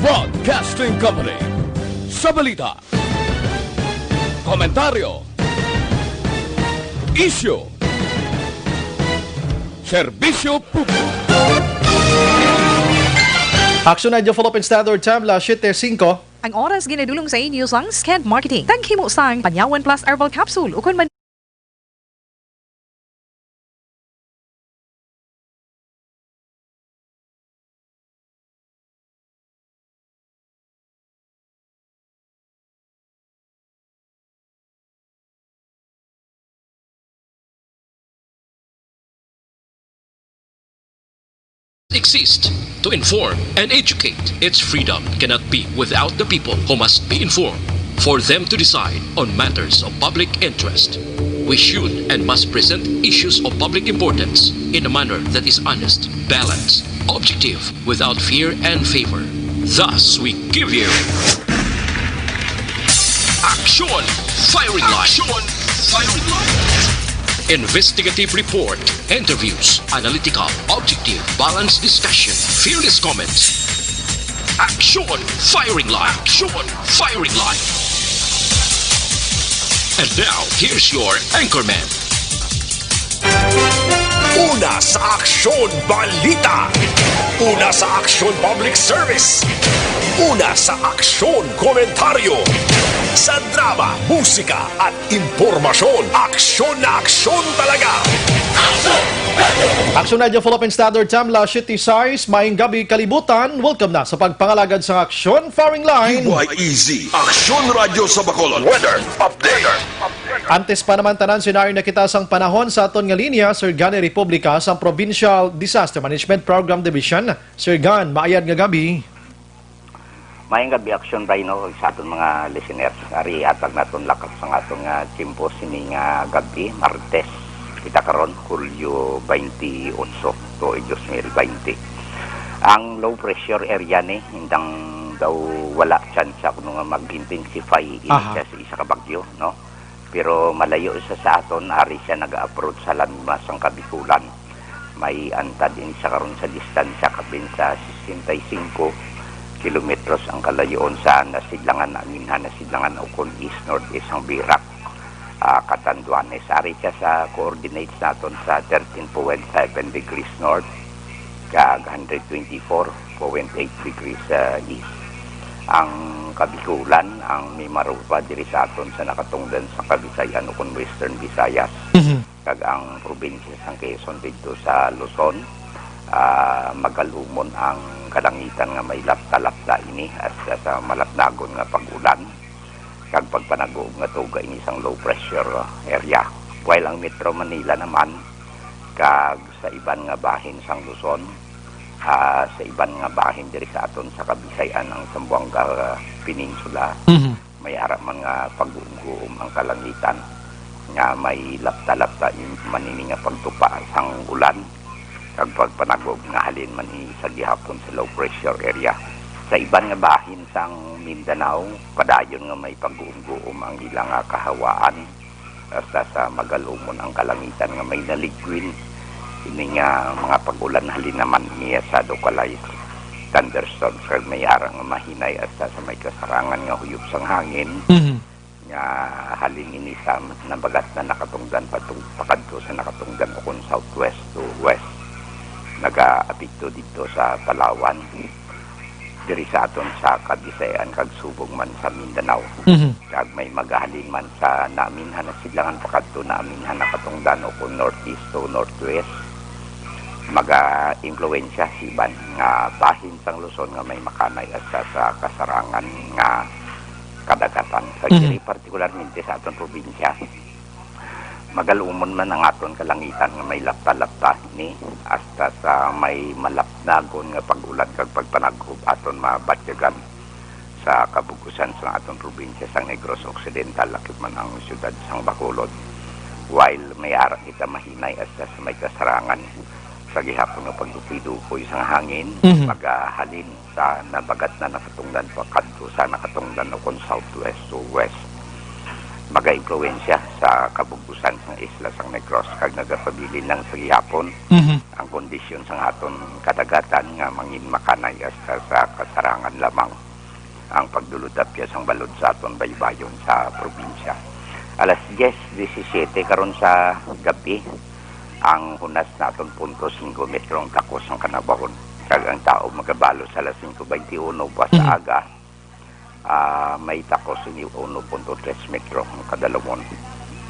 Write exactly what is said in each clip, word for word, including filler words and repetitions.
Broadcasting Company. Sa balita, komentaryo, isyu, serbisyo publiko. Aksyon Radio Philippine Standard Time, las siete singko. Ang oras ginadulong sa inyo sang Skent Marketing. Taghimo sang Panyawan Plus Herbal Capsule ukon man exist to inform and educate. Its freedom cannot be without the people who must be informed for them to decide on matters of public interest. We should and must present issues of public importance in a manner that is honest, balanced, objective, without fear and favor. Thus, we give you Action Firing Line. Action Firing Line. Investigative report, interviews, analytical, objective, balanced discussion, fearless comments. Action Firing Line. Action Firing Line. And now, here's your anchorman. Una sa aksyon, balita. Una sa aksyon, public service. Una sa aksyon, komentaryo. Sa drama, musika, at impormasyon, aksyon na aksyon talaga. Aksyon Radio Philippine Standard Time, las siete sais, maayong gabi kalibutan. Welcome na sa pagpangalagad sa Aksyon Firing Line. Q Y E Z, Aksyon Radyo sa Bacolod. Weather update. Antes pa naman tanan, sinayon na kita sang panahon sa aton nga linya, Sir Gan Republica sang Provincial Disaster Management Program Division. Sir Gan, maayad nga gabi. Maayong gabi, Aksyon Rhino, ug sa aton mga listeners. Ari, hatag naton lakas ang aton nga tiyempo sini nga gabi, Martes. Kita karon, Hulyo twenty-eight, tuig twenty twenty. Ang low pressure area ni, indang daw wala tsansa kuno nga mag-intensify ini Aha. siya sa isa ka bagyo, no? Pero malayo siya sa aton, ari siya nag-approach sa landmass sang Kabikulan. May antad ini siya karon sa distansya kapin sa sesenta y cinco kilometros ang kalayoon sa nasidlangan, aminhan nasidlangan, ukon east-northeast sang Virac, ah, Catanduanes. Ari siya sa coordinates naton sa thirteen point seven degrees north, kag hundred twenty-four point eight degrees sa east. Ang Kabikulan ang may marupa diri sa aton sa nakatungdan sa Kabisayan ukon Western Visayas. Mhm. Kag ang probinsya sang Quezon didto sa Luzon, ah, magalumon ang kalangitan nga may lapta-lapta ini hasta sa malapnagon nga pag-ulan kag pagpanagob nga tuga ini sang low pressure area. While ang Metro Manila naman kag sa iban nga bahin sang Luzon, ah, sa iban nga bahin diri sa aton sa Kabisayan, ang Zamboanga Peninsula, Mhm. may ara man nga pag-uumguom ang kalangitan nga may lapta-lapta man ini nga pagtupa sang ulan kag pagpanagob nga halin man ini sa gihapon sa low pressure area. Sa iban nga bahin sang Mindanao, padayon nga may pag-uumguom ang ila nga kahawaan. Hasta sa magalumon ang kalangitan nga may naligwin. Ini nga mga pag-ulan halin naman niya sa localized thunderstorms kag may ara nga mahinay hasta sa may kasarangan nga huyop sang hangin Mhm. nga halin ini sa nabagat na nakatungdan patug-, pakadto sa nakatungdan ukon southwest to west. Nagaapekto didto sa Palawan, diri sa aton sa Kabisayan kag subong man sa Mindanao. Mhm. Kag may magahalin man sa naaminhan na sidlangan pakadto naaminhan na katungdan ukon northeast to northwest. Maga-impluwensya sa iban nga bahin sang Luzon nga may makanay hasta sa kasarangan nga kadagatan. Sa Mhm. diri, partikularmente sa aton probinsya, magalumon man ang aton kalangitan nga may lapta-lapta ni hasta sa may malapnagon nga pag-ulan kag pagpanagob aton mabatyagan sa kabug-usan sa aton probinsya sang Negros Occidental, lakip man ang siyudad sang Bacolod. While may ara kita mahinay hasta sa may kasarangan sa gihapon nga pagdukoy-dukoy sang hangin, Mhm. magahalin sa nabagat na nakatungdan pakadto sa nakatungdan ukon southwest to west. Magaimpluwensya sa kabug-usan sang isla sang Negros, kag nagapabilin lang sa gihapon Mhm. ang kondisyon sang aton kadagatan nga mangin makanay hasta sa kasarangan lamang ang pagdulod-apya sang balod sa aton baybayon sa probinsya. Alas diyes disisiyete karon sa gabi, ang hunas naton punto singko metro ang takos sang kanabahon, kag ang taob magabalo sa alas singko baynte uno buwas sa Mhm. aga, ah, may takos ini uno punto tres metro ang kadalumon.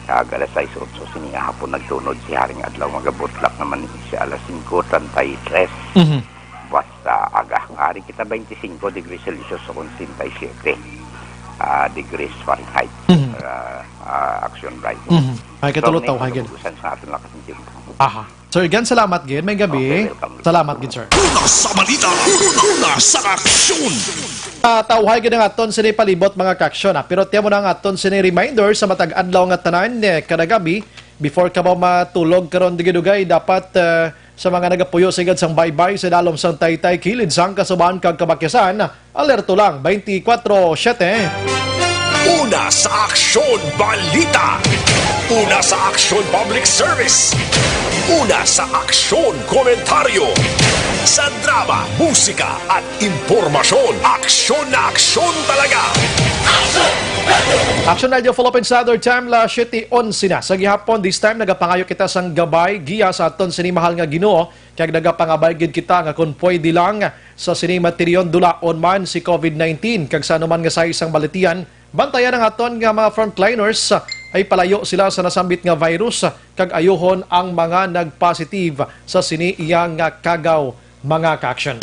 Kag alas sais otso sini nga hapon nagtunod si Haring Adlaw, magabutlak naman ni siya alas singko treinta y tres. Mhm. Basta aga, ari kita twenty-five degrees Celsius o sixty-seven, ah, degrees Fahrenheit. Mhm. Ah, ah, Action Bright. Mhm. Ay, So, katulog may tawag yun. Kalubusan sa aton lakas ng tiempo. Aha. Sir Gan, salamat gid. May gabi. Okay, welcome. Salamat gid, sir. Una sa balita, una sa aksyon. Ah, tawhay gid ang aton sini palibot, mga kaaksyon, ah. Pero tiyan mo na ang aton sini reminder sa matag adlaw nga tanan, eh, kada gabi, before ka mo matulog karon dugay-dugay, dapat, eh, sa mga nagapuyo sigad sang baybay sa dalom sang taytay, kilid sang kasubahan kag kabakisan, alerto lang twenty-four seven. Una sa aksyon, balita. Una sa aksyon, public service. Una sa aksyon, komentaryo. Sa drama, musika, at impormasyon, aksyon na aksyon talaga. Action Radio Philippines Standard Time, alas siyete onse na. Sa gihapon, this time, nagapangayo kita sang gabay, giya sa aton sini mahal nga Ginoo, kag nagapangabay gid kita nga kon pwede lang sa sini matiryon dulaon man si covid nineteen, kag sa anuman nga size sang balatian, bantayan ang aton nga mga frontliners, ay palayo sila sa nasambit nga virus, kag ayuhon ang mga nagpositive sa sini iya nga kagaw, mga ka-action.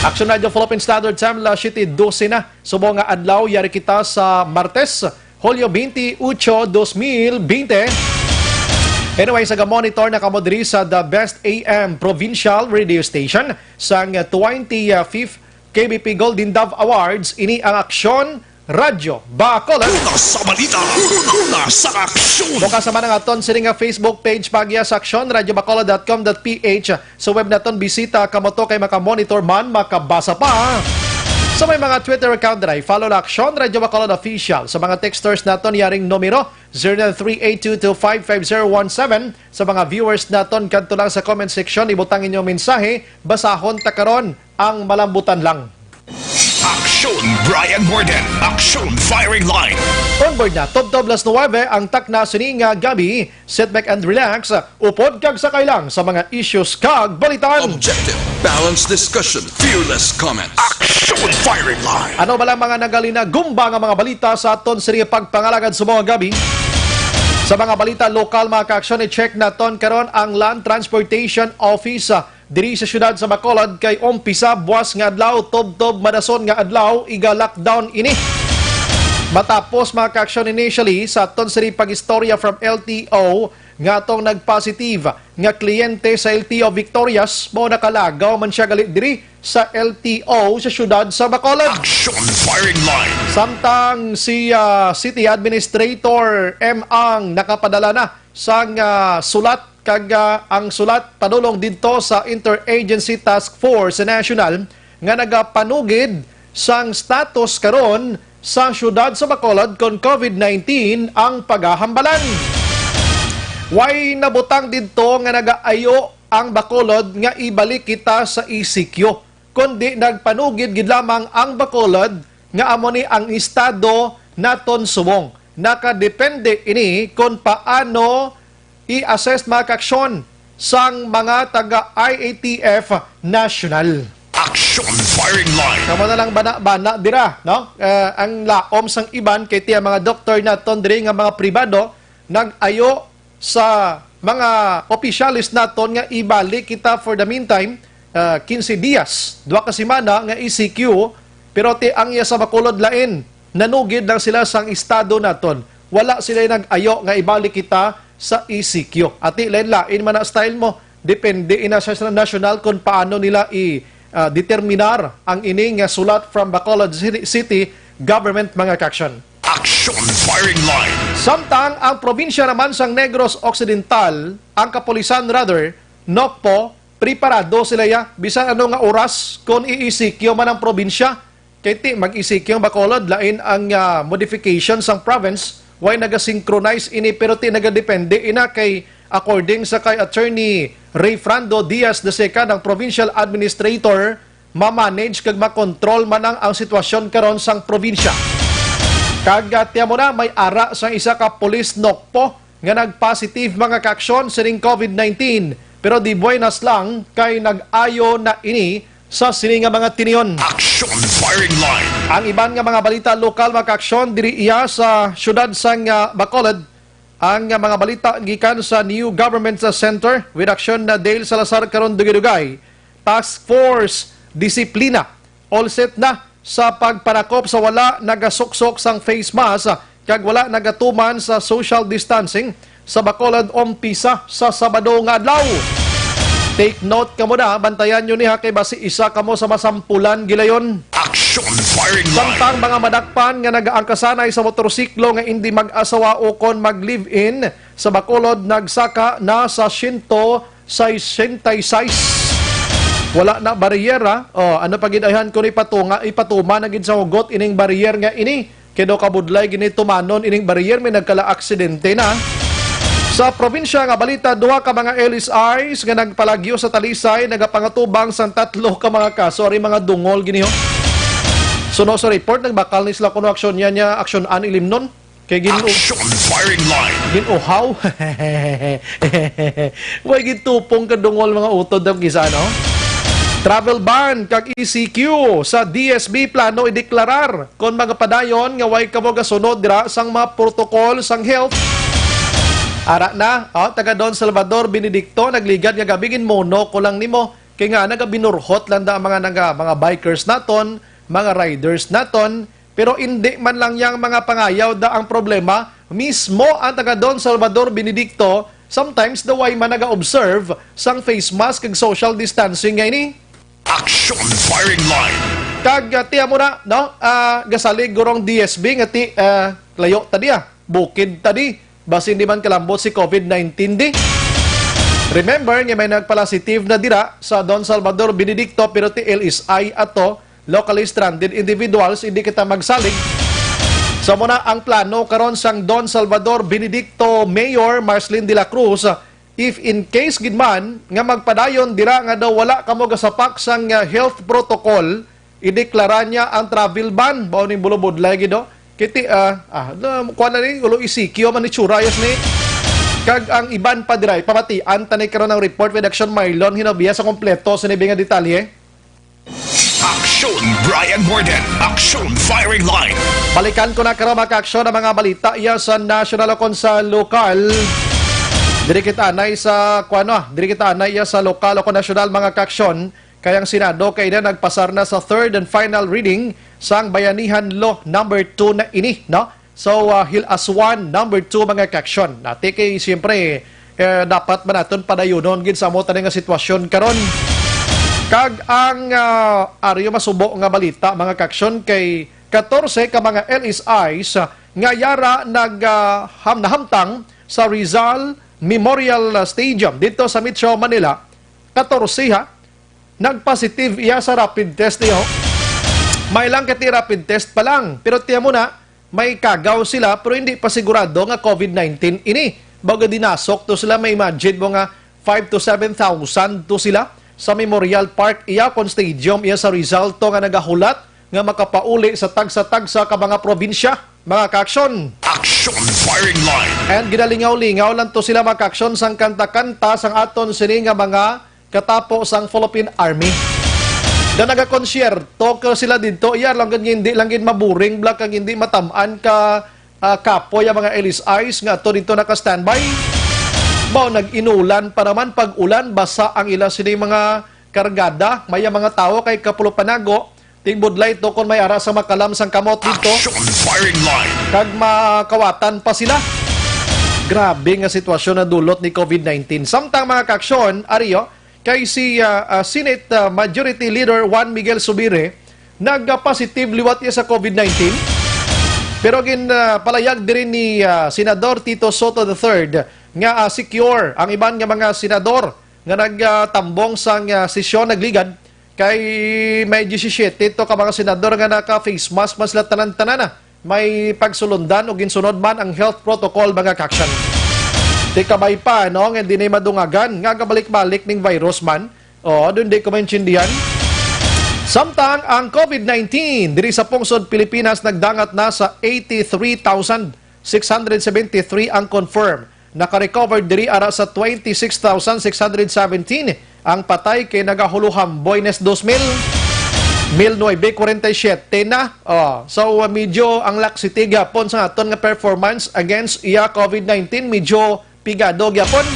Action Radio Philippine Standard Time, alas siyete dose na. Subong nga adlaw, yari kita sa Martes, Hulyo twenty-eight, dos mil binte. Anyway, sa ga-monitor na kamo diri sa The Best A M Provincial Radio Station sang twenty-fifth K B P Golden Dove Awards, ini ang Aksyon Radyo Bacolod. Una sa balita, una sa aksyon. Bukas naman ang aton sini nga Facebook page, pagya sa aksyon radyo bacolod dot com dot P H. Sa web naton, bisita kamo to kay makamonitor man, makabasa pa. Sa may mga Twitter account dira, follow na Aksyon Radyo Bacolod Official. Sa mga texters naton, yaring numero, zero nine three eight two two five five zero one seven. Sa mga viewers naton, kadto lang sa comment section, ibutang inyong mensahe, basahon ta karon ang malambutan lang. Aksyon Brian Morden, Aksyon Firing Line. On board na, tubtob las nuwebe ang takna sini nga gabi. Sit back and relax, upod kag sakay lang sa mga issues kag balitan. Objective, balanced discussion, fearless comments. Aksyon Firing Line. Ano ba lang mga nagalinagumba nga mga balita sa aton sini pagpangalagad sa mga gabi? Sa mga balita lokal, mga ka-aksyon, i-check naton karon ang Land Transportation Office, ah, diri sa siyudad sa Bacolod, kay umpisa buwas nga adlaw, tubtob madason nga adlaw, iga-lockdown ini. Matapos, mga ka-aksyon, initially sa aton sini pag-istorya from L T O nga atong nag-positive nga kliyente sa L T O Victorias, mao nakalagaw man siya gali diri sa L T O sa siyudad sa Bacolod. Action Firing Line. Samtang si, ah, City Administrator M ang nakapadala na sang, ah, sulat kag, ah, ang sulat padulong didto sa Interagency Task Force National nga nagapanugid sang status karon sa siyudad sa Bacolod kon covid nineteen ang pagahambalan. Way nabutang didto nga nagaayo ang Bacolod nga ibalik kita sa E C Q, kundi nagpanugid gid lamang ang Bacolod nga amo ni ang estado naton subong. Nakadepende ini kon paano i-assess, mga ka-aksyon, sang mga taga I A T F National. Action Firing Line. Kamo na lang bana-bana dira, no? Eh, ang laom sang iban kay tiya mga doktor naton diri nga mga pribado nag-ayo sa mga opisyales naton nga ibalik kita for the meantime, ah, quince dias, duha ka semana nga E C Q, pero ti ang iya sa Bacolod lain, nanugid lang sila sang estado naton. Wala sila nag-ayo nga ibalik kita sa E C Q. Ati, lain-lain man ang style mo. Depende ina sa national kung paano nila i, ah, determinar ang ini nga sulat from Bacolod City, City Government, mga ka-aksyon. Action Firing Line. Samtang ang probinsya naman sang Negros Occidental, ang kapulisan rather, NOCPO, preparado sila ya bisan ano nga oras kon i-E C Q man ang probinsya. Kay ti mag-E C Q ang Bacolod, lain ang, ah, modification sang province Way nagasynchronize ini, pero ti nagadepende ina kay, according sa kay Attorney Rayfrando Diaz the second, ang provincial administrator, ma-manage kag makontrol man ang, ang sitwasyon karon sang probinsya. Kag, ah, tiyan mo na, may ara sang isa ka pulis nokpo nga nagpositive mga kaaksyon sining COVID nineteen, pero di buenas lang kay nag-ayo na ini sa sini nga mga tinion. Action Firing Line. Ang iban nga mga balita lokal, mga kaaksyon, diri iya sa siyudad sang, ah, Bacolod. Ang, ah, mga balita gikan sa New Government Center with Action na Dale Salazar karon dugay-dugay. Task Force Disiplina all set na sa pagpanakop sa wala nagasuksok sang face mask kag wala nagatuman sa social distancing sa Bacolod umpisa sa Sabado nga adlaw. Take note kamo na, bantayan nyo ni ha, kay basi isa kamo sa masampulan gilayon. Action Firing Line. Samtang mga madakpan nga nagaangkasanay sa motorsiklo nga indi mag-asawa ukon mag-live-in sa Bacolod nagsaka na sa siyento sesenta y seis. Wala na bariyera. O, ano pa gid ayhan ko ni patunga, ipatuma na gid sa hugot ining barrier nga ini. Kay daw kabudlay gini tumanon ining barrier, may nagkala aksidente na. Sa probinsya nga balita, duha ka mga L S Is nga nagpalagyo sa Talisay nagapangatubang sang tatlo ka mga kaso. Ari mga dungol gini, ho. Suno sa report, nagbakal ni sila kuno aksyon niya, niya aksyon an ilimnon. Kay gin- Action Firing Line. Ginuhaw. Way gintupong ka dungol mga utod ang kisa, no? Travel ban kag E C Q sa D S B plano ideklarar kon magapadayon nga way kamo gasunod dira sang mga protocol sang health. Ara na, oh, taga Don Salvador Benedicto, nagligad nga gabi, ginmono ko lang nimo. Kay nga, nagabinurhot lang da ang mga, naga, mga bikers naton, mga riders naton, pero indi man lang yang mga pangayaw da ang problema, mismo ang taga Don Salvador Benedicto, sometimes daw way man naga-observe sang face mask kag social distancing nga ini. Action Firing Line. Kag, ah, tiyan mo na, no? Ah, gasalig gurong D S B nga ti, ah, layo ta di, ah. Bukid ta di. Basin di man kalambot si COVID nineteen di. Remember nga may nagpalasitive na dira sa Don Salvador Benedicto, pero ti L S I ato, locally stranded individuals, hindi kita magsalig. So muna ang plano karon sang Don Salvador Benedicto Mayor Marcelin de la Cruz, if in case gid man nga magpadayon dira nga daw wala kamo gasapak sang, ah, health protocol, ideklara niya ang travel ban. Mao ning bulubudlay gid, no? Kiti, ah, ah, na, kuha na ni, ulo isiki, man ni Churayas ni. Kag ang iban pa dira, ipamatian ta ni karon ang report with Action Marlon Hinobia sa kompleto sa nibi nga detalye. Action Brian Morden. Action Firing Line. Balikan ko na karon, mga kaaksyon, ang mga balita iya sa national o kon sa lokal. Diri kita anay sa, kuano, diri kita anay iya sa lokal o kon nasyonal, mga kaaksyon. Kay ang Senado kay na nagpasar na sa third and final reading sang Bayanihan Law number two na ini, no? So, ah, Hill as one, number two, mga kaaksyon. Nati kay, siyempre, eh, dapat man naton padayunon gid sa amo tani nga sitwasyon karon. Kag ang, ah, aryo masubo nga balita, mga kaaksyon, kay katorse ka mga L S Is, ah, nga yara nag, ah, ham-, nahamtang sa Rizal Memorial Stadium dito sa Metro Manila. Katorse, ha? Nagpositive iya sa rapid test niyo. May lang kati rapid test pa lang. Pero tiyan mo na, may kagaw sila, pero hindi pa sigurado nga COVID nineteen ini. Baga dinasok to sila, may imagine mo nga five to seven thousand to sila sa Memorial Park, iya kon stadium, iya sa Rizal to nga nagahulat nga makapauli sa tagsa-tagsa ka mga probinsya, mga kaaksyon. Action Firing Line. And ginalingaw-lingaw lang to sila, mga kaaksyon, sang kanta-kanta sang aton sini nga mga katapo sang Philippine Army. Na nagakonsyerto ka sila dito, iya lang gid, hindi lang gid maburing bla kag hindi matamaan ka, ah, kapoy ang mga L S Is nga ato dito naka-standby. Mao nag-inulan pa naman pag ulan, basa ang ila sini mga kargada, may mga tawo kay kapulo panago, tingbudlay to kon may ara sa makalam sang kamot dito. Action Firing Line. Kag makawatan pa sila. Grabe nga sitwasyon na dulot ni COVID nineteen. Samtang mga kaaksyon, ariyo, kay si, ah, ah, Senate, ah, Majority Leader Juan Miguel Zubiri nagpa-positive liwat iya sa COVID nineteen. Pero gin, ah, palayag diri ni, ah, Senador Tito Sotto the third nga, ah, secure ang iban nga mga senador nga nagtambong sang, ah, sesyon nagligad, kay may diyesisiyete to ka mga senador nga naka-face mask man sila tanan-tanan na. may pagsulundan o ginsunod man ang health protocol, mga ka-aksyon. Di kabay pa, no, nga hindi na madungagan nga gabalik-balik ning virus man. O, doon di ko maintindihan. Samtang ang COVID nineteen diri sa pungsod Pilipinas nagdangat na sa eighty-three thousand six hundred seventy-three ang confirm. Naka-recover diri ara sa twenty-six thousand six hundred seventeen. Ang patay kay nagahuluhang Boynes dos mil, mil nuebe kwarenta y siyete na. Oh, so, uh, medyo ang laksity gyapon sa aton nga performance against iya COVID nineteen, medyo pigado gyapon.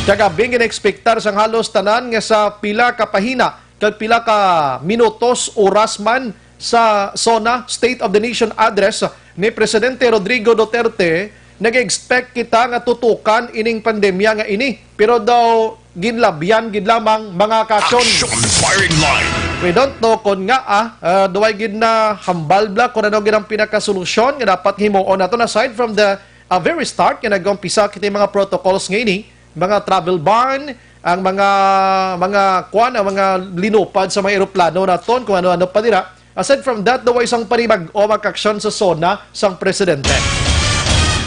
Kagabi, gina-expectar sang halos tanan nga sa pila ka pahina kag pila ka minutos, oras man sa SONA State of the Nation Address ni Presidente Rodrigo Duterte, nag-expect kita nga tutukan ining pandemya nga ini. Pero daw ginlabyan gid lamang, mga ka-aksyon. Action Firing Line. We don't know kon nga, ah, ah, duway gid na hambal bla kung ano gid ang pinakasolusyon nga dapat himuon naton aside from the, ah, very start nga nag-umpisa kita mga protocols nga ini, mga travel ban, ang mga, mga kwan, ang mga linupad sa mga eroplano naton, kung ano-ano pa dira. Aside from that, daw isang panibag-o nga aksyon sa SONA sang presidente.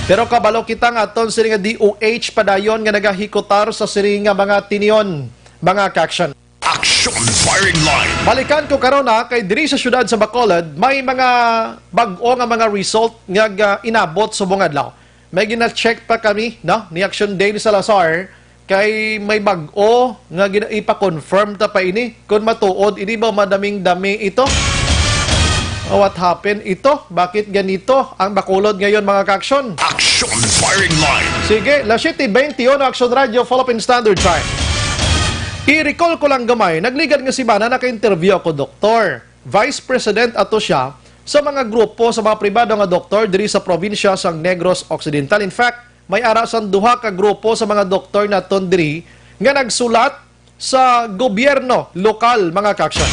Pero kabalo kita nga aton sini nga D O H padayon nga nagahikutar sa sini nga mga tinion, mga ka-aksyon. Action Firing Line. Balikan ko karon na kay diri sa siyudad sa Bacolod, may mga bag-o nga mga result nga ga-, inabot subong adlaw. May gina-check pa kami, no, ni Action Dale Salazar, kay may bag-o nga gina-, ipa-confirm ta pa ini. Kung matuod, ini ba madaming-dami ito? Oh, what happened ito? Bakit ganito ang Bacolod ngayon, mga ka-aksyon? Action Firing Line. Sige, las siete veintiuno, Action Radio, Philippine Standard Time. I-recall ko lang gamay, nagligad nga semana naka-interview ako, doktor. Vice President ato siya sa mga grupo sa mga pribado nga doktor diri sa probinsya sang Negros Occidental. In fact, may ara sang duha ka grupo sa mga doktor naton diri nga nagsulat sa gobyerno lokal, mga ka-aksyon.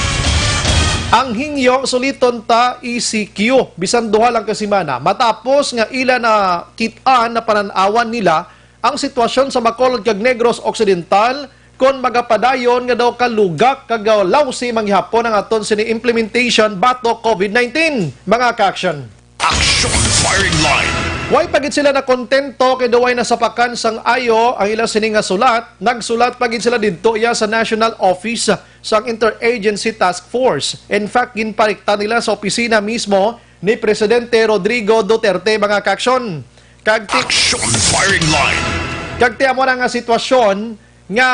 Ang hingyo, suliton ta E C Q, bisan duha lang ka semana. Matapos nga ila na kit-an, na panan-awan nila ang sitwasyon sa Bacolod kag Negros Occidental, kon magapadayon nga daw kalugak kag, uh, lawsi man gihapon ang aton sini implementation batok COVID nineteen, mga ka-aksyon. Action Firing Line. Way pa gid sila nakontento kay daw way nasapakan sang ayo ang ila sini nga sulat. Nagsulat pa gid sila didto iya sa National Office sang Interagency Task Force. In fact, ginparikta nila sa opisina mismo ni Presidente Rodrigo Duterte, mga ka-aksyon. Kag ti- Action Firing Line. Kag ti amo na nga sitwasyon nga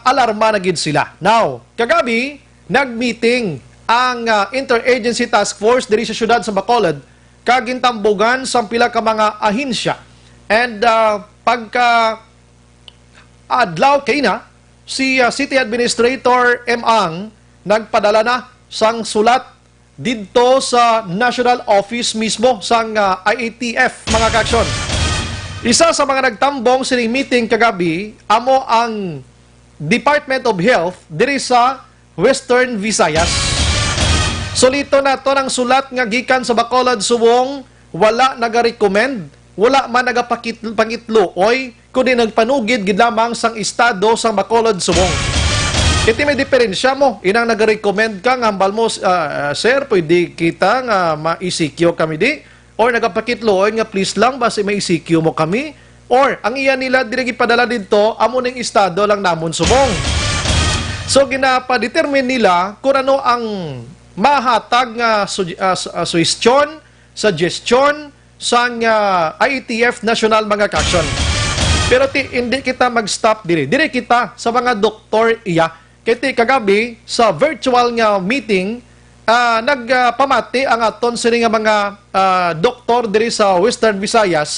alarma na gid sila. Now, kagabi, nag-meeting ang, ah, Interagency Task Force diri sa siyudad sa Bacolod kag gintambugan sang pila ka mga ahensya. And, ah, pagka adlaw kay na, si, ah, City Administrator M. Ang nagpadala na sang sulat didto sa national office mismo sang, ah, I A T F, mga ka-aksyon. Isa sa mga nagtambong sining meeting kagabi amo ang Department of Health diri sa Western Visayas. Sulito naton ang sulat nga gikan sa Bacolod subong, wala nagarecommend, wala man nagapakit-, pangitluoy, kundi nagpanugid gid lamang sang estado sang Bacolod subong. Iti may diferensya mo, inang nagarecommend ka nga hambal mo, ah, ah, "Sir, pwede kita nga ma-E C Q kami di?" Or nagapakitluoy nga, "Please lang, basi ma-E C Q mo kami." Or ang iya nila diri gipadala didto, amo ning estado lang namon subong. So, ginapadetermine nila kung ano ang mahatag nga suge-, ah, su-, ah, suhestyon, suggestion sang, ah, I A T F National, mga ka-aksyon. Pero ti, hindi kita mag-stop diri. Diri kita sa mga doktor iya. Kay ti kagabi sa virtual nga meeting, ah, nagpamati ang aton sini nga mga, ah, doktor diri sa Western Visayas,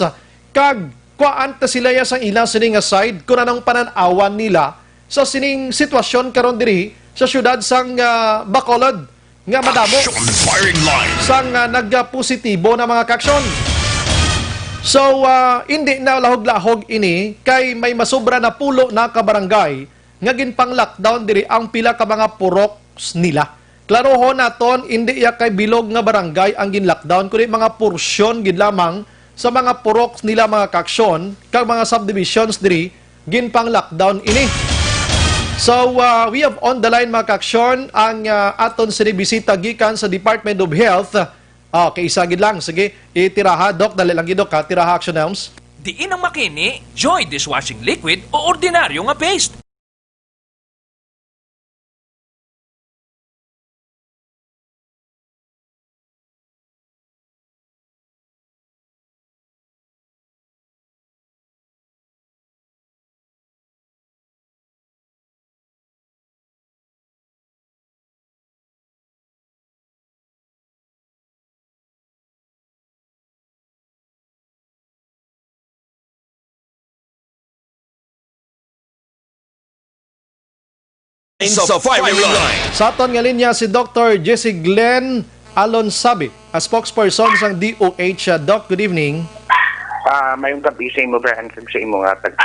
kag kuhaan ta sila ya sang ila sini nga side kung anong panan-awan nila sa sining sitwasyon karon diri sa siyudad sang, ah, Bacolod nga madamo Action Firing Line. Sang, ah, nagpositibo na, mga ka-aksyon. So, ah, hindi na lahog-lahog ini kay may masobra na pulo na ka barangay nga ginpang-lockdown diri ang pila ka mga purok nila. Klarohon naton, indi iya kay bilog nga barangay ang gin-lockdown, kundi mga porsyon gid lamang sa mga purok nila, mga ka-aksyon, kag mga subdivisions diri ginpang-lockdown ini. So, uh, we have on the line, mga ka-aksyon, ang, uh, aton sini bisita gikan sa Department of Health, Ah, okay, isa gid lang. Sige, itiraha, Doc. Dali lang gid, Doc, ha? Tiraha, Action Helms. Diin ang makini, Joy dishwashing liquid o ordinaryo nga paste? Sa firing line. Sa aton nga linya si Doctor Jesse Glenn Alonsabi, a spokesperson sang D O H. Uh, Doc, good evening. Ah, mayong gabi sa imo, Brian, kag sa imo nga tag-,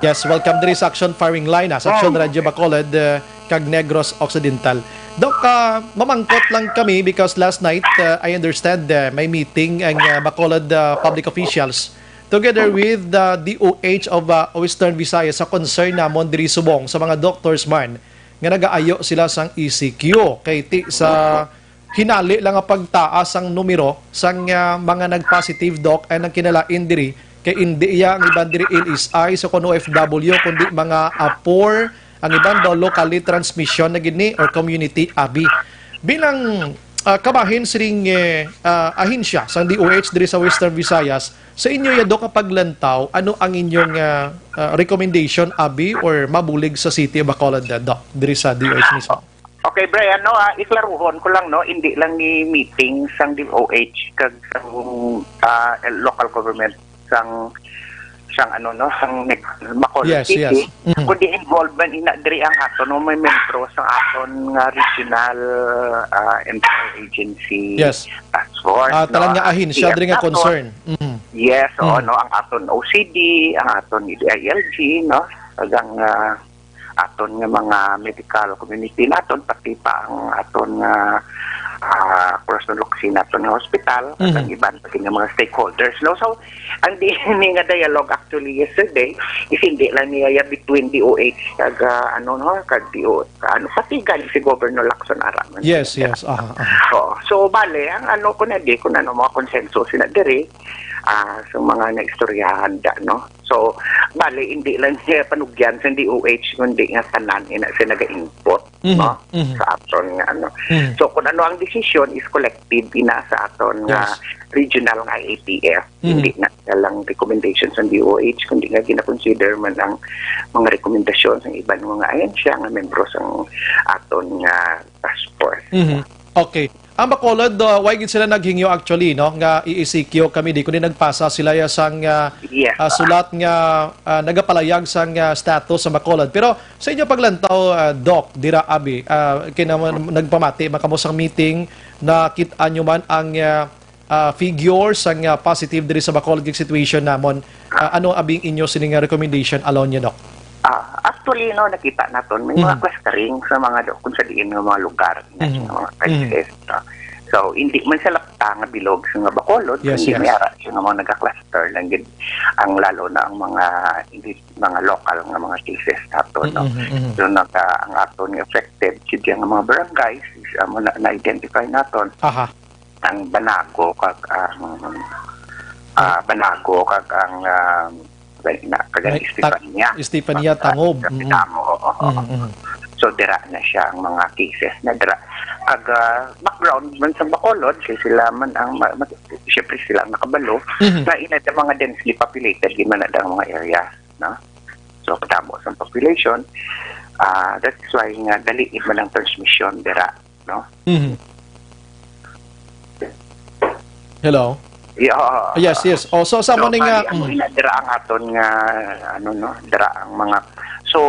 Yes, welcome diri sa Action Firing Line, ah, sa Action Radyo Bacolod, uh, kag Negros Occidental. Doc, uh, mamangkot lang kami because last night, uh, I understand, uh, may meeting ang, uh, Bacolod, uh, public officials together with the D O H of, uh, Western Visayas sa concern namon diri subong sa mga doctors man nga nagaayo sila sang E C Q. Kay ti sa hinali lang ang pagtaas sang numero sang, ah, mga nag-positive, Doc, ay nang kinalain diri kay indi iya ang iban diri L S I, so kon O F W, kundi mga, ah, poor, ang iban daw locally transmission na gid ni or community abi. Bilang, ah, kabahin sining, eh, ah, ahensya sang D O H diri sa Western Visayas, sa inyo ya, Doc, nga paglantaw, ano ang inyong, ah, ah, recommendation abi or mabulig sa City of Bacolod, ah, Doc, diri sa D O H mismo? Okay, Brian, no, ah, iklaruhon ko lang, no, hindi lang ni meeting sang D O H kag sang, ah, local government sang, sang ano, no, sang Neg-, Bacolod Yes, City, yes. Mhm. Kundi involved man ina diri ang aton, no, may membro sa aton nga regional, ah, interagency Yes. task force, Ah, tanan no, nga ahin siya T F diri nga naton. Concern. Mhm. Yes, oo, Mhm. no, ang aton O C D, ang aton I L G, no, kag ang, ah, aton nga mga medical community naton, pati pa ang aton nga, ah, Cross Nuluxin naton nga hospital, kag ang Mhm. iban pa nga mga stakeholders, no? So, ang D N A nga dialogue actually yesterday is hindi lang niya between D O H kag, ah, ano, no, kag D O, ano, pati gani si Governor Lacson ara man. Yes, yes. Aha, aha. Oo. So, bale, ang ano ko na di, kung ano mga konsenso sina diri, ah, sa mga naistoryahan da, no? So, bale, hindi lang niya panugyan sa D O H, kundi nga tanan ina siya naga-input, Mhm, no? mhm. Sa aton nga ano. Mhm. So, kung ano ang decision is collective ina sa aton nga Yes. regional nga I A T F. Mhm. Hindi na lang recommendation sa D O H, kundi nga gina-consider man ang mga rekomendasyon sa iban mga ahensya nga membro sa aton nga task force. Mhm. Okay. Ang Bacolod, uh, why gid sila naghingyo actually, no, nga i-E C Q kami, di kundi nagpasa sila ya sang, uh, Yes. uh, sulat nga, uh, nagapalayag sang, uh, status sa Bacolod. Pero sa inyo paglantaw, uh, Doc, dira abi, uh, kay naman nagpamati man kamo sang meeting, nakit-an nyo man ang, uh, uh, figures sang, uh, positive diri sa Bacolod kag situation namon. Uh, ano abing inyo sini nga recommendation, alone nyo, Doc? Ah, actually, no, nakita naton may mga Mhm. clustering sa mga do-, kung sa diin nga mga lugar na Mhm. nga mga Mhm. places, no? So, hindi man sa lapta nga bilog sa nga Bacolod, Yes, hindi yes. may ara siya nga mga nagka-cluster lang gid ang lalo na ang mga hindi mga local nga mga cases nato, no? Mhm, mhm. So, naka, ang aton nga affected, sige nga mga barangays, is, amo na, na-identify naton. Aha. Ang Banago kag ang, ah, Banago kag ang, ah, na, kag ang Ay, Estefania. ta-, Estefania, Ah, Tangob. sa Mm. Tamo, oo. Mhm, mhm. So, dira na siya ang mga cases na dira. Kag, ah, background man sa Bacolod, kay sila man ang, ma-, ma-, siyempre sila ang nakabalo, Mhm. na ina sa mga densely populated, di man na ang mga area, no? So, kadamo sa population, ah, that's why nga dali man ang transmission dira, no? Mhm. Hello? Yeah. Yes, yes. Oh, so, sa So, mo ni nga, bali, ang mm. ina dira ang aton nga, ano, no, dira ang mga, so,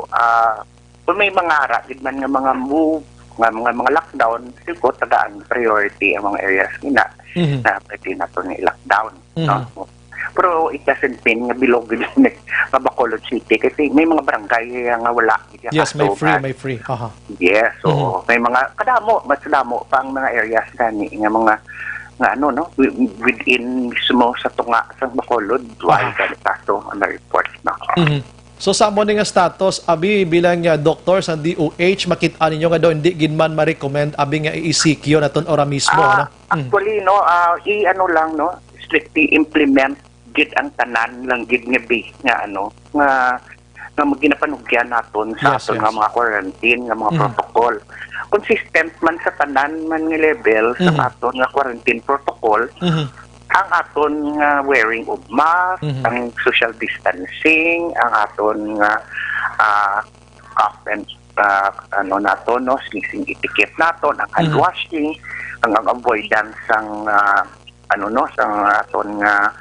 ah, kung may mga ara gid man nga mga move, nga mga, mga lockdown, siguro tagaan priority ang mga areas ina Mhm. na pwede naton nga i-lockdown, Mhm. no? Pero it doesn't mean nga bilog gid ni nga Bacolod City kasi may mga barangay nga wala gid Yes, may kaso free, nga may free. Aha. Yes, so Mhm. may mga kadamo, mas kadamo pa ang mga areas gani nga mga nga ano, no, wi-, within mismo sa tunga sa Bacolod, why Aha. gani kaso ang report, no? Mhm. So sa amo ni nga status, abi, bilang, ah, doktor sa D O H, makit-an ninyo nga daw hindi gid man ma-recommend abi nga i-E C Q naton ora mismo, Ah, ano? Mm. Actually, no, ah, i-ano lang, no, strictly implement gid ang tanan lang gid nga bi-, nga ano, nga, nga ginapanugyan naton sa Yes, aton nga yes. mga quarantine, nga mga Mm. protocol. Consistent man sa tanan man nga level sa Mhm. aton nga quarantine protocol, Mhm. ang aton nga wearing of mask, Mhm. ang social distancing, ang aton nga, ah, cough and, ah, ano nato, no, sneezing etiquette naton, ang hand Mhm. washing, ang, ang avoidance sang, ah, ano, no, sang aton nga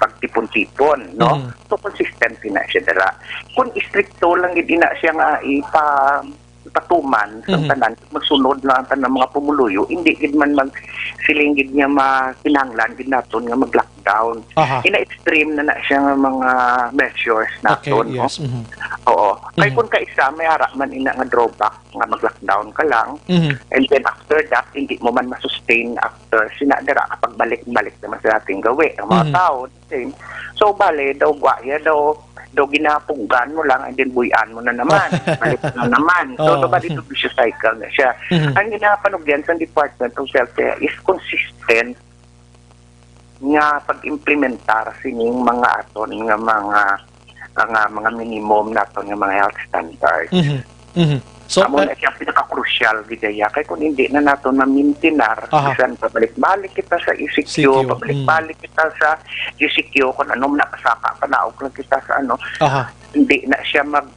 pagtipon-tipon, no? Mhm. So, consistent na siya dira. Kung istrikto lang gid ina siya nga ipa-, ipatuman sa Mhm. tanan, magsunod lang ang tanan mga pumuluyo, hindi gid man mag-, siling gid nga ma-, kinahanglan gid naton nga mag-lockdown. Aha. Ina-extreme na na siya nga mga measures Okay, naton, no? yes. Mhm. Oo. Kay Mhm. kung kaisa, may ara man ina nga drawback nga mag-lockdown ka lang, Mhm. and then after that, hindi mo man masustain after, sina dira, kapag balik-balik naman sa ating gawi, ang mga Mhm. tao, the same. So, bale, daw gwa, ya, daw, daw ginapunggan mo lang, and then buy-an mo na naman. Balik na naman. So, Oo. daw bali, daw vicious cycle na siya. Mhm. Ang ginapanugyan sa Department of Health kaya is consistent nga pag-implementar sining mga aton nga mga, nga mga minimum naton nga mga health standards. Mhm. Mhm. So, Amo eh, na siya pinaka-crucial gid iya. Kay kung hindi na naton ma-maintinar, Aha. bisan pabalik-balik kita sa E C Q, E C Q, pabalik-balik kita sa E C Q, kung ano man nakasaka, panaog lang kita sa ano, Aha. hindi na siya mag-,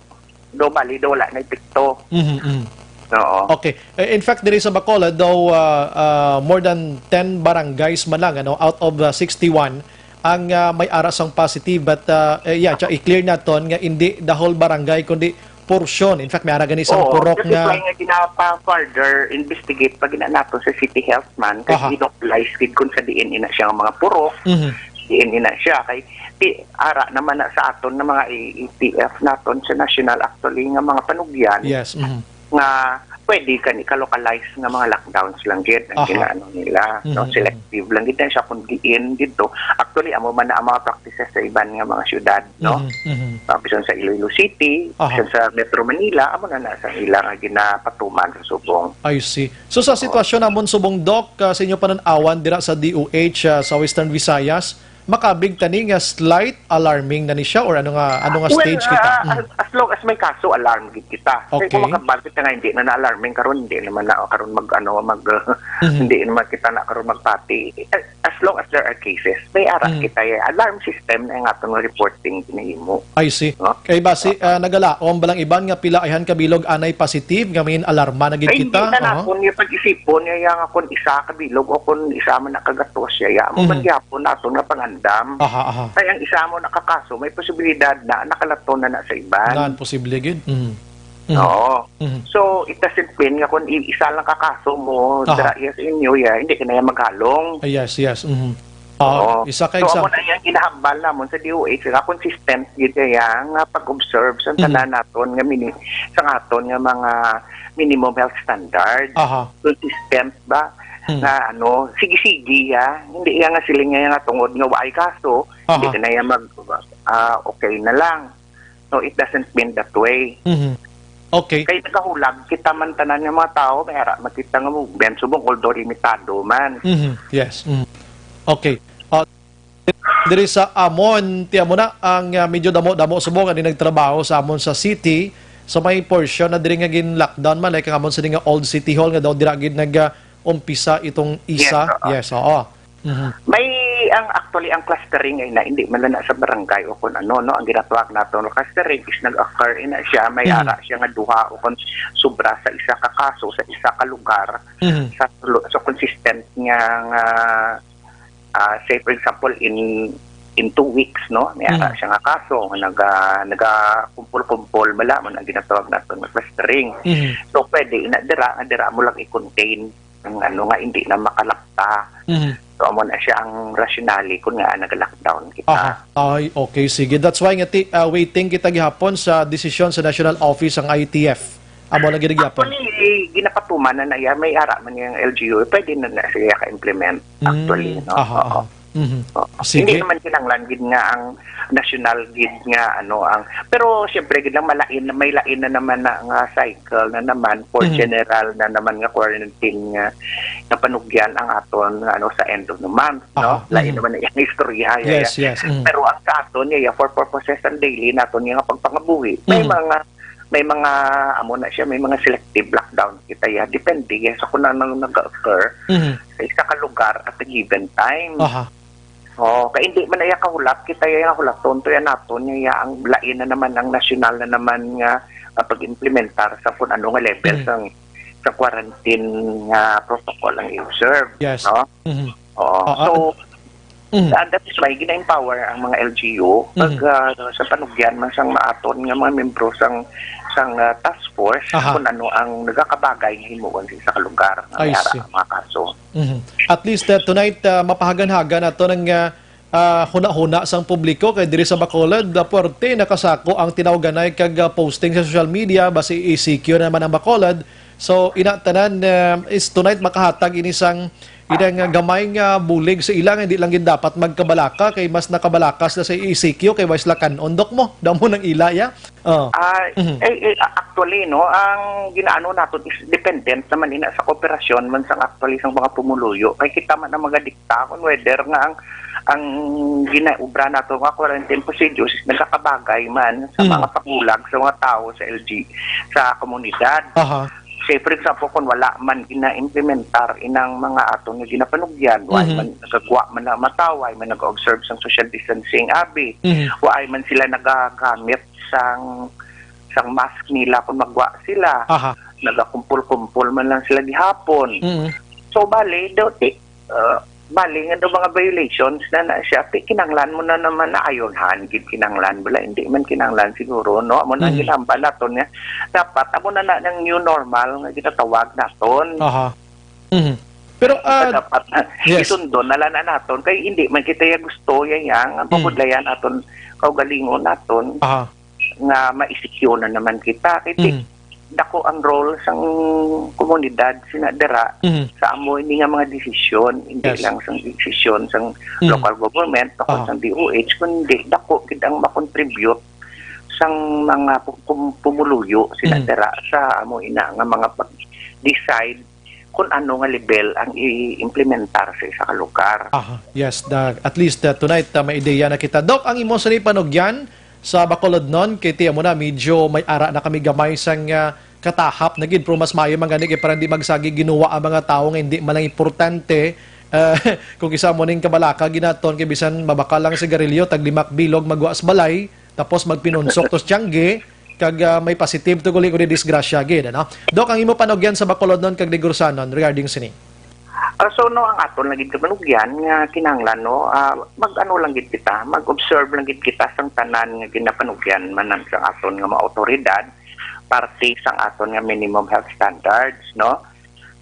do bali, do wala na epekto. Mhm, mhm. Oo. Okay. Eh, in fact, diri sa Bacolod, daw, ah, ah, more than ten barangays man lang, ano, out of, ah, sixty-one, ang, ah, may ara sang positive, but, ah, eh, yeah, tsa-, i-clear naton nga hindi the whole barangay, kundi portion. In fact, may ara gani sang Oo, purok kasi nga may nga ginapa-further investigate pa gina nato sa City Health man, kay Aha. i-localize gid kung sa diin ina siya nga mga purok, Mhm. diin ina siya. Kay, ti-, ara naman na sa aton nga mga A T F naton sa national, actually, nga mga panugyan. Yes, mhm. nga pwede kani ka-localize nga mga lockdowns lang gid ang Aha. ginaano nila, no? Mhm, Selective lang gid na siya kung diin dito. Actually, amo man na ang mga practices sa iban nga mga syudad, no? Mhm, mhm. Ah, bisan sa Iloilo City, Aha. bisan sa Metro Manila, amo na na sa ila nga ginapatuman sa subong. I see. So, sa Oo. sitwasyon namon subong, Doc, ah, sa inyo panan-awan dira sa D O H, ah, sa Western Visayas, makabig tani nga slight alarming na ni siya, or ano nga, ano nga Well, stage kita? ah, Mm. as, as long as may kaso, alarm gid kita. Kay kung Okay. makabal kita nga hindi na na-alarming karon, hindi naman na karon mag, ano, mag, Mhm. hindi naman kita na karon magpati. Eh, as long as there are cases, may ara Mm. kita, eh. Alarm system na ang aton nga reporting ginahimo. I see. No? Kay basi, Oo. ah, nagalaom ba lang iban nga pila ayhan ka bilog anay positive nga may alarma na gid Ay, hindi kita? na Aha. naton yung pag-isipon nga, nga kung isa ka bilog o kung isa man nakagatos siya, ya, amo man Mhm. gyapon naton nga pangandam. Aha, aha. Kay ang isa mo nakakaso, may posibilidad na nakalaton na na sa iban. Nan, posible gid. Mhm. Mhm. Oo. Mhm. So, it doesn't mean nga kung i-, isa lang kakaso mo, Aha. dira iya sa inyo, ya, hindi ka na yan maghalong. Ah, yes, yes. Mhm. Oo, Oo. isa ka So, exam- amo na yung ginahambal namon sa D O H, nga consistent gid kaya nga pag-observe sa Mhm. tanan naton nga mini-, sa aton nga mga minimum health standard. Aha. Consistent ba? Hmm. Nga, ano, sige-sige, ya. Hindi iya nga siling nga nga tungod nga waay kaso, Aha. hindi ka na iya mag, ah, okay na lang. No, it doesn't mean that way. Mhm. Okay. Kay nagahulag kita man tanan nga mga tao, may ara man kita nga movement, subong, although limitado man. Mhm. Yes. Mhm. Okay. Ah, diri sa amon, ti amo na ang, ah, medyo damo-damo subong ani nagtrabaho sa amon sa city. So may portion na diri nga gin-lockdown man, like ang amon sa nga old City Hall nga daw dira gid nag, ah, umpisa itong isa. Yes, oo. Yes, oo. Mhm. May, ang, actually, ang clustering ay na, hindi man lang na sa barangay o kung ano, no? Ang ginatawag nato nga clustering is nag-occur ina siya, may Mhm. ara siya nga duha o kung sobra sa isa ka kaso sa isa ka lugar, Mhm. sa lu-, sa consistent nga, nga, ah, say, for example, in, in two weeks, no? May ara Mhm. siya nga kaso nga naga-, nagakumpol-kumpol, bala mo na ginatawag nato nga clustering. Mhm. So, pwede ina dira, nga dira mo lang i-contain ang ano nga hindi na makalapta. Mhm. So, amo na siya ang rationale kung nga nag-lockdown kita. Aha. Ay, okay, sige. That's why nga ti-, ah, waiting kita gihapon sa desisyon sa National Office ang I T F. Amo na gid gihapon. Actually, ginapatuman na na iya, may ara man yang L G U, pwede na na siya ka-implement, Mm, actually, no? aha, Oo. aha. Mhm. Oh, Sige. Hindi naman kinahanglan gid nga ang national gid nga ano ang, pero siyempre gid lang malain, may lain na naman na nga cycle na naman for Mhm. general na naman nga quarantine nga napanugyan ang aton nga ano sa end of the month, no? Aha. Lain Mhm. naman na iyang istorya, ya, Yes, ya. yes. Mhm. Pero ang sa aton, ya, ya, for purposes and daily naton nga pagpangabuhi, may Mhm. mga may mga amo na siya, may mga selective lockdown kita, ya. Depende, ya, sa kung anong nag-occur Mhm. sa isa ka lugar at a given time. Aha. Oh, kay hindi man na iya kahulat, kita iya nga hulaton to yan naton niya ang lain na naman ang nasyonal na naman nga ah, pag-implementar sa kung ano nga level Mm. sang sa quarantine nga protocol ang i-observe, Yes. no? Mhm. Oo. Ah, So, Mhm. ah, that is why gina-empower ang mga L G U pag Mhm. ah, sa panugyan man sang maaton nga mga membro sang sang ah, task force Aha. kung ano ang nagakabagay nga himuon sa isa ka lugar nga I may ara see. ang mga kaso. Mhm. At least uh, tonight, uh, mapahagan-hagan nato ng uh, uh, huna-huna sang publiko kay diri sa Bacolod, uh, puwerte nakasako ang tinawganay kag uh, posting sa social media, basi E C Q naman ang Bacolod. So, ina tanan uh, is tonight makahatag ini sang inang uh, gamay nga bulig sa ila nga hindi lang gid dapat magkabalaka kay mas nakabalaka sila sa E C Q kay wala sila kan-on, Doc, mo. Damo nang ila, ya. Oh. Ah, Mhm. eh, eh, actually, no, ang ginaano naton is dependent naman ina sa kooperasyon man sang actually sang mga pumuluyo. Kay kita man ang mga dikta kung whether nga ang ang ginaubra nato nga quarantine procedures is nagakabagay man sa Mhm. mga pagulag sa mga tawo sa L G sa komunidad. Aha. Say, for example, kung wala man gina-implementar inang mga aton nga ginapanugyan, wa Mhm. man nagagwa man na mataw, wa man nag-observe sang social distancing, abi, Mhm. wa man sila nagagamit sang sang mask nila kung magwa sila. Aha. Nagakumpol-kumpol man lang sila gihapon. Mhm. So, bali, daw, ti, uh, bali nga daw mga violations na na siya, ti, kinanglan mo na naman na ayon han, gid kinanglan. Bala, hindi man kinanglan siguro, no? Amo na ang Mhm. ginhambal naton nga dapat, amo na na ng new normal nga ginatawag naton. Aha. Mhm. Pero, ah, Dapat na yes. Isundon na lang na naton. Kay hindi man kita ya gusto, ya, ya, nga Mm. pabudlayan naton, kaugalingon naton. Aha. Nga ma-E C Q na naman kita. Kay ti, Mhm. dako ang role sang komunidad sina dira Mhm. sa amo ini nga mga desisyon, hindi Yes. lang sang desisyon sang Mhm. local government, o Ah. sang D O H, kundi dako gid ang makontribute sang mga pu-, pum-, pumuluyo sina Mhm. dira sa amo ina nga mga pag-decide kung ano nga level ang i-implementar sa isa ka lugar. Aha, yes, da, at least uh, tonight uh, may ideya na kita. Doc, ang imo sa panugyan sa Bacolodnon, kay tiyan mo na, medyo may ara na kami gamay sang uh, katahap na gid, pero mas maayo man gani kay para hindi magsagi ginuwa ang mga tawo nga hindi man lang importante. Uh, kung isa mo ning kabalaka ginaton kay bisan mabakal lang sigarilyo, tag limak bilog magwa sa balay, tapos magpinunsok to sa tiyangge, kag ah, may positive to guli kundi disgrasya gid, ano? Doc, ang imo panugyan sa Bacolodnon kag Digorsanon regarding sini? Ah, so no, ang aton lang gid kapanugyan nga kinahanglan, no, ah, mag-ano lang gid kita, mag-observe lang gid kita sang tanan nga ginapanugyan man ang sang aton nga mga awtoridad, parte sang aton nga minimum health standards, no?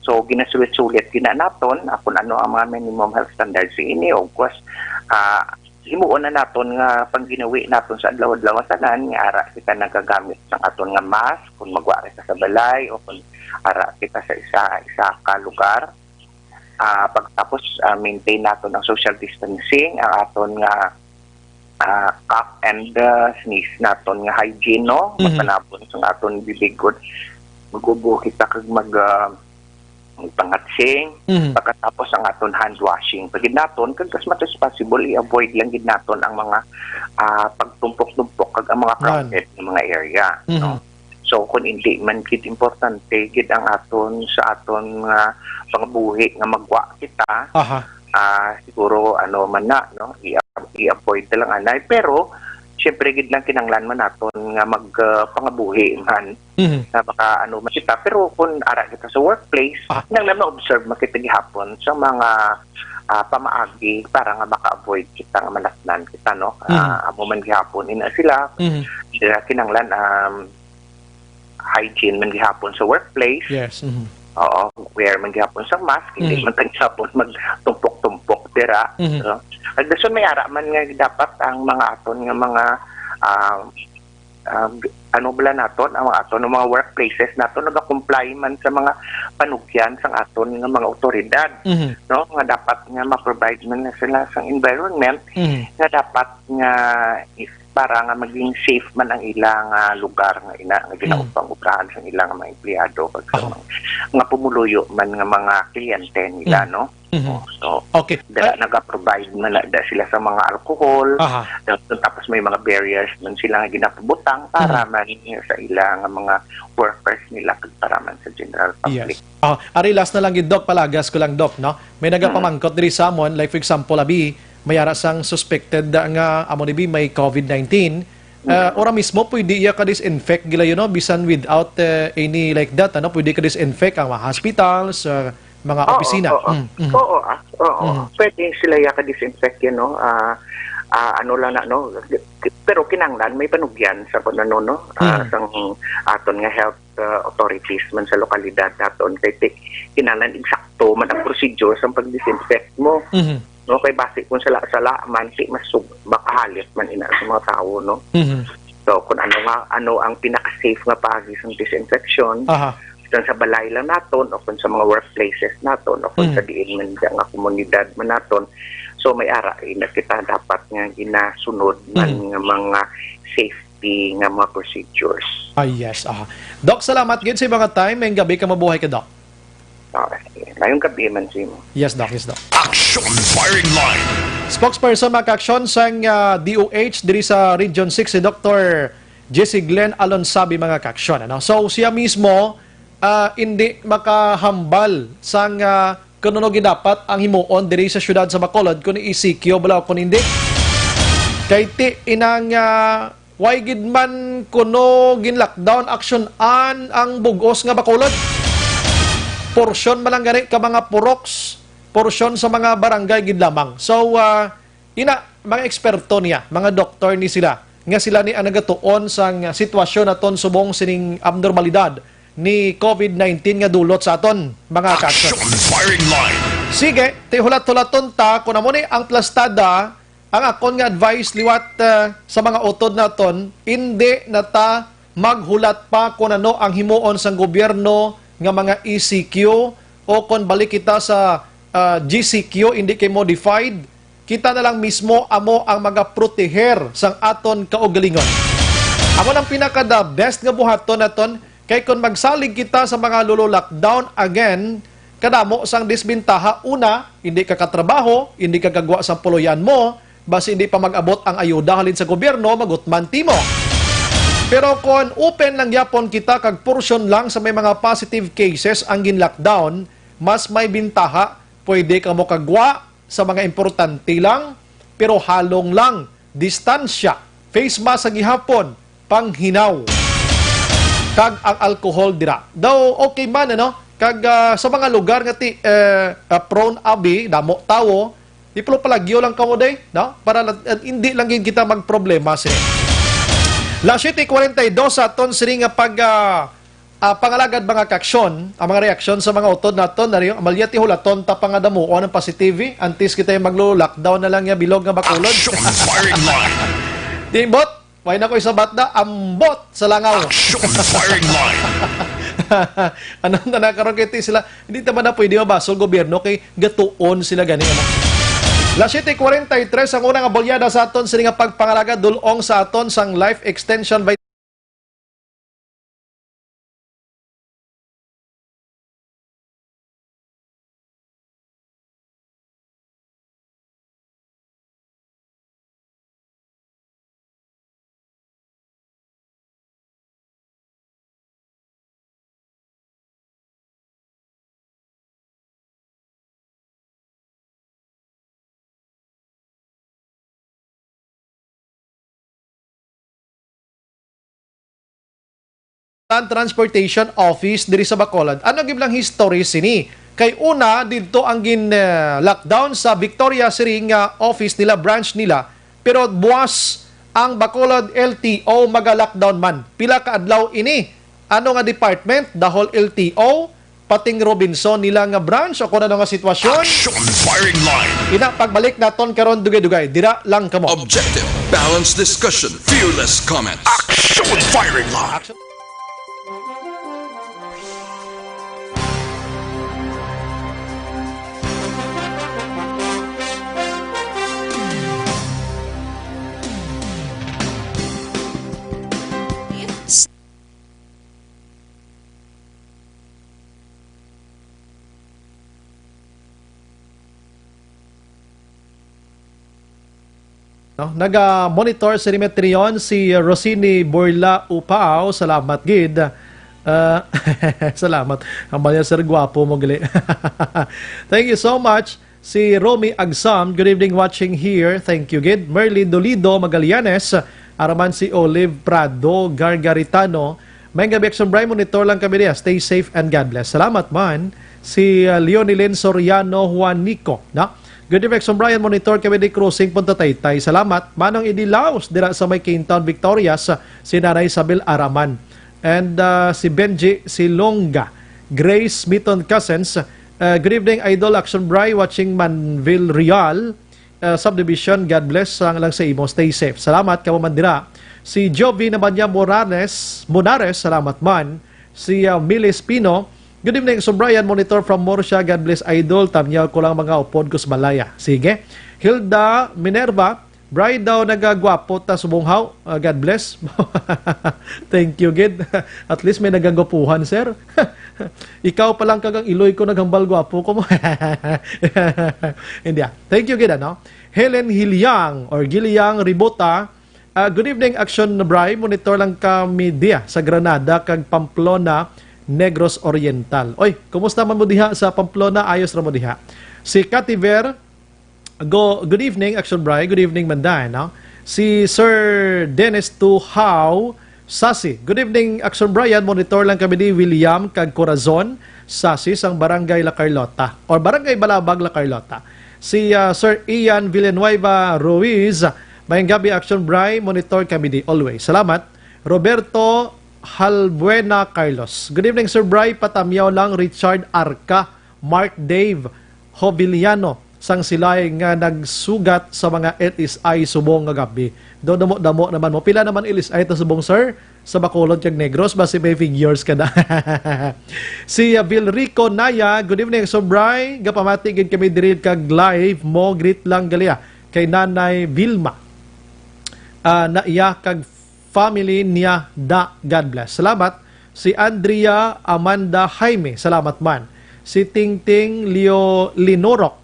So ginasulit-sulit gina naton ah, kung ano ang mga minimum health standards ini, of course, ah, himuon na naton nga pangginawi naton sa adlaw-adlaw tanan nga ara kita nagagamit sang aton nga mask kung magwa kita sa balay o kung ara kita sa isa isa ka lugar. Ah, pagtapos, ah, maintain naton ang social distancing, ang aton nga ah, cough and ah, sneeze naton nga hygiene, no? Mhm. Magpanabon sa aton bibig gud. Mag-ubo kita kag mag ah, magpangatsing. Mhm. Pagkatapos ang aton hand washing. Pagid naton kag as much as possible i-avoid lang gid naton ang mga ah, pagtumpok-tumpok kag ang mga Yan. crowded nga mga area, Mhm. no? So kung hindi man gid importante gid ang aton sa aton nga pangabuhi nga magwa kita, Aha. ah siguro ano man na, no, i- i-avoid na lang anay, pero syempre gid lang kinanglan man naton nga mag ah, pangabuhi man Mhm. na baka ano man kita, pero kung ara kita sa workplace, Ah. nang na observe man kita gihapon sa mga ah, pamaagi para nga maka-avoid kita nga manatnan kita, no. Mhm. Ah, amo man gihapon ina sila, Mhm. sila kinanglan um, hygiene man gihapon sa workplace. Yes. Mhm. Oo, wear man gihapon sa mask, hindi Mhm. man ta gihapon magtumpok-tumpok dira. Mhm. No? Ag dason may ara man nga dapat ang mga aton nga mga ah, ah, ano bala naton, ang aton nga mga workplaces naton nagakomply man sa mga panugyan sang aton nga mga awtoridad, Mhm. no? Nga dapat nga ma-provide man na sila sang environment Mhm. nga dapat nga is para nga maging safe man ang ilang, ah, lugar nga ina nga Mhm. ginaupang-ubrahan sang ilang mga empleyado kag sa Aha. mga, mga pumuluyo man nga mga kliyente nila, Mhm. no? Mhm. Oh, so, Okay. da, Ah. naga-provide man na, da sila sa mga alcohol, Aha. tapos, tapos may mga barriers man sila nga ginapabutang para Mhm. man sa ila nga mga workers nila kag para man sa general public. Yes. Ah, ari last na lang gid, Doc, palagas ko lang, Doc, no? May Mm. nagapamangkot diri sa amon, like, for example, abi, may ara sang suspected nga amo ni bi may covid nineteen. Ah, Mm. ora mismo pwede iya ka-disinfect gila, you know, bisan without, eh, any like that, ano, pwede ka-disinfect ang mga hospitals, ah, mga Oo, opisina. oo. Mm, mm. Oo, ah, oo. Mm. Pwede sila iya ka-disinfect, you know, ah, ah, ano lang na, no? Pero kinahanglan may panugyan sa kung ano, no? Ah, Mm. sang aton nga health, ah, authorities man sa lokalidad naton. Kay ti-, kinahanglan eksakto man ang procedure sang pag-disinfect mo. Mhm. No, kay basi kung sala-sala man, ti mas sug-, makahalit man ina sa mga tawo, no? Mhm. So, kung ano nga, ano ang pinaka-safe nga paagi sang disinfection, Aha. kung sa balay lang naton o kung sa mga workplaces naton o kung Mm. sa diin man dyan nga komunidad man naton, so may ara ina kita dapat nga ginasunod man Mm. nga mga safety nga mga procedures. Ah, yes, aha. Doc, salamat gid sa mga time. May gabi ka, mabuhay ka, Doc. Okay. Mayong gabi man sa imo. Yes, Doc. Yes, Doc. Action Firing Line. Spokesperson, mga kaaksyon, sang, ah, D O H diri sa Region six, si Doctor Jesse Glenn Alonsabi, mga kaaksyon, ano? So, siya mismo, ah, hindi makahambal sang, ah, kung ano gidapat ang himuon diri sa siyudad sa Bacolod, kung i-E C Q bala o kung hindi. Kay ti inang, ah, Way gid man kuno gin-lockdown, aksyon-an ang bug-os nga Bacolod. Porsyon man lang gani ka mga puroks, porsyon sa mga barangay gid lamang. So, ah, ina, mga eksperto niya, mga doktor ni sila, nga sila ni ang nagatuon sang sitwasyon naton subong sining abnormalidad ni covid nineteen nga dulot sa aton, mga kaagsoon. Action Firing Line. Sige, ti hulat-hulaton ta, kung amo ni ang plastada, Ang akon nga advice liwat, ah, sa mga utod naton, indi na ta maghulat pa kon ano ang himuon sang gobyerno nga mga E C Q o kon balik kita sa, ah, G C Q, indi kay modified, kita na lang mismo amo ang magaproteher sang aton kaugalingon. Amo nang pinaka the best nga buhaton naton. Kay kon magsalig kita sa mga lolo lockdown again, kadamo sang disbentaha. Una, hindi ka katrabaho, hindi ka kagwa sa puloyan mo, basi hindi pa mag-abot ang ayuda halin sa gobyerno, magutman timo. Pero kon open lang gyapon kita kag portion lang sa may mga positive cases ang gin-lockdown, mas may bintaha, pwede ka mo kagwa, sa mga importante lang, pero halong lang, distansya, face mask sa gihapon, panghinaw, kag ang alcohol dira. Daw okay man, ano? Kag, ah, sa mga lugar nga ti, eh, ah, prone abi, damo tawo, di pala palagyo lang kamo, day, no? Para la-, eh, hindi lang gid kita magproblema, sir. Las siete cuarenta y dos sa aton sini nga pag, ah, Ah, pangalagad, mga kaaksyon, ang mga reaksyon sa mga utod naton, nari, Amalia, ti hulaton ta pa nga damuon ang positive, antes kita yung maglo-lockdown na lang ya bilog nga Bacolod. Action Firing Line. Di, bot, way na ko isabat na, ambot sa langaw. Action Firing Line. Ano na na karon kay ti sila, hindi naman na pwede mabasol gobyerno kay gatuon sila gani, ano. Las siete cuarenta y tres ang unang abolyada sa aton sini nga pagpangalagad dulong sa aton sang life extension Transportation Office diri sa Bacolod. Ano gid lang history sini? Kay una, didto ang gin, eh, lockdown sa Victoria City nga office nila, branch nila. Pero buwas ang Bacolod L T O maga-lockdown man. Pila ka adlaw ini? Ano nga department? Dahol L T O, pating Robinson nila nga branch o kung ano nga sitwasyon? Action Firing Line. Ina, pagbalik naton karon, dugay-dugay. Dira lang kamo. Objective, balanced discussion, fearless comments. Action Firing line. No? Naga-monitor sa Demetrion si Rosini Borla Upao. Salamat gid. Ah, salamat. Ang mga sir, gwapo mo gali. Thank you so much. Si Romy Agsam, good evening, watching here. Thank you gid. Merly Dolido Magallanes, araman si Olive Prado Gargaritano. May gabi, Action Bri, monitor lang kami diya. Stay safe and God bless. Salamat man. Si uh, Leonilyn Soriano Juanico, no? Good evening, Action Brian. Monitor kami di Crossing Punta Taytay. Salamat. Manong Idi Laos, dira sa may Quintown, Victorias, si Nanay Isabel Araman. And uh, si Benji Silonga, Grace Miton Cousins. Uh, good evening, Idol Action Bri, watching Manville Real, uh, Subdivision. God bless sang lang sa imo. Stay safe. Salamat, kamo man dira. Si Jovi Nabanya Morales, Monares, salamat man. Si uh, Milis Pino, good evening, Action Brian, monitor from Murcia. God bless, Idol. Tamyaw ko lang mga upod ko sa Malaya. Sige. Hilda Minerva, Bri daw nagagwapo ta subong haw. Ah, God bless. Thank you, gid. At least may nagagwapuhan, sir. Ikaw pa lang kagang iloy ko naghambal gwapo ko mo. Hindi ah. Thank you, gid, ano? Helen Hilyang or Giliang Ribota. Ah, good evening, Action Bri. Monitor lang kami diya sa Granada kag Pamplona, Negros Oriental. Oy, kumusta man mo diha sa Pamplona? Ayos ra mo diha. Si Kativer, Go, good evening, Action Bri. Good evening, Manday, no? Si Sir Dennis Tuhao Sasi. Good evening, Action Brian. Monitor lang kami ni William kag Corazon Sasi sang Barangay La Carlota or Barangay Balabag, La Carlota. Si ah, Sir Ian Villanueva Ruiz. Mayang gabi, Action Bri. Monitor kami di always. Salamat. Roberto Halbuena Carlos. Good evening, Sir Bri. Patamyaw lang, Richard Arca, Mark Dave Hoviliano sang silay nga nagsugat sa mga L S I subong nga gabi. Do damo-damo naman mo. Pila naman L S I ta subong, sir? Sa Bacolod kag Negros, basi may figures ka na. Si uh, Vilrico Naya, good evening, Sobray. Gapamati gid kami diri kag live mo. Greet lang gali ah, kay Nanay Vilma. Ah, na iya kag family niya da. God bless. Salamat. Si Andrea Amanda Jaime, salamat man. Si Tingting Leo Linorok,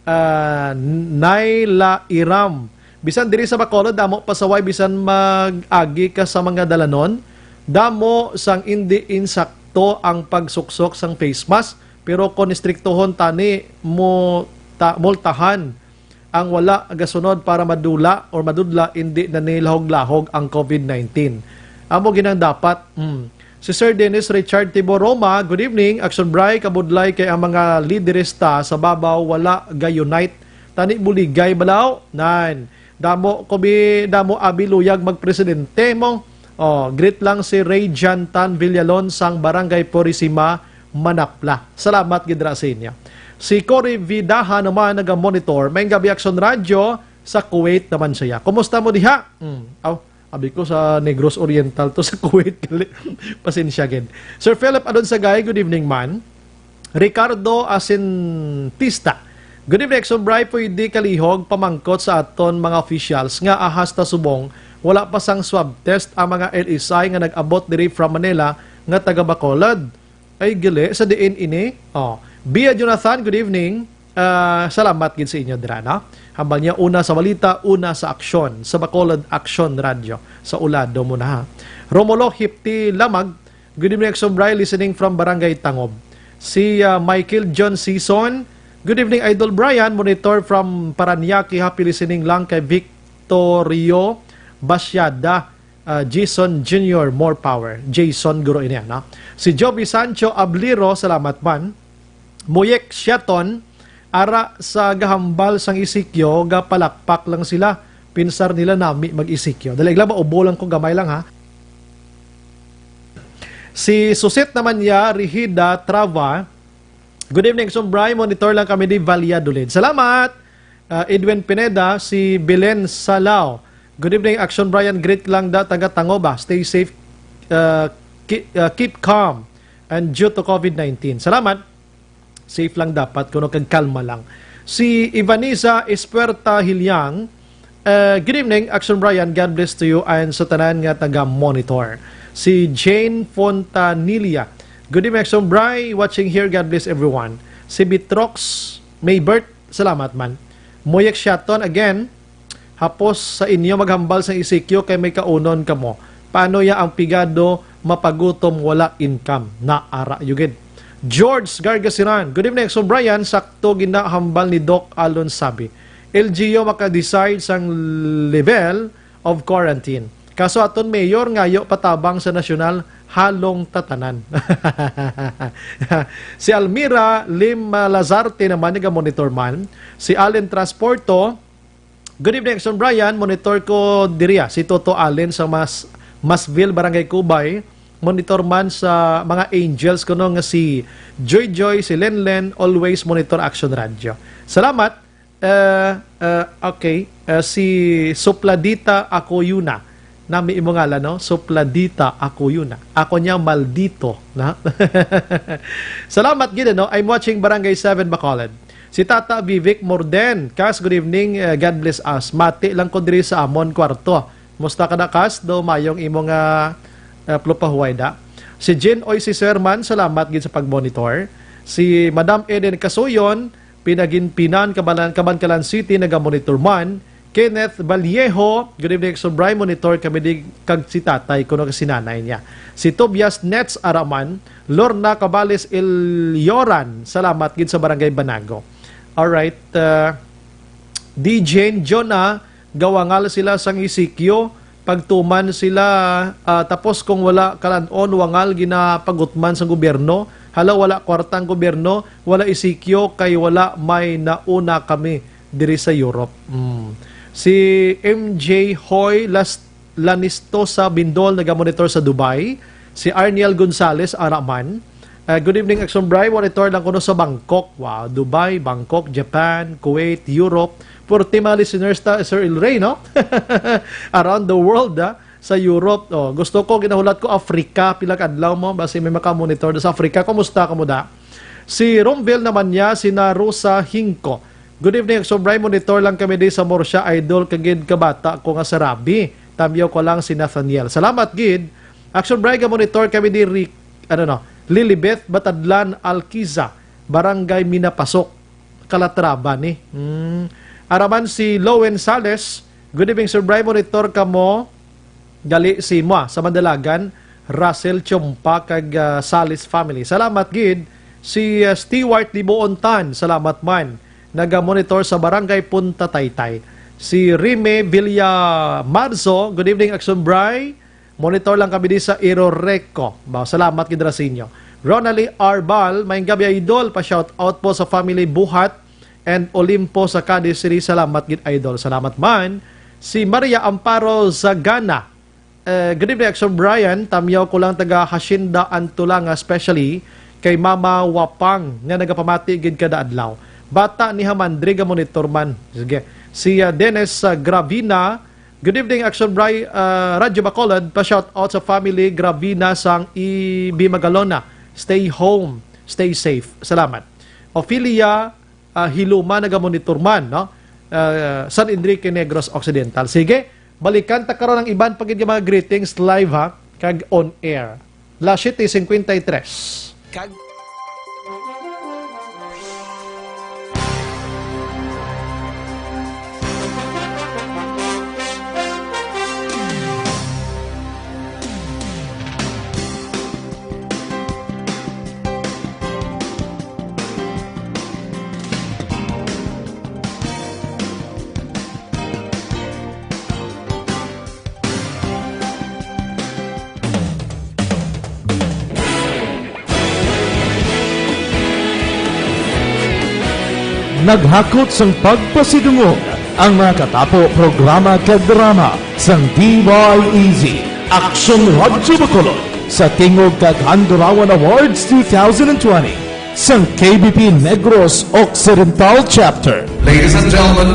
ah, Naila Iram. Bisan diri sa Bacolod, damo pasaway bisan mag-agi ka sa mga dalanon. Damo sang indi insakto ang pagsuksok sang face mask, pero kon istriktohon tani mo ta, multahan ang wala gasunod para madula or madudla, indi na ni lahog-lahog ang COVID nineteen. Amo ginang dapat. Mm. Si Sir Dennis Richard Tiboroma, good evening. Action Bray, kabudlay kay ang mga liderista sa babaw wala ga-unite. Tani buligay balaw. Nine. Damo ko bi, damo abi luyag magpresidente mo. Oh, greet lang si Ray Jan Tan Villalon sang Barangay Purisima, Manapla. Salamat gid ra sa inyo. Si Cory Vidaha naman naga-monitor. May gabi Action Radyo sa Kuwait naman siya. Kumusta mo diha? Hmm. Aw, abi ko sa Negros Oriental to sa Kuwait. Gali. Pasensya gid. Sir Philip Adonsagay, good evening man. Ricardo Asintista. Good evening, Exo Bry. Pwede kalihog pamangkot sa aton mga officials nga ahas ta subong wala pa sang swab test ang mga L S I nga nag-abot diri from Manila nga taga Bacolod. Ay, gali, sa diin ini? Oh. Bia Jonathan, good evening. Ah, salamat gid sa inyo dira, no? Hambal niya, una sa balita, una sa aksyon, sa Bacolod Aksyon Radyo, sa Ulado mo na, ha. Romulo Hipti Lamag, good evening, Exo Bry, listening from Barangay Tangob. Si ah, Michael John Season, good evening, Idol Brian, monitor from Paranaque, happy listening lang kay Victorio Basiada. Ah, Jason Junior, more power. Jason, guro ini, no? Si Joby Sancho Abliro, salamat man. Muyek Siaton, ara sa gahambal sang isikyo, gapalakpak lang sila. Pinsar nila nami mag-isikyo. Dali lang ba, ubo lang ko, gamay lang, ha. Si Susit naman niya, Rihida Trava. Good evening, Sumbray. Monitor lang kami di Valladolid. Salamat! Ah, Edwin Pineda, si Belen Salao. Good evening, Action Brian. Greet lang da, taga Tangoba. Stay safe. Uh, keep, uh, keep calm and due to COVID nineteen. Salamat. Safe lang dapat, kuno kag kalma lang. Si Ivanisa Espuerta Hilyang, uh, good evening, Action Brian. God bless to you and sa tanan nga taga-monitor. Si Jane Fontanilla, good evening, Action Bri. Watching here. God bless everyone. Si Bitrox Maybert, salamat man. Moyek Shaton again, hapos sa inyo maghambal sa E C Q kay may kaunon kamo. Paano ya ang pigado mapagutom wala income? Naara yugid. George Gargasiran, good evening, Action Brian. Sakto ginahambal ni Doc Alon Sabi. L G U maka-decide sang level of quarantine. Kaso aton mayor ngayo patabang sa nasyonal halong tatanan. Si Almira Lim Lazarte naman naga-monitor man. Si Allen Transporto, good evening, Action Brian. Monitor ko diriya. Si Toto Allen sa Mas Masville, Barangay Cubay. Monitor man sa mga angels ko no nga si Joy Joy, si Len Len, always monitor Action Radio. Salamat. Uh, uh, okay. Uh, si Supladita Acoyuna. Nami imo ngalan, no? Supladita Acoyuna. Ako niya maldito, na? Salamat gid, no? I'm watching Barangay seven Bacolod. Si Tata Vivek Morden, Kas, good evening. Uh, God bless us. Mati lang ko diri sa amon kwarto. Musta ka na, Kas? Do mayong imo nga uh, plupahuway da. Si Jean Oy, si Sir man, salamat gid sa pag-monitor. Si Madam Eden Kasuyon, Pinaginpinan, Kabalan-, Kabankalan City, naga-monitor man. Kenneth Vallejo, good evening, Exo Bry, monitor kami di kag si tatay, kuno si nanay niya. Si Tobias Nets Araman, Lorna Cabales Ilyoran, salamat gid sa Barangay Banago. Alright, uh, D J Jonah, gawangal sila sang E C Q, pagtuman sila, ah, tapos kung wala kalan-on, wangal ginapagutman sang gobyerno. Hala, wala kwarta ang gobyerno, wala E C Q, kay wala may nauna kami diri sa Europe. Mm. Si M J Hoy Las-, Lanistosa Bindol nagamonitor sa Dubai. Si Arniel Gonzalez, ara man. Ah, good evening, Action Bry. Monitor lang kuno sa Bangkok. Wow, Dubai, Bangkok, Japan, Kuwait, Europe. Purti mga listeners ta, Sir El Rey, no? Around the world, ah, sa Europe. Oh, gusto ko, ginahulat ko, Africa. Pila ka adlaw mo? Basi may makamonitor sa Africa. Kumusta ka mo da? Si Romville naman niya, si Narusa Hingko. Good evening, Action Bry. Monitor lang kami di sa Murcia, idol, kagid kabata ko nga si Rabi. Tamyaw ko lang si Nathaniel. Salamat gid. Action Bry, ga-monitor kami di Rick, ano no, Lilibeth Batadlan Alquiza, Barangay Minapasok, Calatrava ni. Hmm. Araman si Lowen Sales. Good evening, Sir Bry. Monitor kamo. Gali si Mua sa Mandalagan, Russell Chompa kag, ah, Salis family. Salamat gid. Si, ah, Stewart Dibuon Tan, salamat man. Naga-monitor sa Barangay Punta Taytay. Si Rime Villa Marzo, good evening, Action Bry. Monitor lang kami di sa Iroreco. Ba, salamat gid ra sa inyo. Ronald Arbal, maayong gabi, idol. Pa-shout out po sa family Buhat and Olimpo sa Cadiz City. Salamat gid, idol. Salamat man. Si Maria Amparo Zagana. Eh, good evening, Action Brian. Tamyaw ko lang taga Hacienda Antulanga, especially kay Mama Wapang nga nagapamati gid kada adlaw. Bata ni Hamandri ga monitor man. Sige. Si, ah, Dennis, ah, Gravina, good evening, Action Bry, ah, Radyo Bacolod. Pa-shout out sa family Gravina sang E B Magalona. Stay home, stay safe. Salamat. Ophelia, ah, Hiluma, nagamonitor man, no? Ah, San Enrique Negros Occidental. Sige, balikan ta karon ang iban pa gid nga mga greetings live, ha, kag on air. Las siete cincuenta y tres. Kag Naghakot sang pagpasidungog ang mga katapo, programa kag drama sang D Y E Z, Aksyon Radyo Bacolod, sa tingog kag Handurawan Awards two thousand twenty sang K B P Negros Occidental Chapter. Ladies and gentlemen,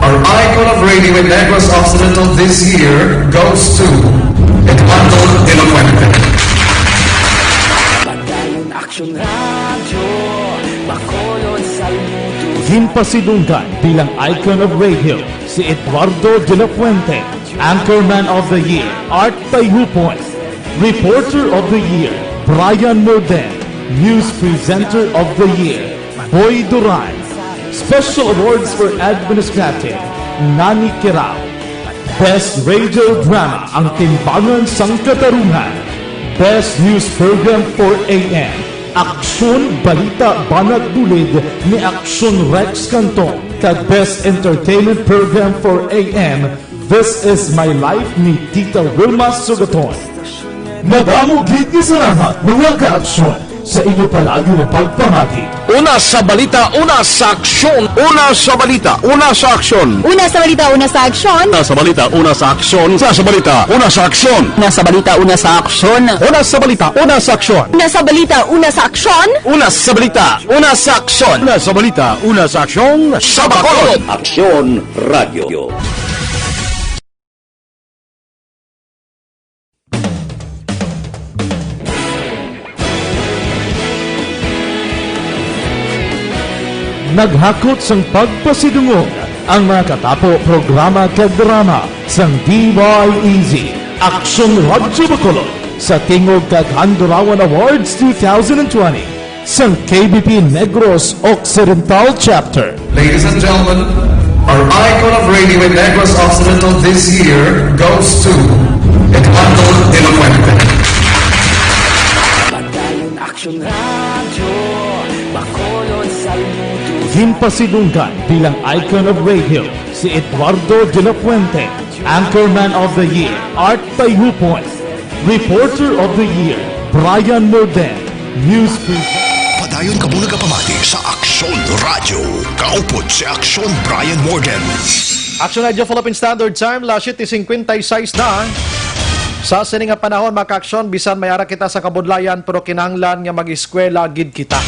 Our Icon of Radio in Negros Occidental this year goes to Eduardo de la Fuente. Padayon Aksyon Radyo, Bacolod, Saludo. Ginpasidunggan bilang Icon of Radio si Eduardo de la Fuente, Anchorman of the Year, Art Tayupon, Reporter of the Year, Brian Morden, News Presenter of the Year, Boy Duran, Special Awards for Administrative, Nani Kirao. Best Radio Drama, Ang Timbangan sang Katarungan. Best News Program for A M, Aksyon Balita Banat Bulid ni Aksyon Rex Canton, kag Best Entertainment Program for A M, This Is My Life ni Tita Wilma Sugaton. Madamo gid nga salamat, mga kaaksyon, sa inyo palagi nga pagpamati. Una sa balita, una sa aksyon. Una sa balita, una sa aksyon. Una sa balita, una sa aksyon. Una sa balita, una sa aksyon. Una sa balita, una sa aksyon. Una sa balita, una sa aksyon. Una sa balita, una sa aksyon. Una sa balita, una sa aksyon. Una sa balita, una sa aksyon. Una sa balita, una sa aksyon. Sa Bacolod. Aksyon Radio. Naghakot sang pagpasidungog ang mga katapo programa kag drama sang D Y E Z, Aksyon Radyo Bacolod, sa tingog kag Handurawan Awards two thousand twenty. Sang K B P Negros Occidental Chapter. Ladies and gentlemen, our icon of radio in Negros Occidental this year goes to Eduardo de la Fuente. Padayon Aksyon Radyo, Bacolod, Saludo. Ginpasidunggan bilang Icon of Radio si Eduardo de la Fuente, Anchorman of the Year, Art Tayupon, Reporter of the Year, Brian Morden, News Presenter. Padayon kamo nagapamati sa Aksyon Radyo. Kaupod si Aksyon Brian Morden. Aksyon Radyo Philippine Standard Time, las siete cincuenta y seis na. Sa sini nga panahon, mga kaaksyon, bisan may ara kita sa kabudlayan, pero kinahanglan nga mag-eskwela gid kita.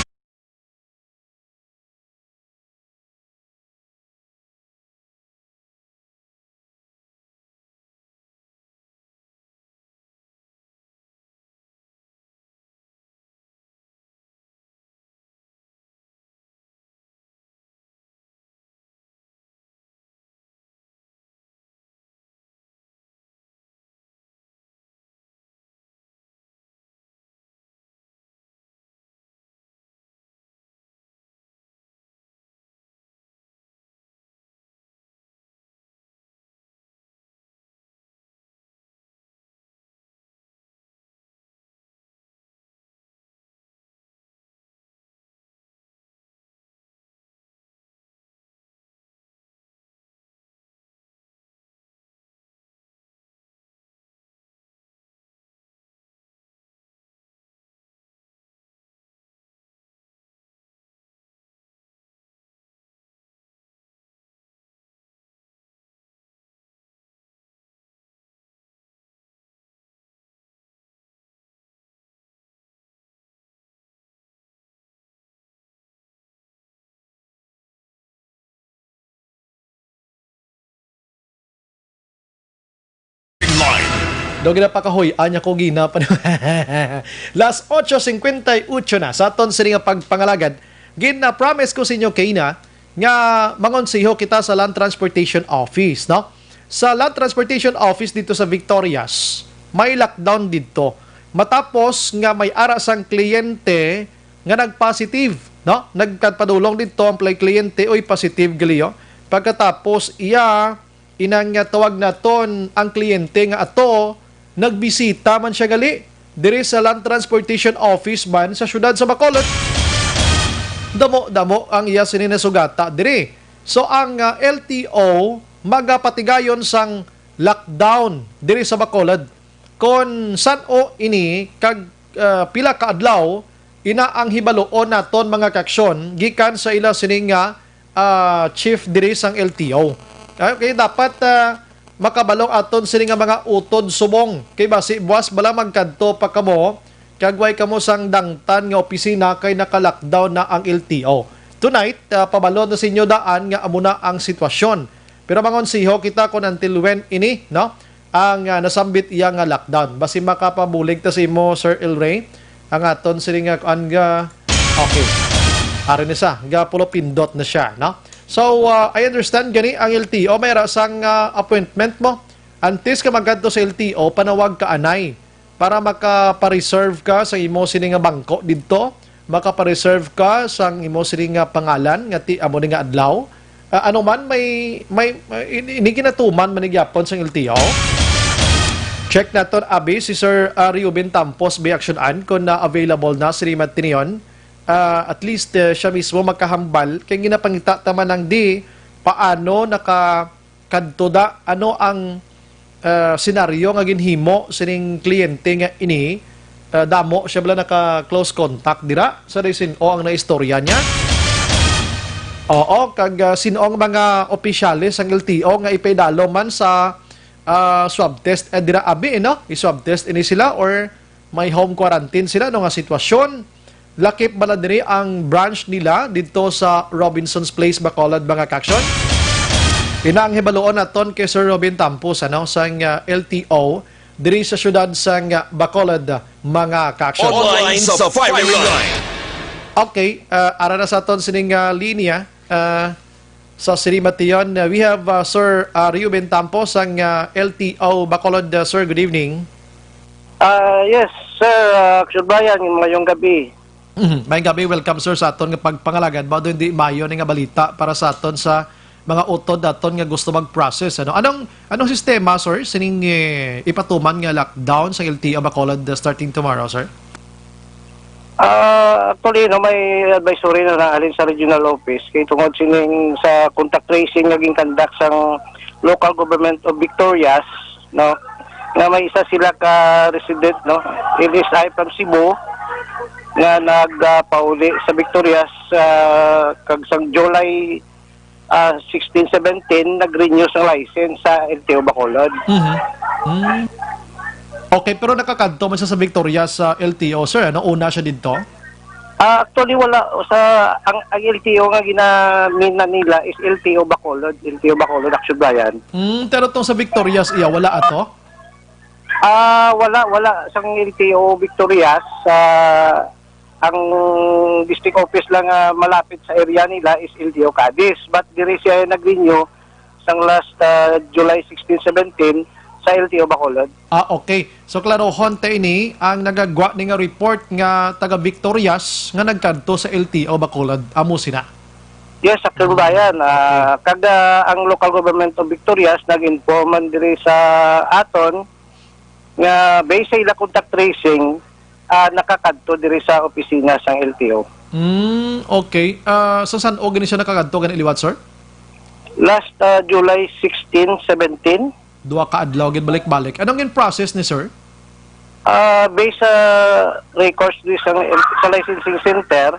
Line. Daw ginapakahoy, anya ko gina pa. Las ocho cincuenta y ocho na sa aton sini nga pagpangalagad. Gina-promise ko sa inyo kay na nga mangonseho kita sa Land Transportation Office, no? Sa Land Transportation Office dito sa Victorias, may lockdown dito. Matapos nga may ara sang kliyente nga nagpositive, no? Nagpadulong dito ang play kliyente, oy, positive gali, oh. Pagkatapos iya, inang nga tawag naton ang kliyente nga ato, nagbisita man siya gali diri sa Land Transportation Office man sa siyudad sa Bacolod. Damo-damo ang iya sini nasugata diri. So ang, ah, L T O magapatigayon sang lockdown diri sa Bacolod. Kon san-o ini kag, ah, pila ka adlaw, ina ang hibaluon naton, mga kaaksyon, gikan sa ila sini nga, ah, chief diri sang L T O. Okay, dapat, ah, makabalo aton sini nga mga utod subong. Kay basi buas bala magkadto pa kamo, kag way kamo sang dangtan nga opisina kay naka-lockdown na ang L T O. Tonight, ah, pabalo na sa inyo daan nga amo na ang sitwasyon. Pero mangonsiho kita kung until when ini, no? Ang, ah, nasambit iya nga lockdown. Basi makapabulig ta sa imo, Sir El Rey, ang aton sini nga kuan nga, okay. Ari ni sa, ga pulo pindot na siya, no? So, ah, I understand gani ang L T O, may ra sang, ah, appointment mo. Antes ka magkadto sa L T O, panawag ka anay para makapareserve ka sa imo sini nga bangko didto, makapareserve ka sang imo sini nga pangalan nga ti amo ni nga adlaw. Ah, ano man, may, may, may ini, ini ginatuman man ni gyapon sang L T O. Check naton abi si Sir, ah, Reuben Tampos, Bay Action An, kung na available na sini matiniyon. Ah, at least, eh, siya mismo makahambal kay ginapangita ta man ang di paano naka kadto da, ano ang, ah, senaryo nga ginhimo sining kliyente nga ini? Ah, damo siya bala naka close contact dira sa day sin-o ang naistorya niya? Oo, kag, ah, sin-o ang mga opisyales sang L T O nga ipaidalom man sa, ah, swab test, eh, dira abi, eh, no? I-swab test ini sila or may home quarantine sila, no, nga sitwasyon. Lakip bala diri ang branch nila didto sa Robinson's Place, Bacolod, mga kaksyon? Ina ang hibaluon naton kay Sir Robin Tampos, ano, sang, ah, L T O diri sa siyudad sang, ah, Bacolod, mga kaksyon. Online sa firing line. Okay, ah, ara na sa aton sining, ah, linya. Ah, sa Siri Mation, uh, we have, uh, Sir, uh, Reuben Tampos sang, uh, L T O Bacolod. Uh, sir, good evening. Ah, yes, sir. Ah, Sir Brian, mayong gabi. Mhm. Mayong gabi. Welcome, sir, sa aton nga pagpangalagad. Mao din di mayo ni nga balita para sa aton sa mga utod naton nga gusto mag-process, ano? Anong, anong sistema, sir, sining, eh, ipatuman nga lockdown sa L T O Bacolod, uh, starting tomorrow, sir? Ah, actually, no, may advisory na nahalin sa regional office kay tungod sining sa contact tracing nga gin-conduct sang local government of Victorias, no, nga may isa sila ka resident, no, L S I from Cebu nga nagpauli sa Victorias, ah, kag sang July ah, sixteen seventeen, nag-renew sang license sa L T O Bacolod. Mhm. Mm. Okay, pero nakakadto man siya sa Victorias sa L T O, sir, ano? Una siya didto? Ah, actually, wala. Sa, ang, ang L T O nga ginamina nila is L T O Bacolod. L T O Bacolod, Action Bayan. Mm, pero tong sa Victorias, iya, wala ato? Ah, wala, wala. Sang L T O Victorias, ah, ang district office lang nga malapit sa area nila is L T O Cadiz. But diri siya nag-renew sang last, ah, July sixteen seventeen sa L T O Bacolod. Ah, okay. So, klarohon ta ini, ang nagagwa ni nga report nga taga Victorias nga nagkadto sa L T O Bacolod. Amo sina. Yes, sa Kalubayan. Ah, okay. Kag, ah, ang local government of Victorias nag-inform man diri sa aton nga based sa ila contact tracing, ah, nakakadto diri sa opisina sang L T O. Mm, okay. Ah, sa san-o gani siya nakakadto gani liwat, sir? Last, ah, July sixteen, seventeen. Duha ka adlaw gid balik-balik. Anong in process ni sir? Ah, based sa records di sa, sa licensing center,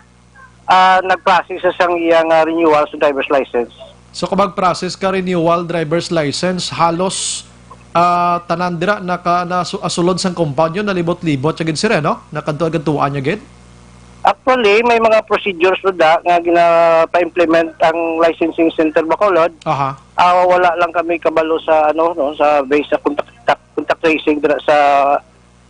ah, nag-process sa sang iyang, ah, renewal sa driver's license. So, kung mag-process ka renewal driver's license, halos, ah, tanan dira naka, nasu-, asulod sang compound yun, nalibot-libot siya gid, sir, eh, no? Nakadto-kadtuan niya gid? Actually, may mga procedures na da nga ginapa-implement ang licensing center Bacolod. Aha. Ah, wala lang kami kabalo sa, ano, no, sa base sa contact, contact tracing dira sa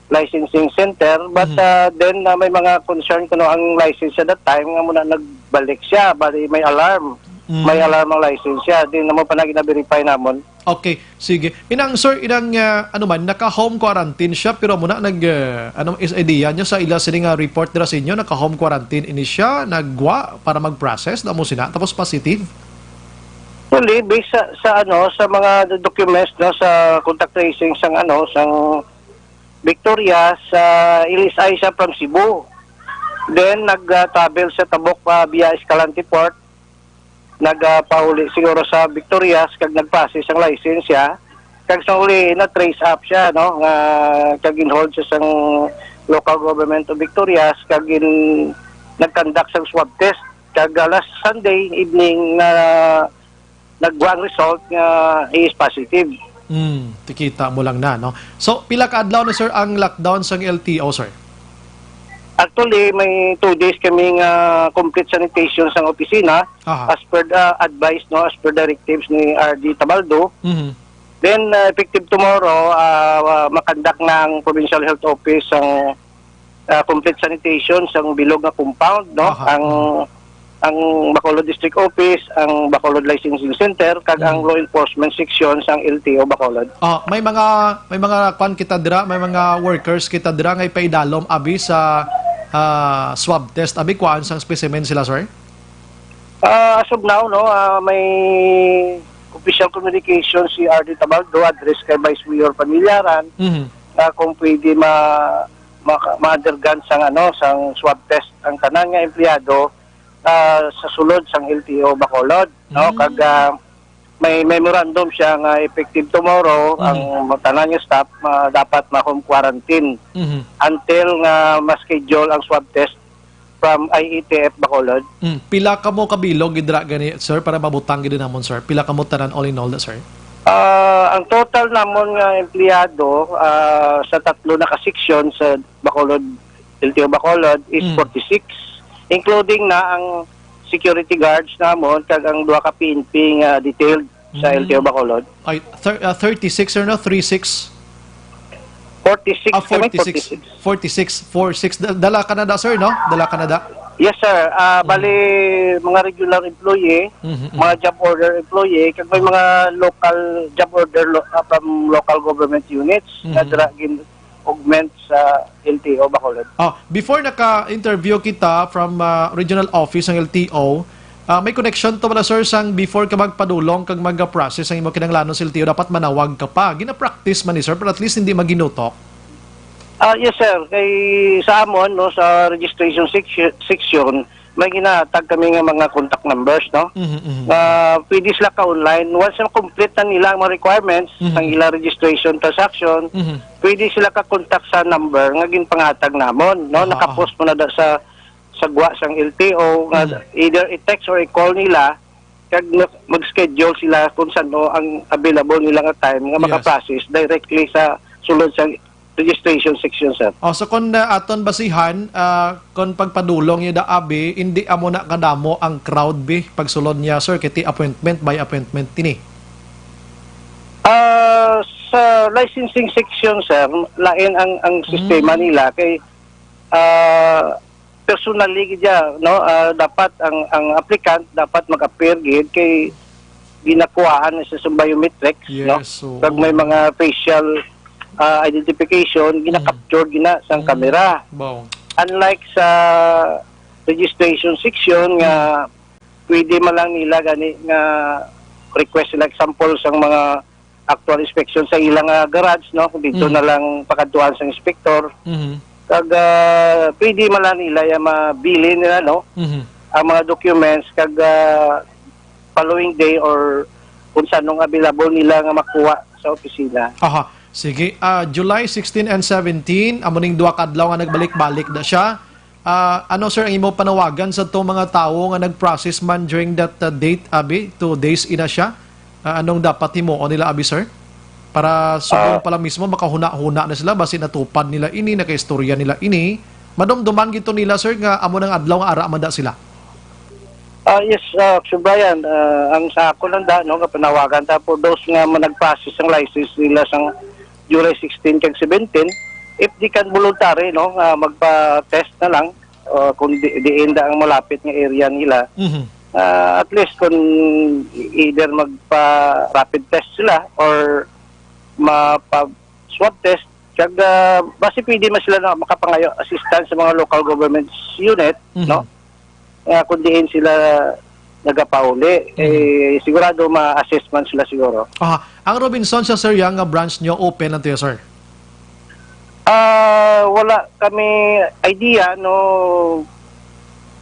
licensing center, but, Mhm. ah, then, ah, may mga concern kuno ang license at that time nga muna nagbalik siya, bali may alarm. Mm. May alarm ang license siya. Di naman pa na gina-verify namon. Okay, sige. Inang, sir, inang, ah, ano man, naka-home quarantine siya, pero muna nag, ah, ano, is idea niyo sa ila sini nga report dira sa inyo, naka-home quarantine ini siya, nagwa para mag-process, na mo sina, tapos positive? Actually, based sa, sa, ano, sa mga documents, no, sa contact tracing sang, ano, sang Victorias, ah, L S I siya from Cebu. Then, nag-, ah, travel sa Tabok pa via Escalante Port. Nag, ah, pauli siguro sa Victorias, kag nag-process ang license siya. Kag sa uli, na-trace up siya, no? Nga, kag in-hold siya sang local government of Victorias, kag in-, nag-conduct sang swab test. Kag, ah, last Sunday evening, na nagwa ang result nga he is positive. Hmm, tikita mo lang na, no? So, pila ka adlaw na, sir, ang lockdown sang L T O, sir? Actually, may two days kami nga complete sanitation sang opisina Aha. as per the advice, no, as per directives ni R D Tabaldo. Mhm. Then, uh, effective tomorrow, uh, uh, makandak na ang Provincial Health Office ang, uh, complete sanitation sang bilog nga compound, no? Aha. Ang, ang Bacolod District Office, ang Bacolod Licensing Center, kag ang Mm. Law Enforcement Section sang L T O Bacolod. Ah, may mga, may mga kwan kita dira, may mga workers kita dira nga ipaidalom abi sa, ah, swab test. Abi kuan sang specimen sila, sir? Ah, as of now, no, ah, may official communication si R D Tabaldo address kay Vice Mayor Pamillaran Mhm. nga kung pwede ma-, ma-, ma-undergone sang, ano, sang swab test ang tanan nga empleyado, ah, sa sulod sang L T O Bacolod, no? Mm. Kag, ah, may memorandum siya nga effective tomorrow, Mhm. ang tanan nga staff, ah, dapat ma-home quarantine Mhm. until nga ma-schedule ang swab test from I E T F Bacolod. Mm. Pila kamo kabilog gid dira gani, sir, para mabutang gid namon, sir? Pila kamo tanan all in all, sir? Ah, ang total namon nga empleyado, ah, sa tatlo na ka seksyon sa Bacolod, L T O Bacolod is Mm. forty-six, including na ang security guards namon kag ang duha ka P N P nga detailed sa Mm. L T O Bacolod. Ay, thir-, ah, thirty-six, sir, no? Three six? Forty-six Ah, kami, forty-six. forty-six. Forty-six, four six. Da-, dala Canada, sir, no? Dala Canada? Yes, sir. Ah, Mm. bali, mga regular employee, Mm-hmm. mga job order employee, kag may Ah. mga local job order lo-, ah, from local government units na Mm-hmm. dira gin-augment sa L T O Bacolod. Ah, before naka-interview kita from, ah, regional office ng L T O, ah, may connection to wala, sir, sang before ka magpadulong kag mag-process ang imo kinahanglanon sa L T O, dapat manawag ka pa. Gina-practice man ni, sir, pero at least hindi maginutok. Ah, yes, sir. Kay sa amon, no, sa registration section, section, may ginahatag kami nga mga contact numbers, no? Mhm, mhm. Nga pwede sila ka-online. Once na complete na nila ang mga requirements Mhm. sang ilang registration transaction, Mhm. pwede sila ka-contact sa number nga ginpangatag namon, no? Aha, Nakapost aha. mo na da sa, sa gwa sang L T O, nga Mhm. either i-text or i-call nila, kag na-, mag-schedule sila kung saan ang available nila nga time nga Yes. makaprocess directly sa sulod sa registration section, sir. Oh, so kung, uh, aton basihan, uh, kung pagpadulong niyo da abi, hindi amo na kadamo ang crowd bi pagsulod niya, sir, kay ti appointment by appointment tini. Ah, sa licensing section, sir, lain ang, ang sistema Mm. nila kay, ah, personally gid ya, no? Ah, dapat ang, ang applicant dapat mag-appear gid kay ginakuhaan na sa, sa biometrics, no? Yes, oo. Pag may mga facial, ah, identification, Mm. gina-capture gina sang Mm. camera. Wow. Unlike sa registration section nga Mm. pwede man lang nila gani nga request sila example sang mga actual inspection sa ilang, ah, garage, no? Dito Mm. na lang pakadtuan sa inspector. Mhm. Kag, ah, pwede man lang nila ya mabilin nila, no? Mhm. Ang mga documents kag, ah, following day or kung sanong available nila nga makuha sa opisina. Aha. Sige, ah, July sixteen and seventeen, amo ning duha ka adlaw nga nagbalik-balik na siya. Ah, ano, sir, ang imo panawagan sa tong mga tawo nga nag-process man during that, uh, date, abi? Two days ina siya. Ah, anong dapat himuon nila, abi, sir? Para subong Ah. pa lang mismo, makahuna-huna na sila, basi natupad nila ini, nakaistorya nila ini. Madumduman gito nila, sir, nga amo nang adlaw nga ara man da sila. Ah, yes, ah, Sir Brian, ah, ang sa ako lang da, no, kapanawagan ta for those nga man nag-process ang license nila sang July sixteen kag seventeen, if they can voluntary, no, nga magpa-test na lang, ah, kung di, diin da ang malapit nga area nila, Mhm. ah, at least kung either magpa-rapid test sila or mapa-swab test, kag, ah, basi pwede man sila na makapangayo assistance sa mga local government unit, Mhm. no? Nga kung diin sila nagapauli, Mhm. eh, sigurado ma-assist man sila siguro. Aha. Ang Robinson sa, sir, yang nga branch nyo, open lang to, sir? Ah, wala kami idea, no?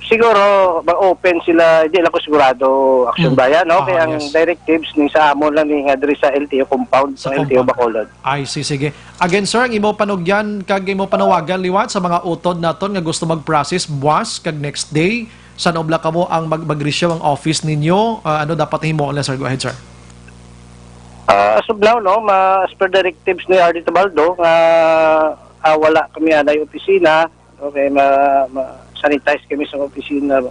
Siguro, ma-open sila, hindi lang ko sigurado, Action Mhm. Bayan, no? Aha, Kaya ang yes. directives ni sa amon lang ni nga diri sa L T O compound, Sa sa L T O compound. Bacolod. Ay, si-, sige. Again, sir, ang imo panugyan kag imo panawagan liwat sa mga utod naton nga gusto mag-process buwas kag next day, san-o bala kamo ang mag-, mag-resume ang office ninyo? Ah, ano dapat himuon nila, sir? Go ahead, sir. Ah, as of now, no, ma-, as per directives ni R D Tabaldo, nga, ah, wala kami anay opisina, Okay, ma, ma sanitize kami sa opisina,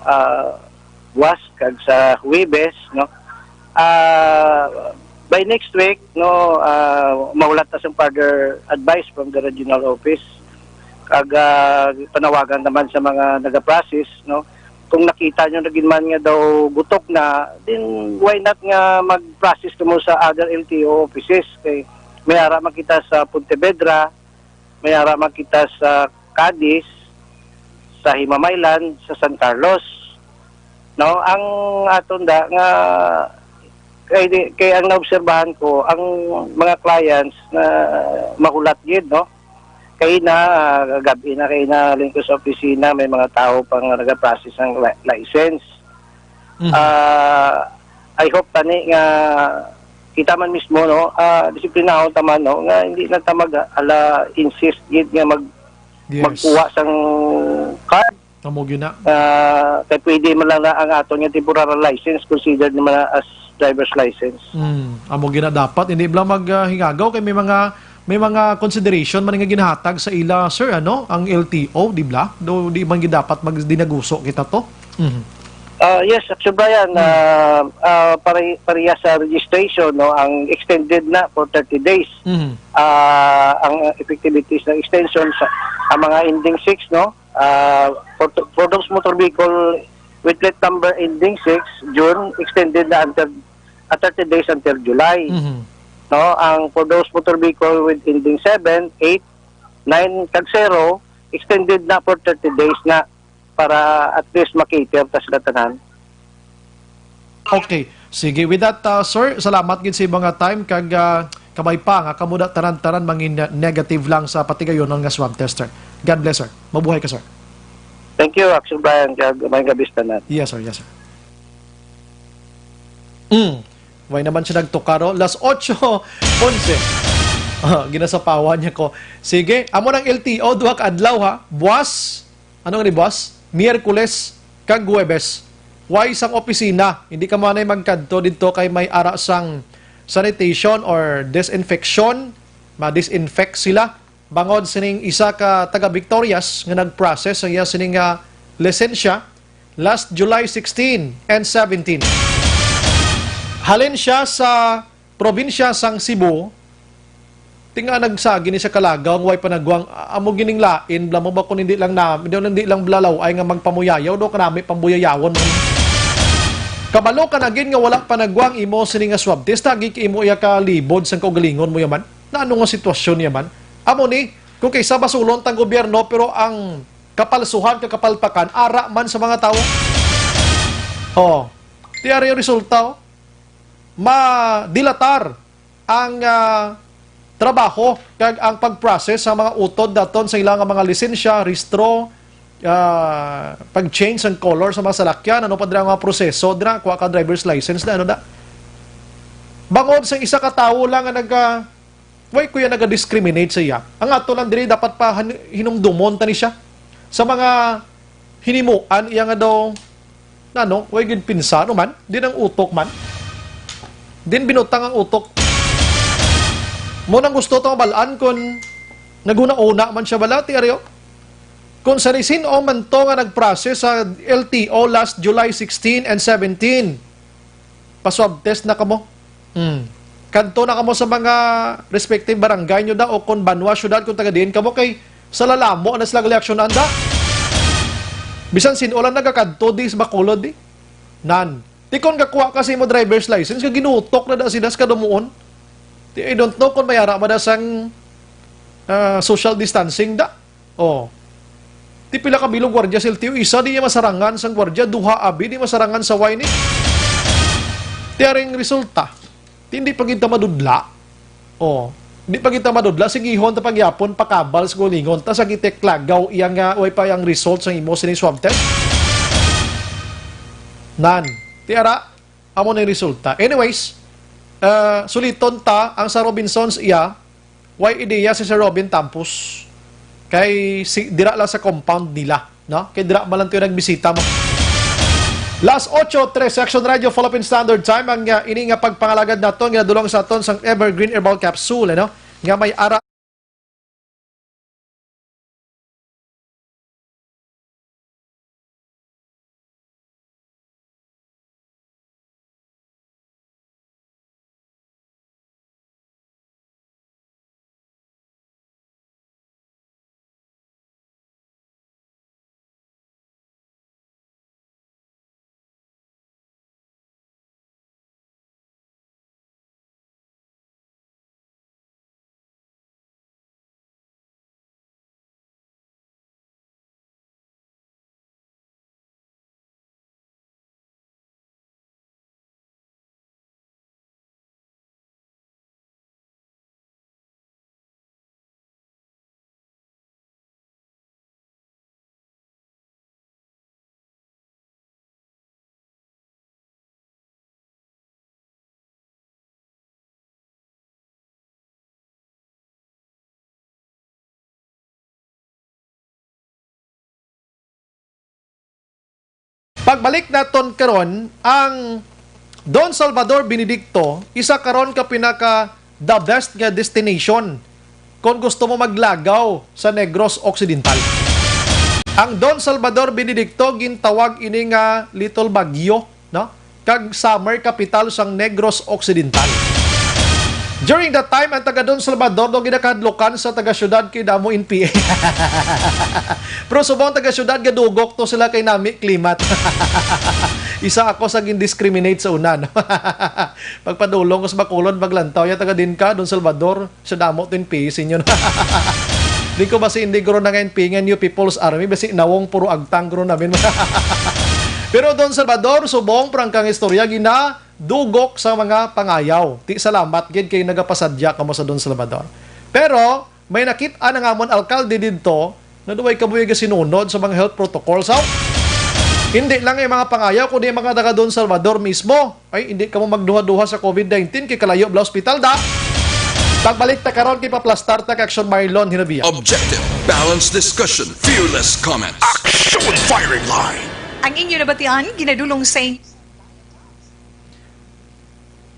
ah, buwas kag sa Huwebes, no? Ah, by next week, no, ah, mahulat na sang further advice from the regional office. Kag, ah, panawagan naman sa mga nagaprocess, no? Kung nakita nyo na gid man nga daw gutok na, then why not nga mag-process kamo sa other L T O offices? Kay may ara man kita sa Pontevedra, may ara man kita sa Cadiz, sa Himamaylan, sa San Carlos. No, ang aton da nga kay, di- kay ang naobserbahan ko, ang mga clients na mahulat gid, no? Kay na gab-i na, kay na lingkod sa opisina, may mga tao pang nagaprocess ng li- license. Mhm. Ah, I hope tani nga kita man mismo, no, ah, disiplinahon ta man, no, nga hindi na ta mag ala insist gid nga mag Yes. magkuha sang card. Amo gyud na. Ah, kay pwede man lang na ang aton nga temporary license considered naman na as driver's license. Mm, amo gyud na dapat, hindi bala mag, ah, hingagaw kay may mga, may mga consideration man nga ginahatag sa ila, sir, ano, ang L T O, di bala? Do, di man gyud dapat mag dinaguso kita to? Mhm. Ah, yes, Action Brian, Hmm. ah, ah, pare- pareha sa registration, no, ang extended na for thirty days. Mhm. Ah, ang effectivities ng extension sa ang mga ending six, no, ah, for, for those motor vehicle with plate number ending six, June, extended na until, ah, thirty days until July. Mhm. No, ang for those motor vehicle with ending seven, eight, nine, kag zero, extended na for thirty days na para at least makater ta sila tanan. Okay. Sige, with that, uh, sir, salamat gid sa imong nga time kag, uh, kamay pa nga kamo da tanan-tanan mangin negative lang sa patigayonon nga swab tester. God bless, sir. Mabuhay ka, sir. Thank you, Action Brian, kag may gabi sa tanan. Yes, sir. Yes, sir. Mm. Way naman siya nagtukaro. Las otso onse. Ah, ginasapawan niya ko. Sige, amo nang L T O, duha ka adlaw, ha. Buwas, ano nga ni buwas? Miyerkules kag Huwebes. Way sang opisina. Hindi ka manay magkadto didto kay may ara sang sanitation or disinfection. Ma-disinfect sila. Bangod sining isa ka taga Victorias nga nag-process sa iya sining, ah, lisensya last July sixteen and seventeen. Halin siya sa probinsya sang Cebu, tinga nagsagi ni sa Kalagaw nga way panagwang, a-, amo gining lain, bala mo ba kung hindi lang na, hindi, hindi lang blalaw ay nga magpamuyayaw, do kanami pambuyayawon mo. Kabalo ka na gid nga wala panagwang imo sini nga swab test, agi kay imo iya kalibod sang kaugalingon mo yaman. Na ano nga sitwasyon niya man? Amo ni, kung kaysa basulon tang gobyerno, pero ang kapalsuhan kag kapalpakan, ara man sa mga tawo. Oh, ti ari ang resulta, oh. Madilatar ang, ah, trabaho kag ang pag-process sa mga utod daton sa ilang mga lisensya, rehistro, ah, pag-change sang color sa mga salakyan, ano pa dira ang mga proseso dira, kuha ka driver's license na, ano da. Bangod sa isa ka tawo lang nga naga, way kuya naga-discriminate sa iya. Ang ato lang diri dapat pa han-, hinumdumon ta ni siya sa mga hinimuan iya nga daw, nano, way gid pinsano man, din ang utok man. Din binutang ang utok. Mo nang gusto to mabalaan kung naguna-una man siya bala, ti ari, oh. Kung sa risin-o man to nga nag-process sa L T O last July sixteen and seventeen, pa-swab test na kamo. Hmm. Kadto na kamo sa mga respective barangay nyo da o kung banwa, syudad, kung taga diin kamo, kay sa lalamo na sila galiaksyonan da. Bisan sin-o lang nagakadto di sa Bacolod di. Nan. Ti kon kakuha ka sa imo driver's license, nga ginutok na da sila sa kadumuon. Ti, I don't know kung may ara ba da sang, ah, social distancing da. Oh. Ti pila ka bilog gwardiya sa L T O, isa di niya masarangan sang gwardiya, duha abi di masarangan sa way ni. Ti aring resulta, ti hindi pa gid ta madudla. Oh. Di pa gid ta madudla, sigihon ta pagyapon pakabal sa gulingon ta sa giteklagaw iya nga way pa ang result sa imo sining swab test. Nan, ti ara, amo na yung resulta. Anyways, ah, suliton ta ang sa Robinsons iya, way ideya si Sir Robin Tampos. Kay si, dira lang sa compound nila, no? Kay dira man lang to yung nagbisita mo. Last otso tres, Action Radio, Philippine Standard Time, ang, ah, ini nga pagpangalagad naton, ginadulong sa aton sang Evergreen Herbal Capsule, ano? Nga may ara Pagbalik naton karon, ang Don Salvador Benedicto, isa karon ka pinaka the best nga destination kung gusto mo maglagaw sa Negros Occidental. Ang Don Salvador Benedicto gintawag ini nga Little Baguio, no? Kag summer capital sang Negros Occidental. During that time, ang taga Don Salvador daw ginakahadlukan sa taga-syudad kay damo N P A. Pero subong taga-syudad, gadugok to sila kay nami klimat. Isa ako sa gindiscriminate sa una, no? Pagpadulong ko sa Bacolod, maglantaw ya taga din ka, Don Salvador, sa damo to N P A sa inyo. Di ko basi hindi guro na nga N P A nga New People's Army, basi nawong puro agtang guro namin. Pero Don Salvador, subong, prangkang istorya, ginadugok sa mga pangayaw. Ti salamat gid kay nagapasadya kamo sa Don Salvador. Pero may nakit-an ang amon alkalde didto nga duway kabuhi gasinunod sa mga health protocols. Aw, hindi lang ang mga pangayaw, kundi ang mga taga Don Salvador mismo. Ay, hindi kamo magduha-duha sa COVID nineteen, kay kalayo bala hospital da. Pagbalik ta karon, kay paplastar ta kay Action Marlon Hinabia. Objective, balanced discussion, fearless comments. Action Firing Line. Ang inyo nabatian, ginadulong sa inyo.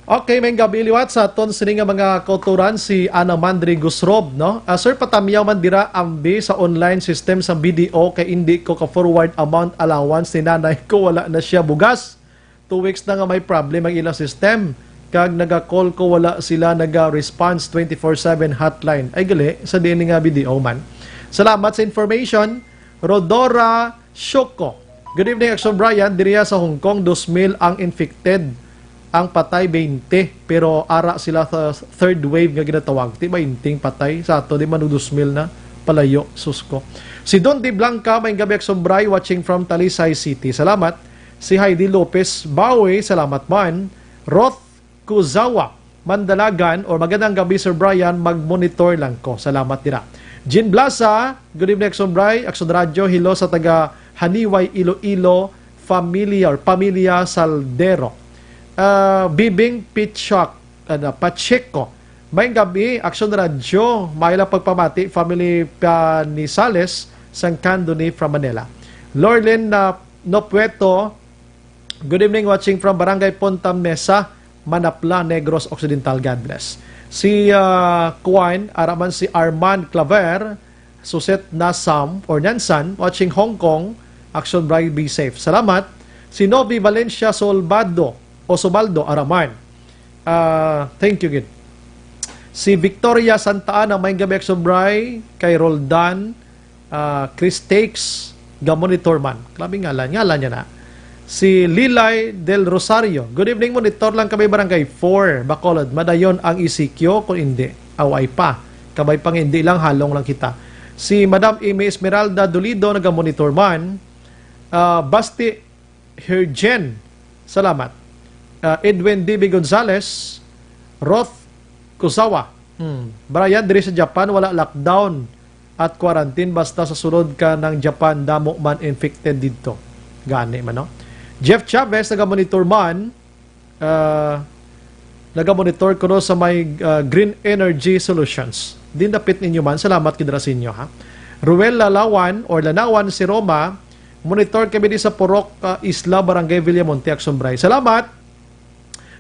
Okay, may gabi liwat sa aton sini nga mga kauturan, si Ana Mandri Gusrob, no? Ah, sir, patamyaw man dira ambi sa online system sa B D O kay indi ko ka-forward amount allowance ni nanay ko, wala na siya bugas. Two weeks na nga may problem ang ilang system. Kag naga-call ko, wala sila naga-response, twenty-four seven hotline. Ay, gali, sa diin nga B D O man. Salamat sa information. Rodora Shoko. Good evening, Action Brian. Diriya sa Hong Kong, dos mil ang infected. Ang patay, twenty. Pero ara sila sa third wave nga ginatawag. Ti twenty ang patay. Sa ato, di man dos mil na. Palayo, sus ko. Si Don Di Blanca, may gabi, Action Bri, watching from Talisay City. Salamat. Si Heidi Lopez Bawi, salamat man. Roth Kuzawa, Mandalagan, or magandang gabi, Sir Brian, mag-monitor lang ko. Salamat dira. Jean Blasa, good evening, Action Bri, Action Radio, hello sa taga Haniway, Iloilo, familia, or pamilya Saldero. Ah, Bibing Pichak, ano, Pacheco, may gabi, Action Radio, may lang pagpamati, family Panizales, San Candoni from Manila. Lorlin na Nopueto, good evening, watching from Barangay Punta Mesa, Manapla, Negros Occidental. God bless. Si, ah, Kuan, ara man si Armand Claver, Suset Nasam, or Nansan, watching Hong Kong, Action Bright, be safe. Salamat. Si Novi Valencia Solbado, o Sobaldo, ara man. Ah, thank you, gid. Si Victoria Santa Ana, may gabi, Action Bright, kay Roldan, ah, Chris Takes, ga-monitor man. Grabe ngalan, ngalan niya na. Si Lilay Del Rosario, good evening, monitor lang kami, Barangay four, Bacolod. Madayon ang E C Q kung hindi. Aw, ay pa. Kabay pa nga hindi lang, halong lang kita. Si Madam Amy Esmeralda Dolido, naga-monitor man. Ah, Basti Herjen, salamat. Ah, Edwin D B Gonzales, Roth Kusawa. Hmm. Brian, diri sa Japan, wala lockdown at quarantine, basta sa sulod ka ng Japan, damo man infected didto. Gani man, no? Jeff Chavez, naga-monitor man, ah, naga-monitor kuno sa may, ah, Green Energy Solutions. Din dapit ninyo man. Salamat gid ra sa inyo, ha. Ruel Lalawan or Lanawan si Roma, monitor kami di sa Purok, ah, Isla, Barangay Villamonte, Action Bri. Salamat.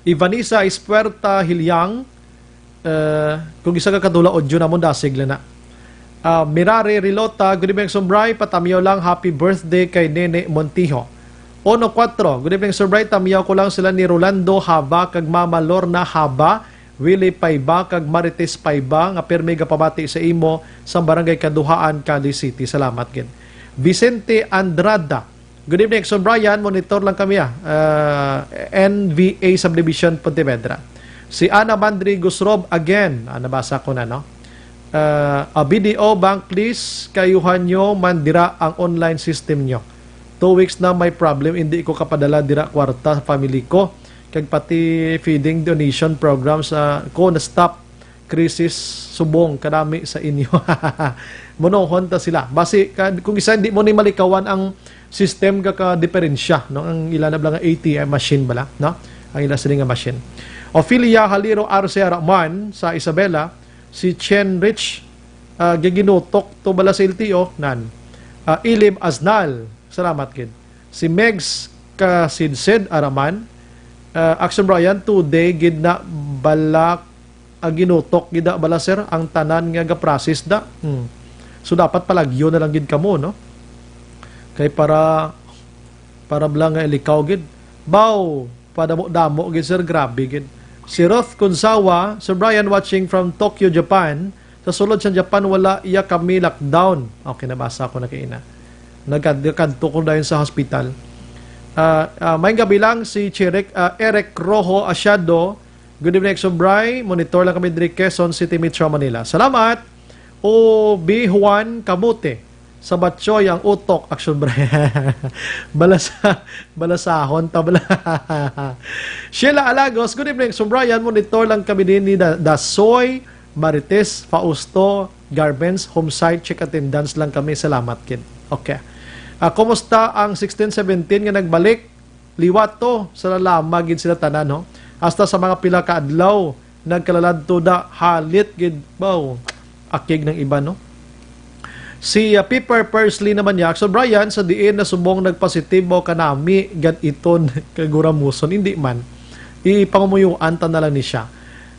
Ivanisa Espuerta Hilyang, eh, kung isa ka kadula audio namon, dasig lang na. Ah, Mirare Rilota, good evening, Action Bri. Patamyaw lang, happy birthday kay Nene Montijo. Uno cuatro, good evening, Sir Bri. Tamyaw ko lang sila ni Rolando Haba kag Mama Lorna Haba, Willie Paiba kag Marites Paiba nga pirmi gapamati sa imo sa Barangay Kaduhaan, Cali City. Salamat gid. Vicente Andrada, good evening, Action Brian. Monitor lang kami, ah. Ah, N V A Subdivision, Pontevedra. Si Ana Mandri Gusrob again. Ah, nabasa ko na, no? Ah, a B D O bank, please, kayuhan nyo man dira ang online system nyo. Two weeks na may problem, hindi ko kapadala dira kwarta sa family ko. Kag pati feeding donation program sa ko na-stop. Crisis subong kadami sa inyo. Monohon ta sila. Basi, ka-, kung isa, hindi mo ni malikawan ang system ka, ka diferensya, no? Ang ila na bala nga A T M machine bala, no? Ang ila sini nga machine. Ophelia Haliro Arce Araman sa Isabela, si Chen Rich, ah, giginutok to bala sa L T O, nan. Ah, Ilim Aznal, salamat gid. Si Megs kasidsid, araman. Ah, Action Brian, today gid na bala, ah, ginutok gid na bala, sir, ang tanan nga ga-process da. Hmm. So, dapat palagyo na lang gid kamo, no? Kay para, para bala nga ilikaw gid. Baw, padamo-damo gid, sir, grabe gid. Si Ruth Kunsawa, Sir Brian, watching from Tokyo, Japan. Sa sulod sa Japan, wala iya kami lockdown. Okay, nabasa ko na kaina. Nagkad-, nagkadto ko dayon sa hospital. Ah, ah, may gabi lang si Chirek, ah, Eric Rojo Asiado. Good evening, Exobray. Monitor lang kami diri, Quezon City, Metro Manila. Salamat. O B Juan Kamute. Sa Batchoy ang utok, Action Brian. Balasa-, balasahon ta bala. Sheila Alagos, good evening, Exobrian. Monitor lang kami din ni Da-, Dasoy, Marites, Fausto, Garments, home site, check attendance lang kami. Salamat, kid. Okay. Ah, kumusta ang sixteen seventeen nga nagbalik? Liwat to, sa lalama gid sila tanan, no? Hasta sa mga pila ka adlaw, nagkalaladto da, halit gid, baw, akig ng iba, no? Si, ah, Pepper Persley naman niya, "So, Brian, sa diin na subong nagpositibo kanami, gan iton kaguramuson, hindi man. Ipangumuyuan ta na lang ni siya."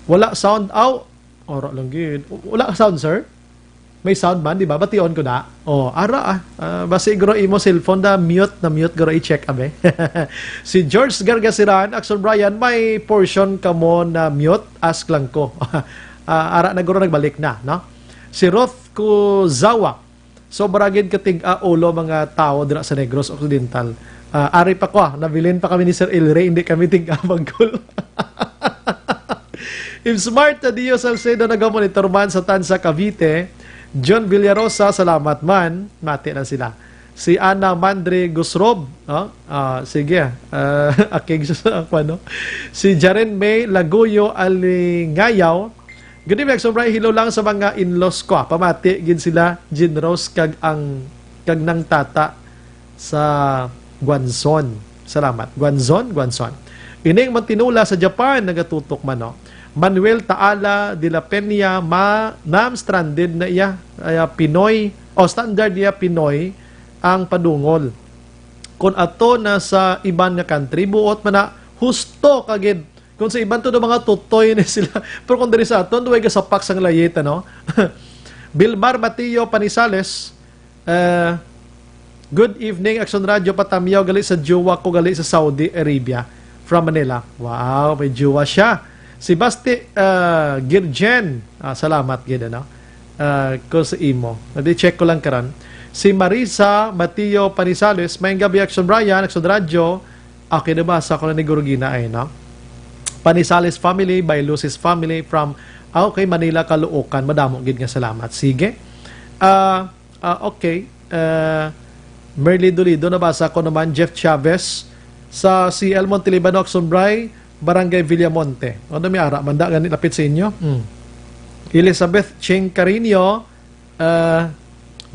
Wala sound out. Ora lang gid. Wala sound, sir? May sound man, di ba? Bation ko na. Oh, ara, ah. Ah, basi guro imo cellphone da mute, na mute guro i-check, abe. Si George Gargasiran, Axel Brian, may portion kamo na mute, ask lang ko. Ah, ara na guro, nagbalik na, no? Si Ruth Kuzawa, sobra gid ka tig-a ulo mga tawo dira sa Negros Occidental. Ah, ari pa ko, ah, nabilin pa kami ni Sir Ilre, hindi kami tig-a magkulo. If Smart Dio Salcedo nagamonitor man sa Tansa, Cavite, John Villarosa, salamat man. Mati na sila. Si Ana Mandre Gusrob, no? Ah, sige, ah, akig sa, ano? Si Jaren May Laguyo Alingayaw, "Good evening, Exobray. Hello lang sa mga in-laws ko, ah. Pamati gid sila, Jean Rose kag ang, kag nang tata sa Guanzon." Salamat. Guanzon, Guanzon. Ining Mantinula sa Japan, nagatutok man, no? Manuel Taala de la Peña, ma-, ma'am, stranded na iya, ay, ah, Pinoy, o standard niya, Pinoy, ang padungol. Kung ato na sa iban nga country, buot man na, husto kagid. Kung sa iban to, mga tutoy ni sila. Pero kung diri sa aton, way gasapak sang layit, ano? Bilmar Mateo Panisales, eh, "Good evening, Action Radio, patamyaw gali sa jowa ko gali sa Saudi Arabia, from Manila." Wow, may jowa siya. Si Basti, eh, Girjen, ah, salamat gid, ano? Ah, ko sa imo. Nadi-check ko lang karon. Si Marisa Mateo Panisales, "Maayong gabi, Action Brian, Action Radio." Okay, nabasa ko na ni Gurugina ay, no? Panisales family, by Lucy's family from, ah, okay, Manila, Caloocan. Madamo gid nga salamat. Sige. Ah, ah, okay. Ah, Merly Dolido, nabasa ko naman. Jeff Chavez sa C L Montelibano, Action Bray, Barangay Villamonte. Ano may ara, manda gani lapit sa inyo? Hmm. Elizabeth Ching Carino, ah,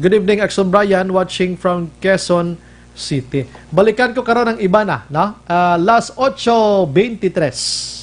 "Good evening, Action Brian, watching from Quezon City." Balikan ko karon ang iba na, no? Ah, las ocho veintitrés.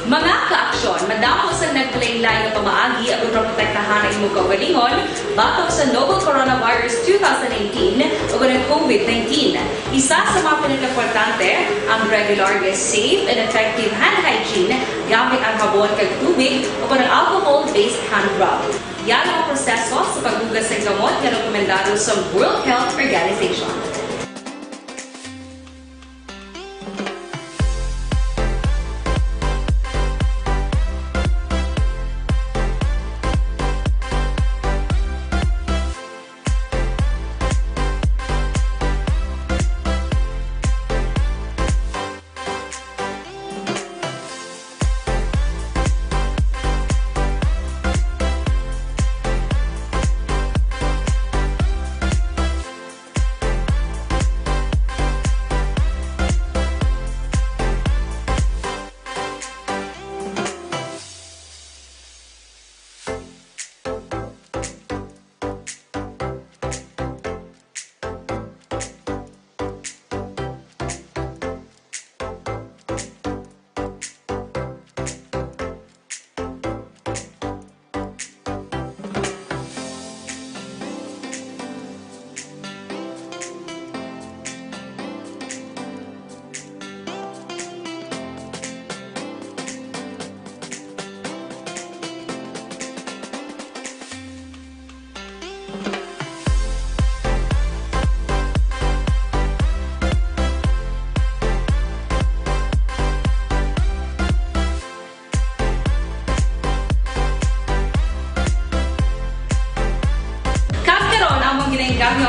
Mga ka-aksyon, madamo sang nagkalainlain nga pamaagi aron maprotektahan ang imong kaugalingon batok sa novel coronavirus two thousand nineteen o ang COVID nineteen. Isa sa mga pinakaimportante ang regular nga safe and effective hand hygiene gamit ang habon kag tubig o ang alcohol-based hand rub. Yara ang proseso sa paghugas sang kamot nga rekomendado sa World Health Organization.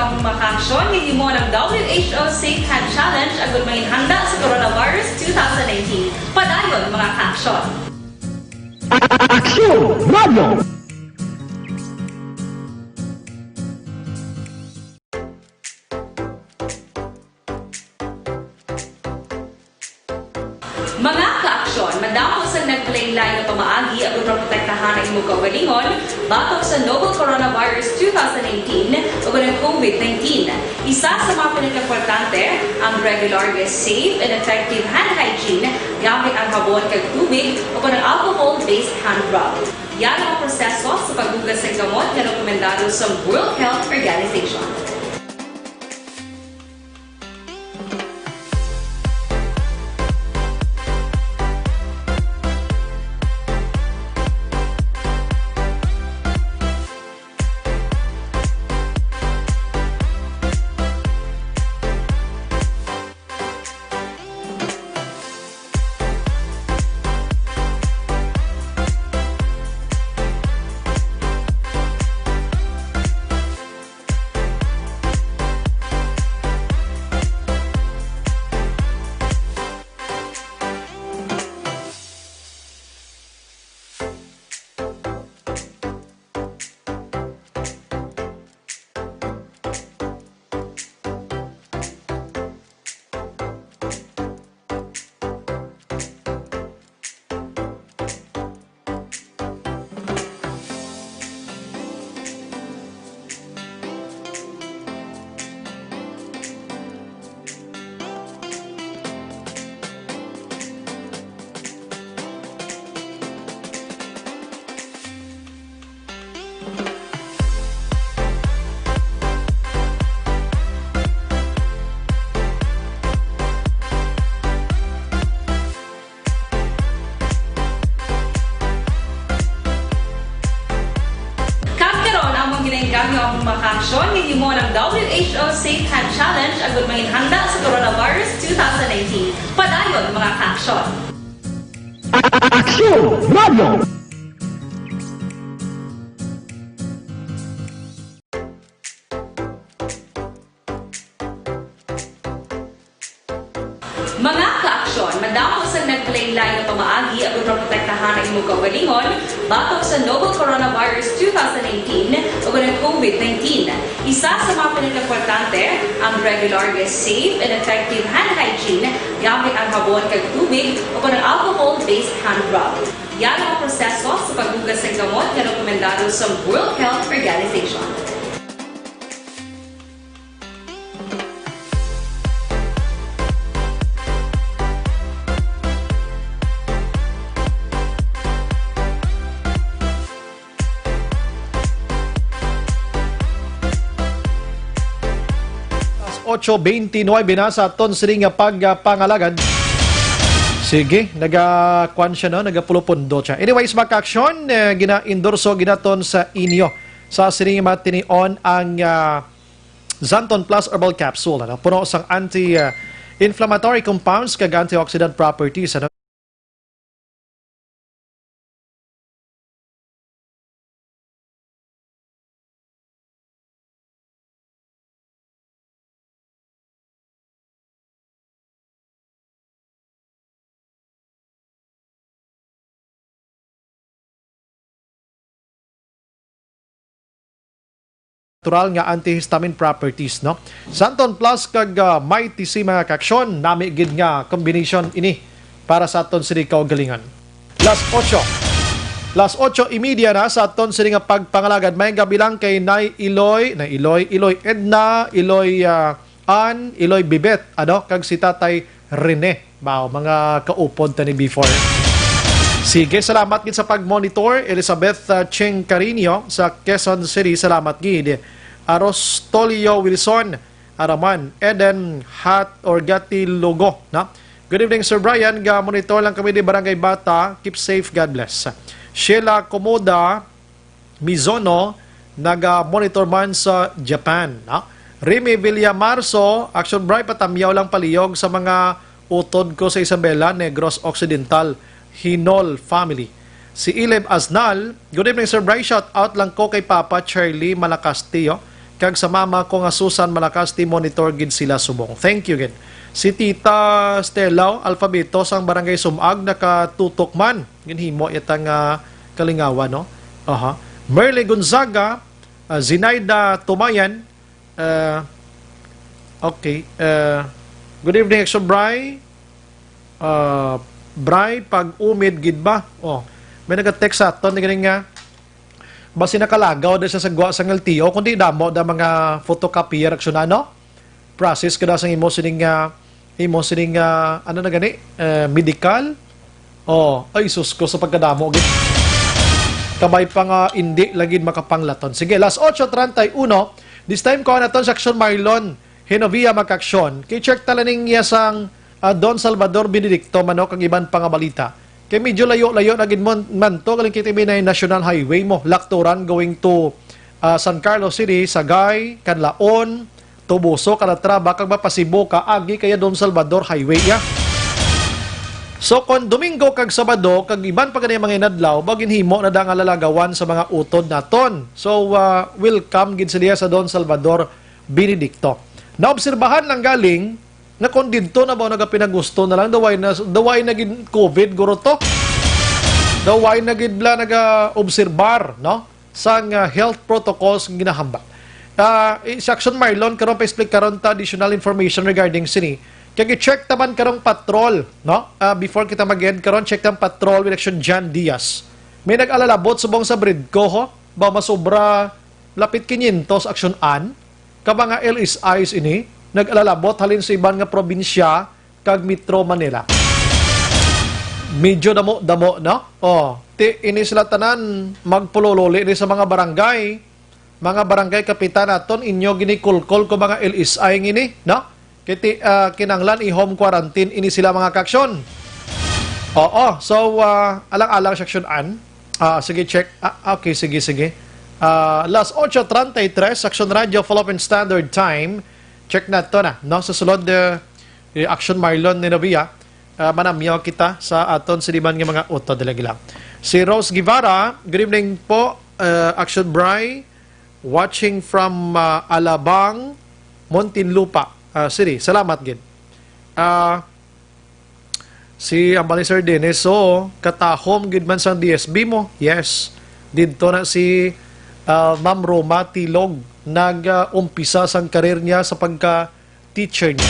Ang mga kaaksyon, hinimo ang W H O Safe Hand Challenge agud manginhanda sa Coronavirus two thousand nineteen. Padayon, mga kaaksyon. Aksyon Radio! Mga kaaksyon, madamo sang naglain-lain nga pamaagi aron maprotektahan ang imong kaugalingon batok sa novel coronavirus two thousand nineteen ug ang covid nineteen. Isa sa mga pinakaimportante, ang regular nga safe and effective hand hygiene gamit ang habon kag tubig o kon ang alcohol-based hand rub. Yara ang proseso sa paghugas sang kamot nga rekomendado sa World Health Organization. Kag karon, among ginainggangyo ang mga kaaksyon nga hinimo ang W H O Safe Hand Challenge agud manginhanda sa Coronavirus two thousand nineteen. Padayon, mga kaaksyon. Aksyon Radio! Mga kaaksyon, madamo sang naglain-lain nga pamaagi aron maprotektahan ang imong kaugalingon batok sa novel coronavirus two thousand nineteen ug ang covid nineteen. Isa sa mga pinakaimportante, ang regular nga safe and effective hand hygiene gamit ang habon kag tubig o kon ang alcohol-based hand rub. Yara ang proseso sa paghugas sang kamot nga rekomendado sa World Health Organization. Alas otso beintinuebe na sa aton sini nga pagpangalagad. Sige, nagakuan siya, no? Nagapulupundo siya. Anyways, mga kaaksyon, eh, gina-endorso ginaton sa inyo sa sini nga mga tinion ang, ah, Xanthone Plus Herbal Capsule, ano? Puno sang anti, ah, inflammatory compounds kag antioxidant properties, ano? Natural nga antihistamine properties, no? Xanthone Plus kag, ah, Mighty C, mga kaaksyon, nami gid nga combination ini para sa aton sini kaugalingon. Las otso. Las otso y media na sa aton sini nga pagpangalagad. May gabi lang kay Nay Iloy, Nay Iloy, Iloy Edna, Iloy, ah, Ann, Iloy Bibet, ano, kag si Tatay Rene. Wow, mga kaupod ta ni before. Sige, salamat gid sa pag-monitor. Elizabeth, ah, Cheng Carino sa Quezon City, salamat gid. Arostolio Wilson, Araman, Eden Hat or Gati Logo, no? Good evening, Sir Brian. Ga-monitor lang kami di Barangay Bata. Keep safe. God bless. Sheila Komoda Mizono, naga-monitor man sa Japan, no? Remy Villamarso, Action Bright, patamyaw lang palihog sa mga utod ko sa Isabela, Negros Occidental, Hinol family. Si Ileb Asnal, good evening, Sir Bryce. Shout out lang ko kay Papa Charlie Malacastillo. kag sa mama ko nga Susan Malacaste, monitor gid sila subong. Thank you gid. Si Tita Stella Alfabeto sang Barangay Sumag nakatutok man. Ginhimo ita nga kalingawan, no? Aha. Merle Gonzaga, ah, Zinaida Tumayan, ah, okay. Ah, good evening, Exo Bry. Ah, Bry, pag-umid gid ba? Oh, may nag-text sa aton, ni ganing nga, basi nakalagaw da sa sagwa sang L T O, kundi damo da mga photocopier aksyon, ano? Process ka da sang imo sining, ah, imo sining, ah, ano na gani? Eh, medical? Oh, ay, sus ko, sa pagkadamo gid. Kabay pa nga, hindi lagi makapanglaton. Sige, las ocho treinta y uno. This time, kuha naton sa Action Marlon Genovia, mag-aksyon. Kay check tala ning iya sang, ah, Don Salvador Benedicto, manok, ang iban pa nga balita. Kay medyo layo-layo na gid mo man to, galing kita may National Highway mo, Lactoran going to, ah, San Carlos City, Sagay, Canlaon, Toboso, Calatrava, kag mapasibo ka agi kaya Don Salvador Highway ya. So, kon Domingo kag Sabado, kag iban pa gani mga inadlaw, ba ginhimo na da nga lalagawan sa mga utod naton. So, ah, welcome gid sila sa Don Salvador Benedicto. Naobserbahan lang galing na kon didto na ba nagapinagusto na lang, daway na, daway na gid COVID, guro to. Daway na gid la naga-obserbar, no? Sang, ah, health protocols nga ginahambal. Ah, i-, si Action Marlon, karon pa-explain karon ta additional information regarding sini. Kaya i-check taman karong patrol, no? Ah, before kita mag-end karon, check ang patrol with Action Jan Diaz. May nag-alalabot subong sa Bridco, ho? Ba masobra lapit quinientos Action An? Ka mga L S Is ini, nag-alalabot halin sa iban nga probinsya kag Metro Manila. Medyo damo-damo, no? Oh, ti ini sila tanan magpulululi ni sa mga barangay. Mga barangay kapitan naton, inyo ginikulkol ko mga L S I ngini, no? Kiti, ah, kinanglan i-home quarantine ini sila, mga kaaksyon. Oo, so, ah, alang-alang sa Action An. Ah, sige, check. Ah, okay, sige, sige. Ah, las ocho treinta y tres, Action Radio, Philippine Standard Time. Check na to na, no? Sa sulod, eh, eh, Action Marlon ni Novia, ah, manamyaw kita sa aton siniman nga mga utod lagi lang. Si Rose Guevara, good evening po, ah, Action Bry, watching from, ah, Alabang, Muntinlupa, ah, City. Salamat gid. Ah, si Ambali Sir Dennis, so, katahom gid man sang D S B mo. Yes. Didto na si, ah, Ma'am Roma Tilog nag, ah, umpisa sang karir niya sa pagka teacher niya.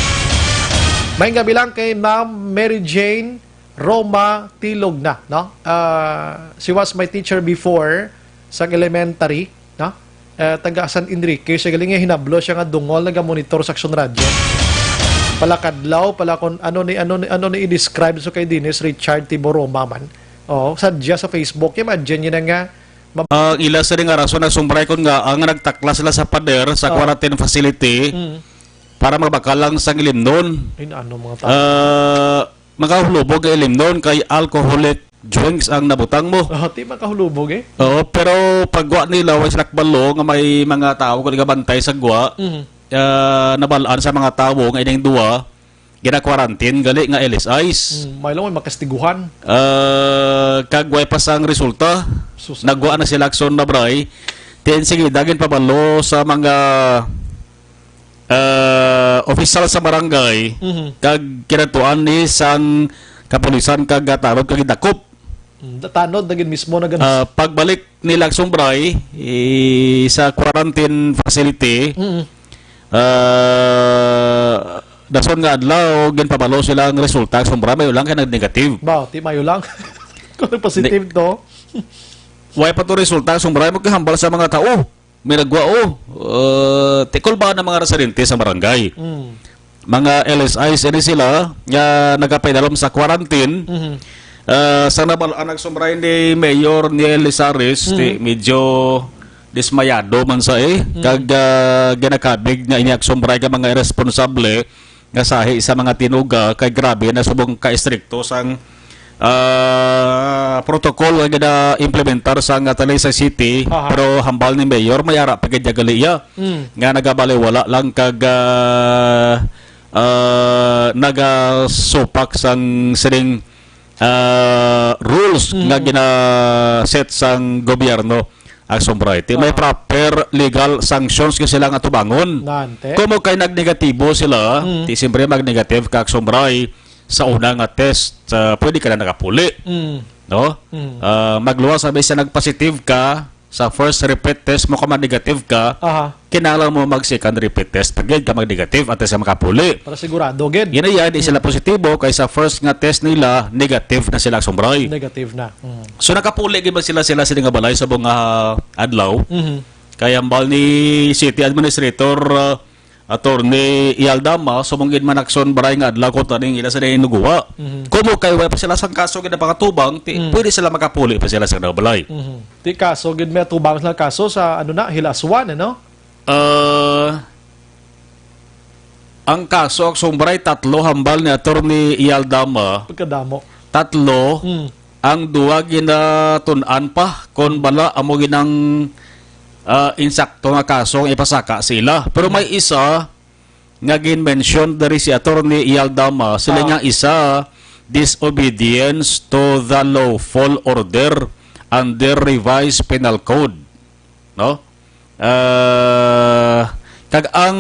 May gabi lang kay Ma'am Mary Jane Roma Tilog na, no? Ah, she was my teacher before sa elementary, no? Eh, taga San Enrique siya, galing nga hinablo siya nga dungol nagamonitor sa Action Radio. Pala kadlaw, pala kon ano ni, ano ni, ano ni i-describe so kay Dennis Richard Tiboroma man. Oh, sadya sa Facebook, imagine niyo na nga, mab- Ang ila sa nga rason, nagsumbray kon nga ang nagtaklas sila sa pader sa Oh. quarantine facility Mm. para magbakal lang sang ilimnon. Ay, ano mga tao? Ah, makahulubog ang ilimnon kay alcoholic drinks ang nabutang mo. Oh, ti makahulubog eh. Oo, pero pagwa nila, way sila kabalo nga may mga tao nga nagabantay sa gwa. Mhm. Ah, nabalaan sa mga tao nga ining duwa, gina-quarantine gali nga L S Is. Mm, may lang may makastiguhan. Ah, kag way pa sang resulta. Sus. Nagwa na sila Action na, Bray. Ti enseguida ginpabalo sa mga, ah, opisyal sa barangay, Mhm. kag kinatuan ni sang kapulisan kag gatarod kag gidakop. Mm, tanod na gid mismo na gan- Ah, pagbalik nila Action Bray, eh, sa quarantine facility, Mm. ah, dason nga adlaw, ginpabalo sila ang resulta. Action Bray, mayo lang kay nag-negative. Ba, ti mayo lang. Kung positive Ni- to. Way pa to resulta, Action Bray, magkahambal sa mga tao. May nagwa, oh. Uh, tikol ba ang mga residente sa barangay? Mm. Mga L S Is ini sila nga nagapaidalom sa quarantine. Mhm. Ah, sa nabal-an, nagsumbray ni Mayor Neil Lizares, Mm. ti medyo dismayado man sa eh. Mm. Kag, ah, ginakabig nga ini nagsumbray ka mga irresponsable nga sahi sa mga tinuga kay grabe na subong ka-estrikto sang, ah, protocol nga gina-implementar sa nga Talisay City, Aha. pero hambal ni Mayor, may ara pa gid gali iya Mm. nga nagabaliwala lang kag, ah, ah, nagasupak sang sining, ah, rules Mm. nga gina-set sang gobyerno. Aksyon Bray. Ti may Ah. proper legal sanctions ka sila nga tubangon. Nante. Kumo kay nagnegatibo sila, Mm. ti siyempre magnegative ka Aksyon Bray sa una nga test, ah, pwede ka na nakapuli, Mm. no? Mm. Ah, magluwas sa bisan nagpositive ka sa first repeat test mo ka mag-negative ka, Aha. kinahanglan mo mag second repeat test pagid ka mag-negative antes ka makapuli. Para sigurado gid. Gina iya, di sila positibo kay sa first nga test nila, negative na sila Aksyon Bray. Negative na. Mm. So nakapuli gid ba sila sila sila nga balay sa mga adlaw? Mhm. Kay hambal ni City Administrator, uh, Attorney Iyaldama, subong gid man Aksyon Bray nga adlaw ko taning ila sa inuguwa. Mhm. Kumo kay wala pa sila sang kaso gid ang pangatubang, ti, Mm. pwede sila makapuli pa sila sa balay. Mhm. Ti kaso gid may atubang sila kaso sa ano na, Hill Aswan, ano? Ah, ang kaso Aksyon Bray tatlo hambal ni Attorney Iyaldama. Pagkadamo. Tatlo, Mm. ang duwa ginatun-an pa kon bala amo ginang, ah, insakto nga kaso nga ipasaka sila. Pero may Mm. isa nga gin-mention diri si Attorney Iyaldama, sila Ah. nga isa, disobedience to the lawful order under revised penal code, no? Ah, kag ang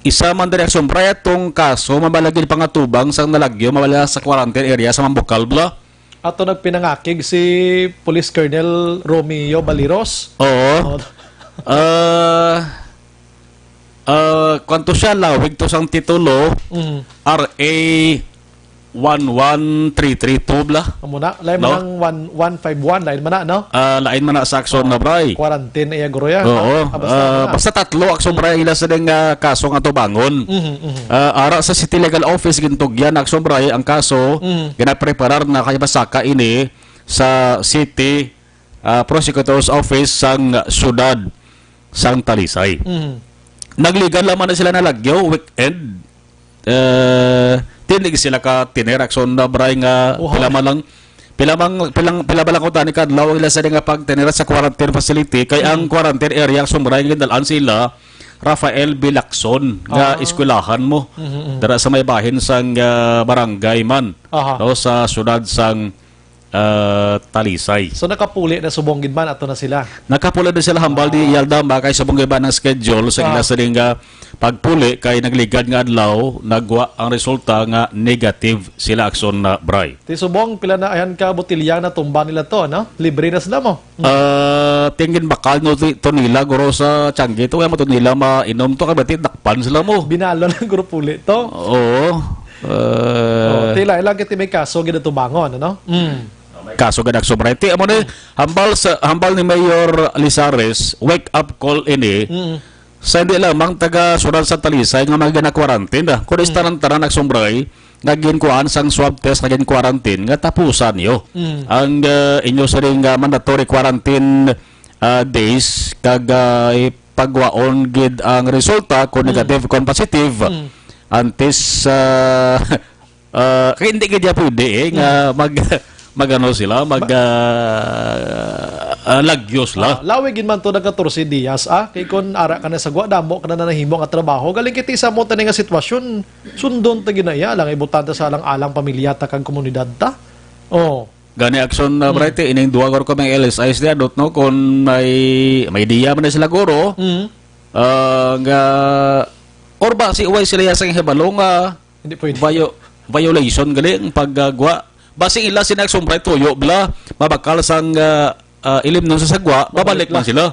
isa man diri Aksyon Bray atong kaso, mabalagid pangatubang sang nalagyo, mabala sa quarantine area sa Mambukal, bla. Ato nagpinangakig si Police Colonel Romeo Baliros. Oo. Oh. Ah, ah, kwanto siya, lawig to sang titulo, Mhm. R A one one three three two, bla? Amo na, lain No? man ang one, one five one, lain man na, no? Ah, lain man na sa Aksyon na, Bray. Quarantine iya guro ya, Oo. ha? Ah, basta Ah, amo na. basta tatlo Aksyon Bray ila sa ding, ah, kaso nga tubangon. Mhm, mhm. Ah, ara sa City Legal Office gintugyan Aksyon Bray ang kaso, Mhm. ginapreparar na kay basaka ini sa City, ah, Prosecutor's Office sang siyudad sang Talisay. Mhm. Nagligan lamang na sila na lagyo, weekend. Eh, tindig sila ka tinir Aksyon na, Bray, nga Wow. pila man lang, pila mang, pilang, pila ba lang ko tani kadlaw ila sa nga pagtinira sa quarantine facility, kay ang Mm. quarantine area Aksyon Bray nga dalan sila Rafael B. Lacson nga Ah. eskwelahan mo. Mm, mm. Dara sa may bahin sang, ah, barangay man, Aha. no, sa siyudad sang, ah, Talisay. So, nakapuli na subong gid man ato na sila? Nakapuli na sila hambal ni Ah. Iyaldama kay subong gid man ang schedule sa Ah. ila sa nga pagpuli kay nagligad nga adlaw, nagwa ang resulta nga negative sila Aksyon na, Bray. Ti subong, pila na ayan ka botelya na tumba nila to, no? Libre na sila mo. Mm. Ah, tingin bakal no ti-, to nila, guro sa tiyanggi to, kaya mo to nila mainom to, kaya ti dakpan sila mo. Binalo ng grupo ulit to. Oo. Ah. Oh, tila, ilang kiti may kaso, ginatubangon, ano? Mm. Kaso gid Aksyon Bray. Ti, amo ni, hambal sa, hambal ni Mayor Lizares, wake up call ini. Mm. Sa hindi lamang taga Sural sa Talisay nga mga gina-quarantine, ah. Kundi Mm. tanan-tanan Aksyon Bray, nga ginkuhaan sang swab test nga gin-quarantine, nga tapusan niyo Mm. ang, ah, inyo siring nga mandatory quarantine, ah, days, kag, ah, ipagwaon gid ang resulta kung Mm. negative, kung positive. Mm. Antes, ah, ah, kay hindi gid ya pwede, eh, nga Mm. mag, mag-ano sila, mag, Ba- ah, ah, lagyo sila. Ah, lawi gid man to nag katorse diyas, ah. Kay kun ara ka na sa gwa, damo ka na nahimo nga trabaho. Galing kiti sa mo tani nga sitwasyon, sundon ta gid na iya, lang ibutan ta sa alang-alang pamilya ta kag komunidad ta. Oh. Gani Aksyon, uh, Mm. Bright, eh, ining duha guro ka may L S Is niya, dot, no, kung may, may idea man na sila guro, Mm. ah, nga, or ba, si, why sila yasang hibalo nga Hindi pwede. vio-, violation gali ang paggagwa. Basi ila sina Aksyon Bright tuyo, bla, mabakal sang, ah, ah, ilim nun sa sagwa, Mabalik mabalik man lang. sila.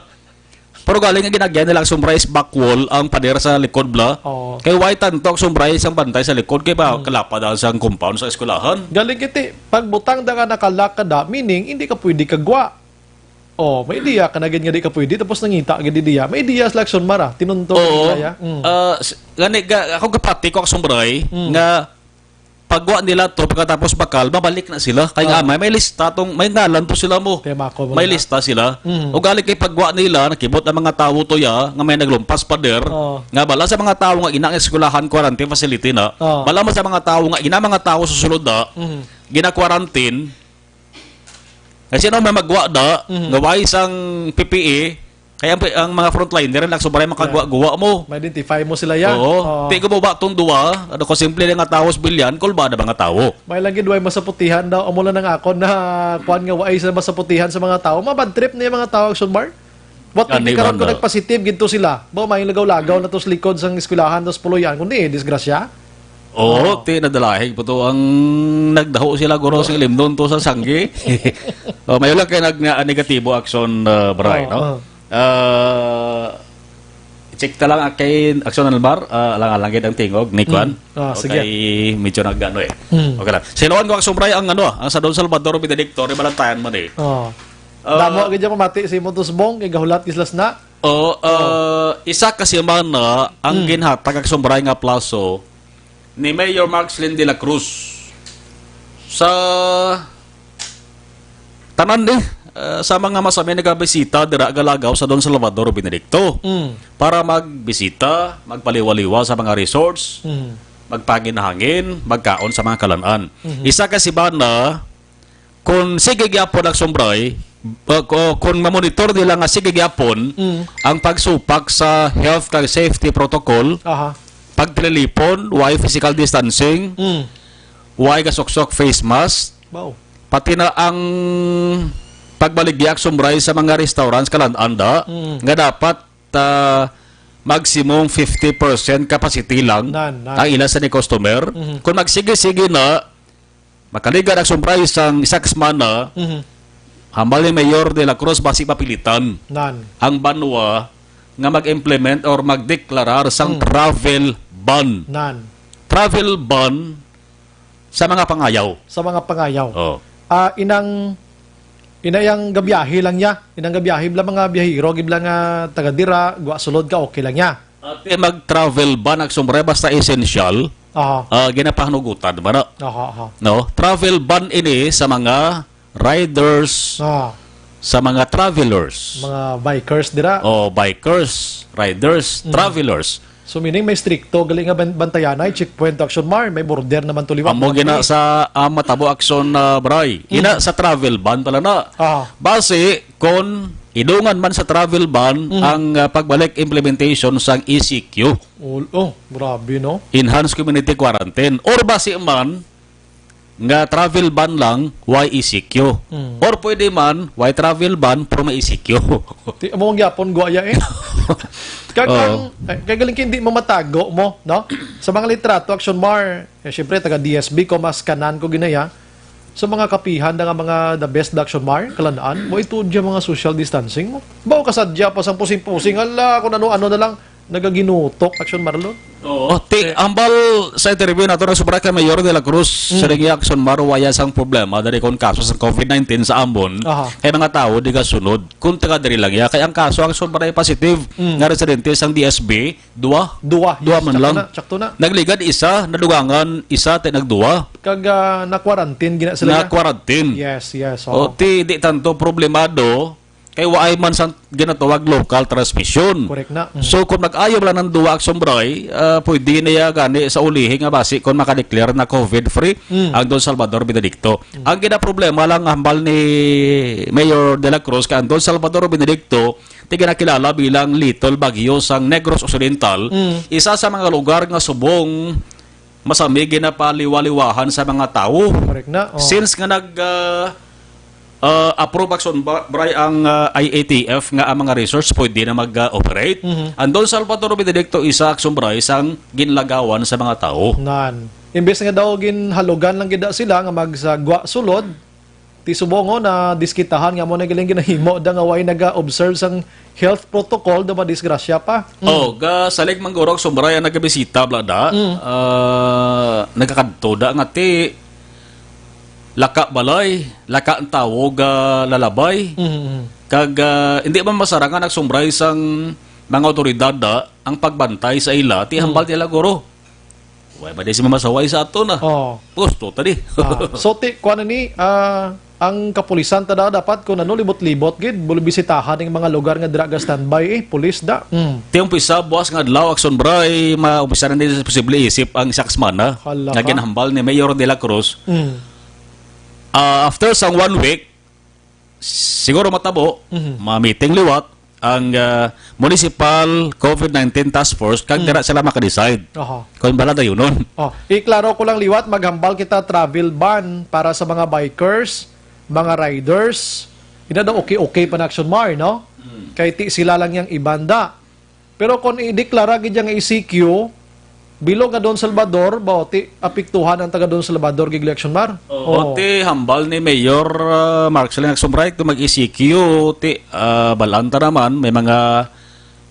Pero galing nga ginagyan nila ang sumbray is back wall ang pader sa likod, bla. Oo. Kay why tanto ang sumbray isang bantay sa likod kay ba Mm. kalapad ang sang compound sa eskwelahan? Galing kiti, pagbutang da nga nakalak ka da, meaning hindi ka pwede kagwa. Oh, may idea ka na gid nga di ka pwede, tapos nangita gid diya. May idea sila action mara, tinunto Oo. nila ya. Mm. Ah, s-, gani, ga-, ako gapati ko ang sumbray Mm. nga pagwa nila to, pagkatapos bakal, mabalik na sila. Kay nga, Ah. may, may lista tong, may ngalan to sila mo. Kaya mako mo May na. lista sila. Mm. O galing kay pagwa nila, nakibot ang mga tawo to ya, nga may naglumpas pader, Oh. nga bala sa mga tawo nga ina ang eskwelahan quarantine facility na, Oh. bala mo sa mga tawo nga ina mga tawo sa sulod na, Mm. gina-quarantine. Kasi no, may magwa da, Mm. nga way sang P P E, Kaya ang, ang mga frontliner, nagsobra yung makagwa-guwa mo. Ma-identify mo sila, ya. Oo. Oo. Ti ko mo ba itong duwa? Ano ko, simple lang nga tao sa bilyan, kulba na mga tao. May lagi duway masaputihan daw. Amo lang ang akon na kuwan nga waay sa masaputihan sa mga tao. Mga bad trip na yung mga tao, Action Bar. What if Gani karon man ko na. Nagpositive gid to sila? Ba, may lagaw-lagaw na to sa likod sang eskwelahan, to sa Puluyan, kundi, eh, disgrasya? Oo, Oo. Ti, nadalahig po to ang nagdaho sila, guro, sa limnon to sa sanggi. Oh, may lang kayo nag-, na-, negatibo action, uh, Bray, Oo, no? Oo. Ah, check ta lang, ah, kay Action Albar, ah, alang-alang gid ang tingog ni Kwan. Mm. Ah, O sige. Kay medyo nag-ano eh. Mm. Okay lang. Sinuan ko, Action Bray, ang ano, ang sa Don Salvador Benedicto, ni Balantayan man eh. Oh. Ah, Damo gid yung mamati si Motos Bong, kay gahulat gislas na. Oh, ah, isa ka semana ang Mm. ginhatag, Action Bray, nga plaso ni Mayor Mark Slim de la Cruz sa tanan ni, ah, sa mga masami nagabisita dira galagaw sa Don Salvador Benedicto Mm. para magbisita, magpaliwa-liwa sa mga resorts, Mm. magpaginhangin, magkaon sa mga kalan-an. Mhm. Isa ka semana, kung sige gyapon ang sumbray, uh, ku-, kung mamonitor nila nga sige gyapon Mm. ang pagsupak sa health kag safety protocol, Aha. pagtililipon, why physical distancing, Mm. why gasuksok face mask, Wow. pati na ang pagbaligya og sumbray sa mga restaurants, kalan-an da, Mm. nga dapat, ah, maximum fifty percent capacity lang Nan, nan. ang ila sa ni customer. Mhm. Kung magsige-sige na, makaligad ang sumbray sang isa ka semana, Mhm. hambal ni Mayor de la Cruz, basi mapilitan Nan. ang banwa nga mag-implement or magdeklarar sang Mm. travel ban. Nan. Travel ban sa mga pangayaw. Sa mga pangayaw. Oh. Ah, inang, ina yang gabiyahe lang niya. Inang gabiyahe bala mga biyahero, gid lang nga taga dira, gwa sulod ka, okay lang niya. Ate, mag-travel ban ang sumbray, basta essential, Aha. ah, ginapahanugutan man na. Aha, aha. No? Travel ban ini sa mga riders, Ah. sa mga travelers. Mga bikers dira. O, bikers, riders, Mm. travelers. So, meaning may stricto, gali nga ban-, bantayanay, checkpoint action mar, may border naman to liwat. Amo gina sa, ah, matabo action, ah, Bray. Ina Mm. sa travel ban pala na. Ah. Basi, kon idungan man sa travel ban Mm. ang, ah, pagbalik implementation sang E C Q. Oh, oh, grabe, no? Enhanced Community Quarantine. Or basi man, nga travel ban lang, why E C Q? Mm. Or pwede man, why travel ban, pero may E C Q? Ti, amo ang gyapon, guwaya eh. Kag Oo. ang, eh, kag galing hindi mo matago mo, no? Sa mga litrato, action mar, eh, syempre, taga D S B ko, mas kanan ko ginaya. Sa mga kapihan na nga mga the best da action mar, kalanaan, mo ito dyan mga social distancing mo. Bao kasadya pa sang pusing-pusing, ala, kung ano-ano na lang, nagaginutok, action Marlon. Oo. Ti, Eh. ambal sa interview nato na sobra kay Mayor de la Cruz, Mm. siring niya, action mar, waya sang problema dali kon kaso sa covid nineteen sa Ambon. Aha. Kay mga tao di kasunod. Kung taga diri lang iya, kay ang kaso ang sobra ay positive Mm. nga residente sang D S B, dua. Dua, Dua yes, man tsakto lang. na, tsakto na. Nagligad isa, nadugangan isa, ti nagdua. Kag, ah, na-quarantine gina sila Na niya. quarantine. Yes, yes, O, oo. ti, di tanto problemado, kay waay man sang ginatawag local transmission. Correct na. Mm. So, kung mag-ayo lang ng duwa ang sumbray, ah, pwede na ya gani sa ulihi nga basi kung makadeclare na covid-free Mm. ang Don Salvador Benedicto. Mm. Ang ginaproblema lang, hambal ni Mayor de la Cruz, kay ang Don Salvador Benedicto, ti ginakilala bilang Little Baguio sang Negros Occidental, Mm. isa sa mga lugar nga subong masami ginapaliwaliwahan sa mga tawo. Correct na, oh. Since nga nag, ah, ah, approve action ba, bray ang, ah, I A T F nga ang mga resorts pwede na mag, ah, operate, Mhm. ang Don Salvador Benedicto isa action bray sang ginlagawan sa mga tawo. Nan. Imbes nga daw ginhalugan lang gid sila nga magsagwa sulod, ti subongo na diskitahan nga mo na galing ginahimo da nga way naga-observe sang health protocol da madisgrasya pa. Mm. Oh, ga salig manggurog sumbray ang nagabisita, Blada. Mm. Ah, nagakadto da nga ti laka balay, laka ang tawo ga lalabay. Mm, mm. Kag, ah, hindi man masarangan nagsumbray sang mga otoridad da ang pagbantay sa ila, ti Mm. hambal nila guro. Way ba di si mamasaway sa ato na? Oo. Gusto ta di. Ah, so, ti, kuwan na ni, ah, ang kapulisan ta da, dapat kung ano, libot-libot gid, buli bisitahan ang mga lugar nga dira ga standby, eh, pulis da. Mm. Ti umpisa, buwas nga adlaw, action bray, maumpisa na ni sa posible isip ang isa ka semana Hala nga ka. ginahambal ni Mayor de la Cruz. Mm. Ah, after sang one week, siguro matabo, Mhm. ma-meeting liwat, ang, ah, Municipal COVID nineteen Task Force, kag Mm. dira sila maka-decide Oho. kung bala dayunon. Oh, iklaro ko lang liwat, maghambal kita travel ban para sa mga bikers, mga riders. Ina daw okay-okay pa na Action Mar, no? Mm. Kay ti sila lang yang ibanda. Pero kung ideklara gid yang E C Q, bilog nga Don Salvador, ba, ti apektuhan ang taga Don Salvador gid, Action Mar? Oo, Oh. ti hambal ni Mayor, ah, Mark Siling Agsumbray, kung mag-E C Q, ti, ah, balaan ta naman, may mga,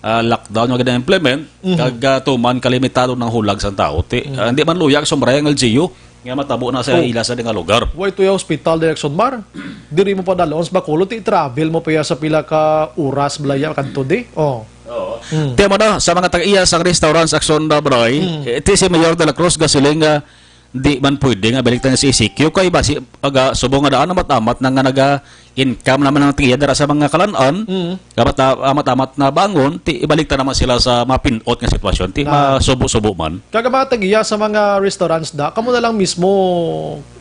ah, lockdown nga gina-implement, Mhm. kag, ah, tuman kalimitado ng hulag sang tao. Ti, Mhm. ah, hindi man luya, Agsumbray, ang L G U, nga matabo na sa Oh. ila sa nga lugar. Way to ya hospital, Action Mar? Diri mo pa dalon sa Bacolod, ti travel mo pa ya sa pila ka oras, balaya, kadto di? Oh. Oo. Mm. Tema na, sa mga tag-iya sang restaurants, Action na, Bray, Mm. eh, ti si Mayor de la Cruz gasiling nga di man pwede nga balik tayo sa E C Q kay basi aga subong nga daan amat-amat na nga naga-income naman ang tiya dira sa mga kalan-an. Mm. Dapat, ah, amat-amat na bangon, ti ibalik ta naman sila sa mapinot nga sitwasyon, ti Na. masubo-subo man. Kag ang mga tag-iya sa mga restaurants da, kamo na lang mismo,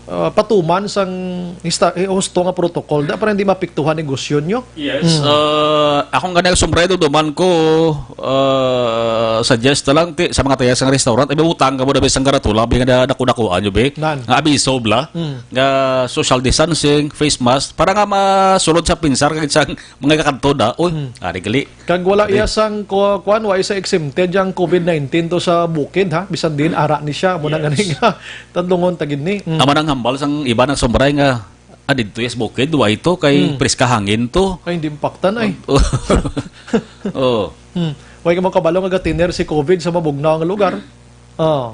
ah, patuman sang hista-, eh, husto nga protocol da para hindi mapiktuhan negosyo nyo. Yes. Mm. Ah, akong gani sombrero duman ko, ah, suggest na lang ti, sa mga tag-iya sang restaurant, ay, butang ka mo na ba sang karatula, bi nga na-, nakunakuan nyo, bi? Nan. Nga abiso, bla? Mm. Nga social distancing, face mask, para nga masulod sa pinsar kag sa mga kakadto na, "Uy, Hmm. ari gali." Kag wala Ari. iya sang ku-, kuan, wa isa exempted yang COVID nineteen to sa bukid, ha? Bisan din, ara ni siya, mo na Yes. gani nga, tadlungon ta gid ni. Mm. Amo nang hambal sang iba nga sombray nga, "Ah, didto yes bukid, wa ito, kay Hmm. preska hangin to." Ay, hindi impaktan, ay. Oh. Hmm. Way ka mo kabalo nga gatiner si COVID sa mabugnaw nga lugar. Oh.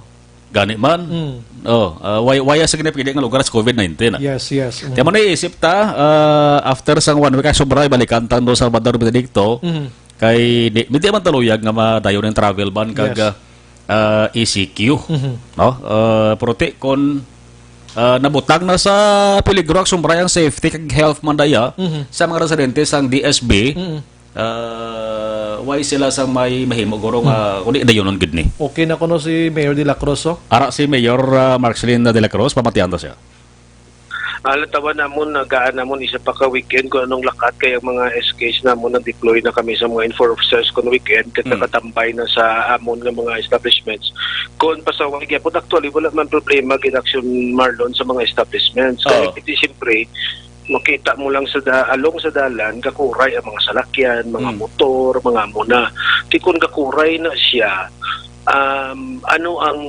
Gani man. Mm. Oh, ah, way, way sa ginapili nga lugar sa COVID nineteen, ah. Yes, yes. Mm. Kaya mo naisip ta, ah, after sang one week, ay sobra, balikan tang Don Salvador Benedicto. Mm. Kay di, di man taluyag nga madayon ang travel ban kag, Yes. ah, ah, E C Q, Mhm. no? Ah, pero ti, kon, ah, nabutang na sa peligro ang sobra ang safety kag health man daya Mhm. sa mga residente sang D S B, Mhm. Ah, why sila sa may mahimo, guro, nga Mm. kundi dayonon gid ni? Okay na kuno si Mayor de la Cruz, oh. Ara si Mayor, ah, Marcelina de la Cruz, pamatian ta siya. Ah, latawan namon, nagaan namon isa pa ka weekend kung anong lakat, kay ang mga S Ks namon nag-deploy na kami sa mga enforcers kung weekend, kag Mm. nakatambay na sa amon nga mga establishments. Kung pasaway gyapon, actually, wala man problema gid, Action Marlon, sa mga establishments. Kaya Oo. iti, siyempre, makita mo lang sa da-, along sa dalan, gakuray ang mga salakyan, mga Mm. motor, mga amo na. Ti kon gakuray na siya, um, ano ang,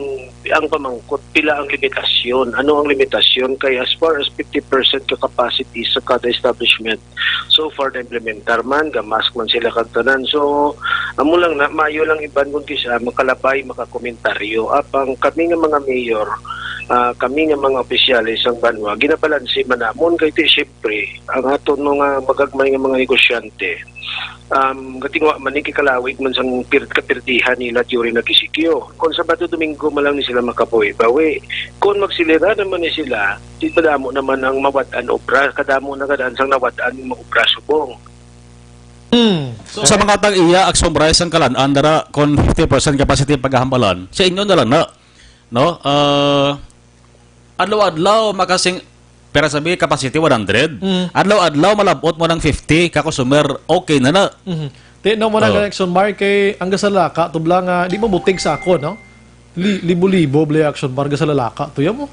ang pamangkot? Pila ang limitasyon? Ano ang limitasyon? Kay as far as fifty percent ka capacity sa kada establishment, so far na-implementar man, ga-mask man sila kag tanan. So, amo lang na, maayo lang iban kung kisa makalabay, makakomentaryo. Apang kami nga mga mayor, ah, kami nga mga opisyales sang banwa, ginabalanse man namon kay ti, siyempre, ang aton mga magagmay nga mga negosyante, um, gatingwa man ni kay kalawig man sang pir-, kapirdihan nila during nag-E C Q. Kung Sabado, Domingo man lang ni sila makabuhi-bawi. Kung magsilira naman ni sila, di kadamo naman ang mawad-an obra, kadamo na kadaan sang nawad-an nga obra subong. Hmm. So, sa mga tag-iya, Action Mar, sang kalan-an dara, kung fifty percent capacity paghahambalan, sa inyo na lang na, no? Ah, adlaw-adlaw, makasing, pera sabi, capacity one hundred. Mm. Adlaw-adlaw, malabot mo ng fifty ka customer, okay na na. Mhm. Ti, no, mo na Oh. Action Mar, kay ang gasalaka, tubla nga, di mo butig sa ako, no? Li-, libo-libo, bala Action Mar, gasalalaka, to yan mo.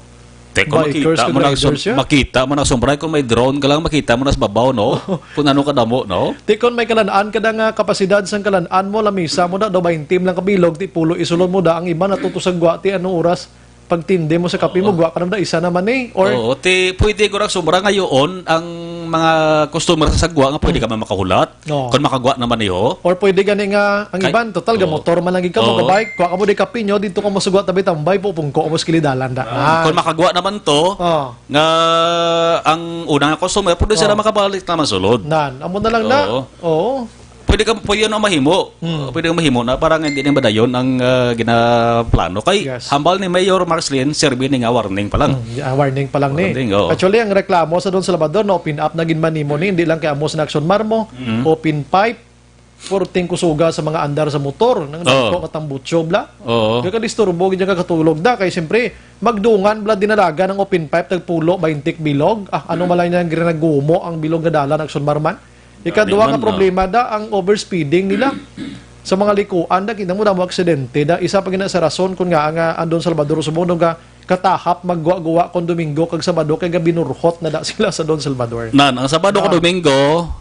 Te, kung Bikers makita kag mo na riders, sum-, yeah. makita mo na sumbray, kung may drone ka lang, makita mo na sa babaw, no? Kung ano kadamo, no? Ti, kung may kalanaan ka na nga kapasidad sang kalanaan mo, lamisa mo na, do baintim lang kabilog, ti pulo isulod mo da, ang iba natuto sa gwa, ti anong oras? Pagtindi mo sa kape mo, Oo. gwa ka naman na, isa naman eh. Or Oo, ti, pwede ko lang sumbra ngayon ang mga customer sa sagwa nga pwede Hmm. ka man makahulat. Oo. Kung makagwa naman, iho. Or pwede gani nga ang Kay iban, total, Oo. gamotor man lagi ka, Oo. magabike, kuha ka mo di kape nyo, dito ka mo sa gwa, tabi tambay, pupungko mo sa kilidalan, da. Ah, Nan. kung makagwa naman to, Oo. nga ang unang customer, pwede sila Oo. makabalik na masulod. Nan, amo na lang na. Oo. Oo. Pwede ka, pwede yun ang mahimo. Hmm. Pwede ang mahimo na parang hindi na madayon ang, ah, ginaplano. Kay Yes. hambal ni Mayor Marcelin, serbi ni nga warning pa lang. Hmm, yeah, warning pa lang ni. Warning, oo. Actually, ang reklamo sa Don Salvador, na open up na gid man nimo ni, hindi lang kay amo sa Action Mar mo, Mm. open pipe, purting kusuga sa mga andar sa motor, nang Oo. nagko nga tambutso, bla. Oo. Kaya kadisturbo gid niya kakatulog da, kay siyempre, magdungan, bla, dinalagan ang open pipe, tagpulo, baintik bilog. Ah, ano malay niya ang ginagumo ang bilog nga dalan, Action Mar man? Ikaduha nga man, ah. problema da ang overspeeding nila. Sa mga likuan da, kita mo damo aksidente da. Isa pa gina sa rason kun nga nga ang Don Salvador Subong nga katahap maggwa-gwa kon Domingo kag Sabado kay gabinurhot na da sila sa Don Salvador. Nan, ang Sabado Ah. kag Domingo,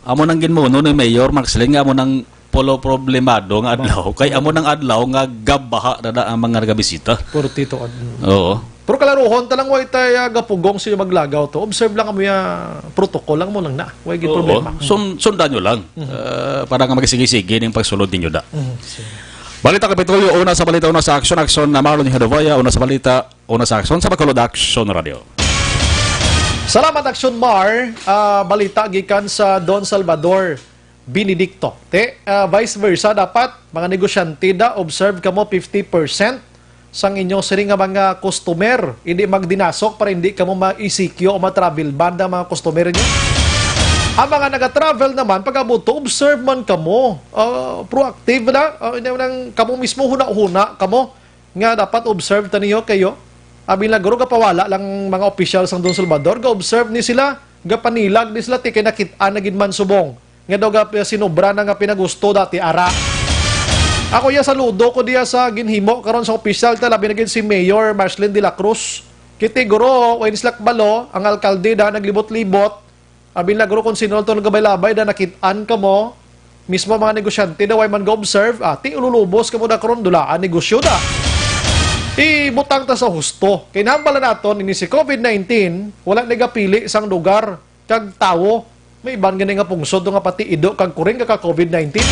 amo nang ginmuno ni Mayor Marcelin nga amo nang pulo problemado nga adlaw. Kay amo nang adlaw nga gabaha na da ang mga nagabisita. Puro tito. Mm. Oo. Pero kalaruhon ta lang, way tay, ah, gapugong sa maglagaw to. Observe lang mo ya protocol lang mo lang na. Way gid Oo. problema. Sun- sundan nyo lang. Ah, para nga magsige-sige ning pagsulod ninyo da. Mm, sige. Balita Kapitolyo, una sa balita, una sa aksyon, aksyon na Marlon Hadovaya, una sa balita, una sa aksyon sa Bacolod Action Radio. Salamat, Action Mar. Ah, balita gikan sa Don Salvador Benedicto. Te, ah, vice versa, dapat mga negosyante da, observe kamo fifty percent sang inyo sini nga mga customer. Hindi magdinasok para hindi kamo ma-E C Q o ma-travel ban ang mga customer niyo. Ang mga naga-travel naman, pag-abot to, observe man kamo. Ah, proactive na. Ah, hindi man kamo mismo huna-huna kamo nga dapat observe ta niyo kayo. Abi nila guro gapawala lang mga opisyal sang Don Salvador, ga-observe ni sila, gapanilag ni sila, ti kay nakit-an na gid man subong nga daw ga sinobra na nga pinagusto dati ara. Ako ya saludo ko diya sa ginhimo karon sa opisyal ta, labi na gid si Mayor Marcelin de la Cruz. Kiti guro, way ni sila kabalo, ang alkalde da naglibot-libot. Abi nila guro kung sino to nagabay-labay da nakit-an kamo. Mismo mga negosyante daw ay man ga-observe, ati ululubos kamo da karon dulaan negosyo da. Ibutang ta sa husto. Kay nahambal na naton ini si COVID nineteen, wala nagapili sang lugar kag tawo. May iban gani nga pungsod nga pati ido kag kuring ka COVID nineteen.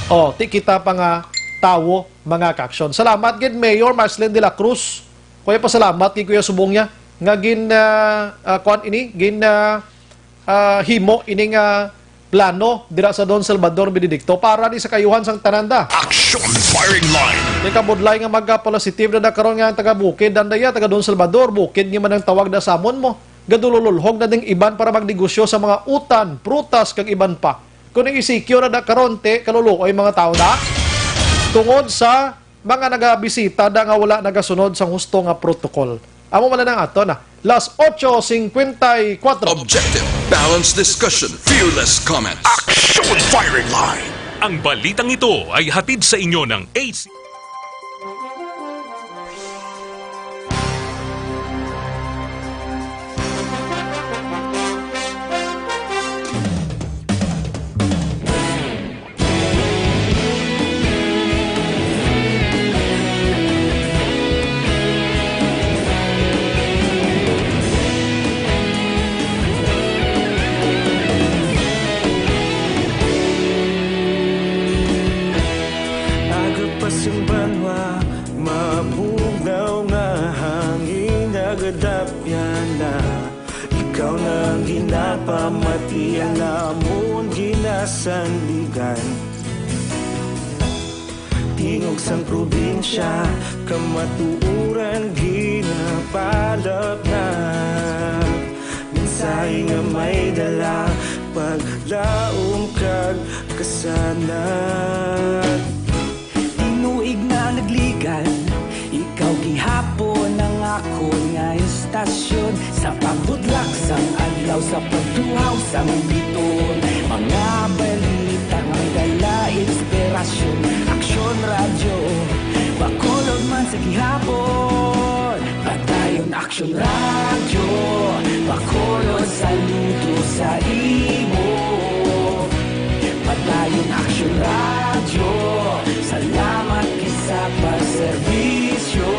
Oh, ti kita pa nga tawo, mga kaaksyon. Salamat gid Mayor Marcelin de la Cruz. Kuya, pasalamat kay Kuya Subong niya nga gin ah, ah, kuan ini, gin ah, ah, himo ini nga plano dira sa Don Salvador Benedicto para ni sa kayuhan sang tanan da. Action Firing Line. Kay kabudlay nga magka-positive na da karon nga ang taga Bukid, andaya taga Don Salvador, Bukid nga man ang tawag da sa amon mo. Gadulululhog na ding iban para magnegosyo sa mga utan, prutas kag iban pa. Kung ang E C Q na da karon, te, kaluluoy mga tao da. Tungod sa mga nagabisita da nga wala nagasunod sang husto nga protocol. Amo man lang ato na. Las ocho cincuenta y cuatro. Objective, balanced discussion, fearless comments. Action Firing Line. Ang balitang ito ay hatid sa inyo ng A C. Aga pa sing banwa, mabugnaw nga hangin nagadapyan na. Ikaw na ang ginapamatian, amon ginasandigan. Tingog sang probinsya, kamatuoran ginapalapnap. Mensahe nga may dala, paglaom kag kasanag. Tinuig na nagligan, ikaw gihapon ang akon nga estasyon. Sa pagbudlak sang adlaw, sa pagtuhaw sang biton, mga balita nga dala inspirasyon. Aksyon Radyo, Bacolod man sa gihapon. Padayon Aksyon Radyo, Bacolod, saludo sa imo. Padayon Aksyon Radyo, salamat gid sa pagserbisyo.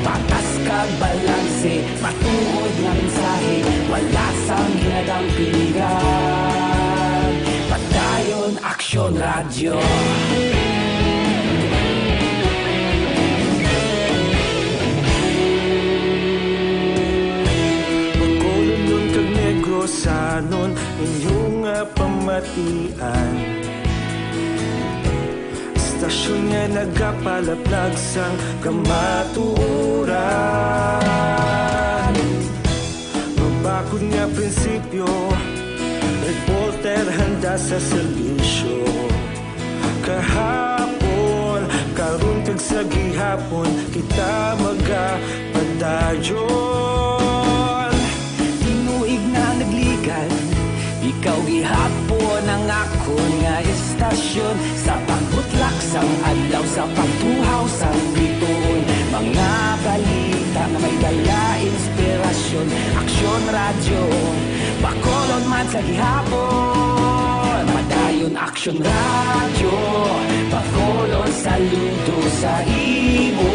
Patas kag balanse, matuod nga mensahe, wala sang ginadampingan. Padayon Aksyon Radyo. Bacolodnon kag Negrosanon, inyo nga pamatian. Estasyon nga nagapalaplag sang kamatuoran. Mabakod nga prinsipyo, reporter handa sa serbisyo. Kahapon, karon kag sa gihapon, kita magapadayon. Tinuig na nagligan, Adlaw sa pagtuhaw sang bituon, mga balita nga may dala inspirasyon. Aksyon Radyo, Bacolod man sa gihapon. Madayon Aksyon Radyo, Bacolod saludo sa imo.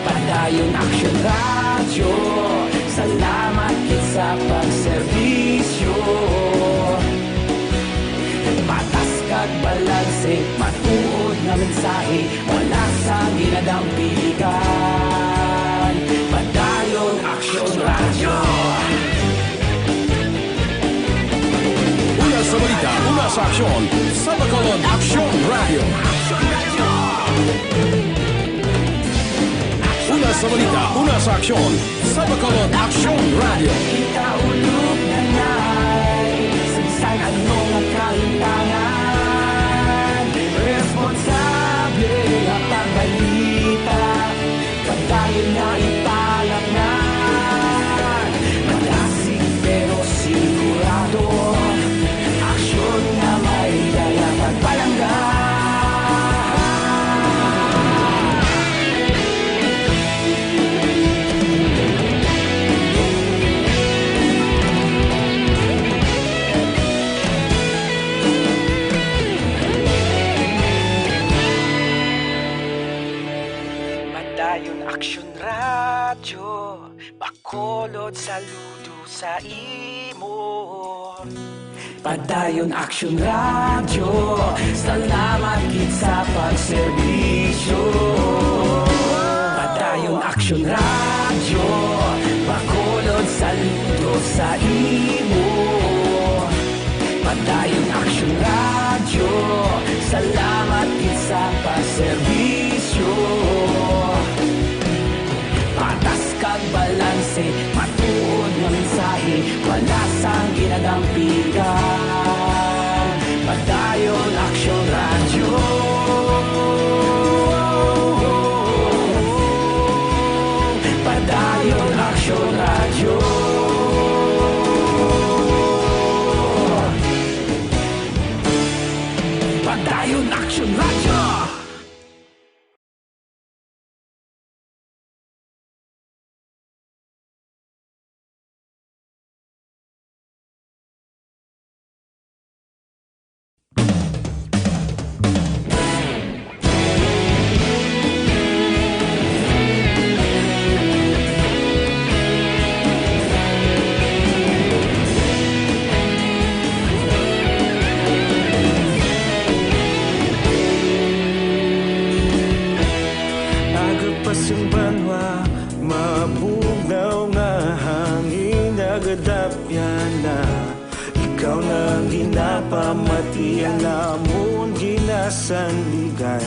Padayon Aksyon Radyo, salamat gid sa pagserbisyo. Patas kag balanse, matuod nga mensahe, wala sang ginadampigan. Padayon Aksyon Radyo. Una sa balita, una sa aksyon, sa Bacolod Aksyon Radyo. Una sa balita, una sa aksyon, sa Bacolod Aksyon Radyo. Ikaulog na ngay, sa bisan ano nga kahimtangan, responsable nga pagbalita, padayon nga ipalaknag. Madasig pero sigurado, aksyon nga may dala pagpalangga. Padayon Aksyon Radyo, Bacolod saludo sa imo. Padayon Aksyon Radyo, salamat gid sa pagserbisyo. Padayon Aksyon Radyo, Bacolod saludo sa imo. Padayon Aksyon Radyo, salamat gid sa pagserbisyo. Patas kag balanse, matuod nga mensahe, wala sang ginadampigan. Padayon Aksyon Radyo. Padayon Aksyon Radyo. Padayon Aksyon Radyo. Aga pa sing banwa, mabugnaw nga hangin nagadapyan na. Ikaw na ang ginapamati, ang amon ginasandigan.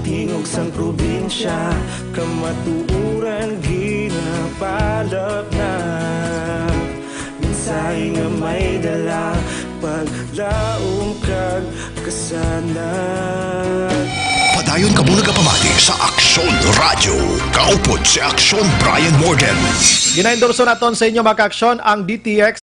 Tingog sang probinsya, kamatuoran ginapalapnag. Mensahe nga may dala, paglaom kag kasanag. Padayon kamo nagapamati sa Aksyon Radyo. Kaupod si Aksyon Brian Morden. Ginaendorso naton sa inyo, mga ka-aksyon, ang D T X.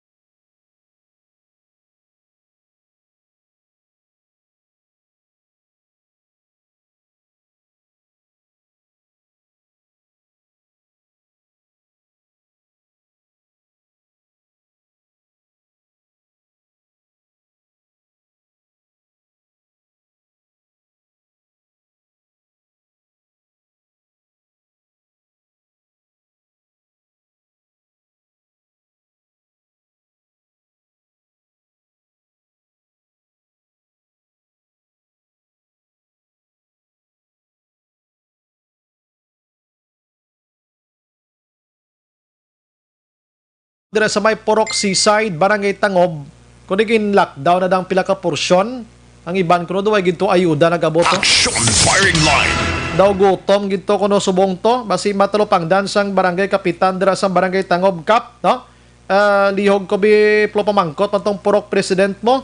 Dira sa may Purok Seaside, Barangay Tangob, kundi gin-lockdown na dang pila ka porsyon. Ang iban kuno daw ay gid to ayuda nag-abot, no? Action firing line. Daw gutom gid to kuno subong to. Basi matalupangdan sang barangay kapitan dira sa Barangay Tangob, Kap, no? Ah, lihog ko bi plo pamangkot man tong purok president mo.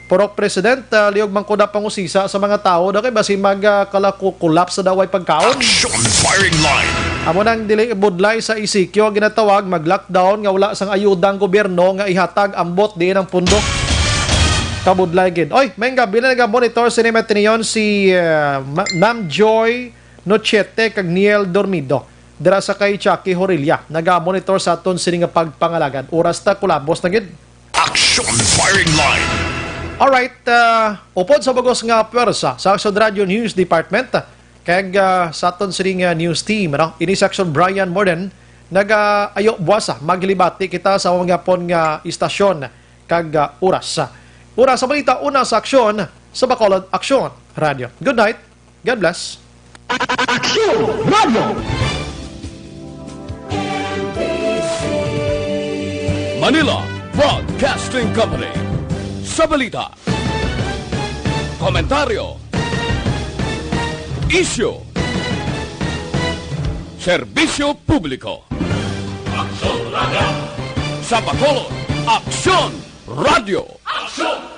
Purok president, ah, lihog man ko na pangusisa sa mga tawo daw kay basi mag, ah, kala-, collapse na daw ay pagkaon. Action firing line. Amo nang dili budlay sa E C Q ang ginatawag, mag-lockdown nga wala sang ayuda ang gobyerno nga ihatag, ambot diin ang pundo. Kabudlay gid. Oy, may nga, bila naga-monitor sini, may tiniyon si, ah, Ma-, Ma'am Joy Nochete kag Niel Dormido. Dira sa kay Chucky Horilla. Naga-monitor sa aton sini nga pagpangalagad. Oras ta, kulabos na gid. Action Firing Line. Alright, ah, upod sa bugos nga pwersa sa Aksyon Radio News Department, kag, ah, sa aton sining, ah, news team, ano? Ini si Aksyon Brian Morden, nagaayo buwasa maghilibati kita sa mga pon nga istasyon kag, ah, oras. Una sa balita, una sa aksyon sa Bacolod Aksyon Radio. Good night. God bless. Aksyon Radio. Manila Broadcasting Company. Sa balita, komentaryo, isyu, serbisyo publiko. Aksyon Radio. Sa Bacolod, Aksyon Radio. Aksyon!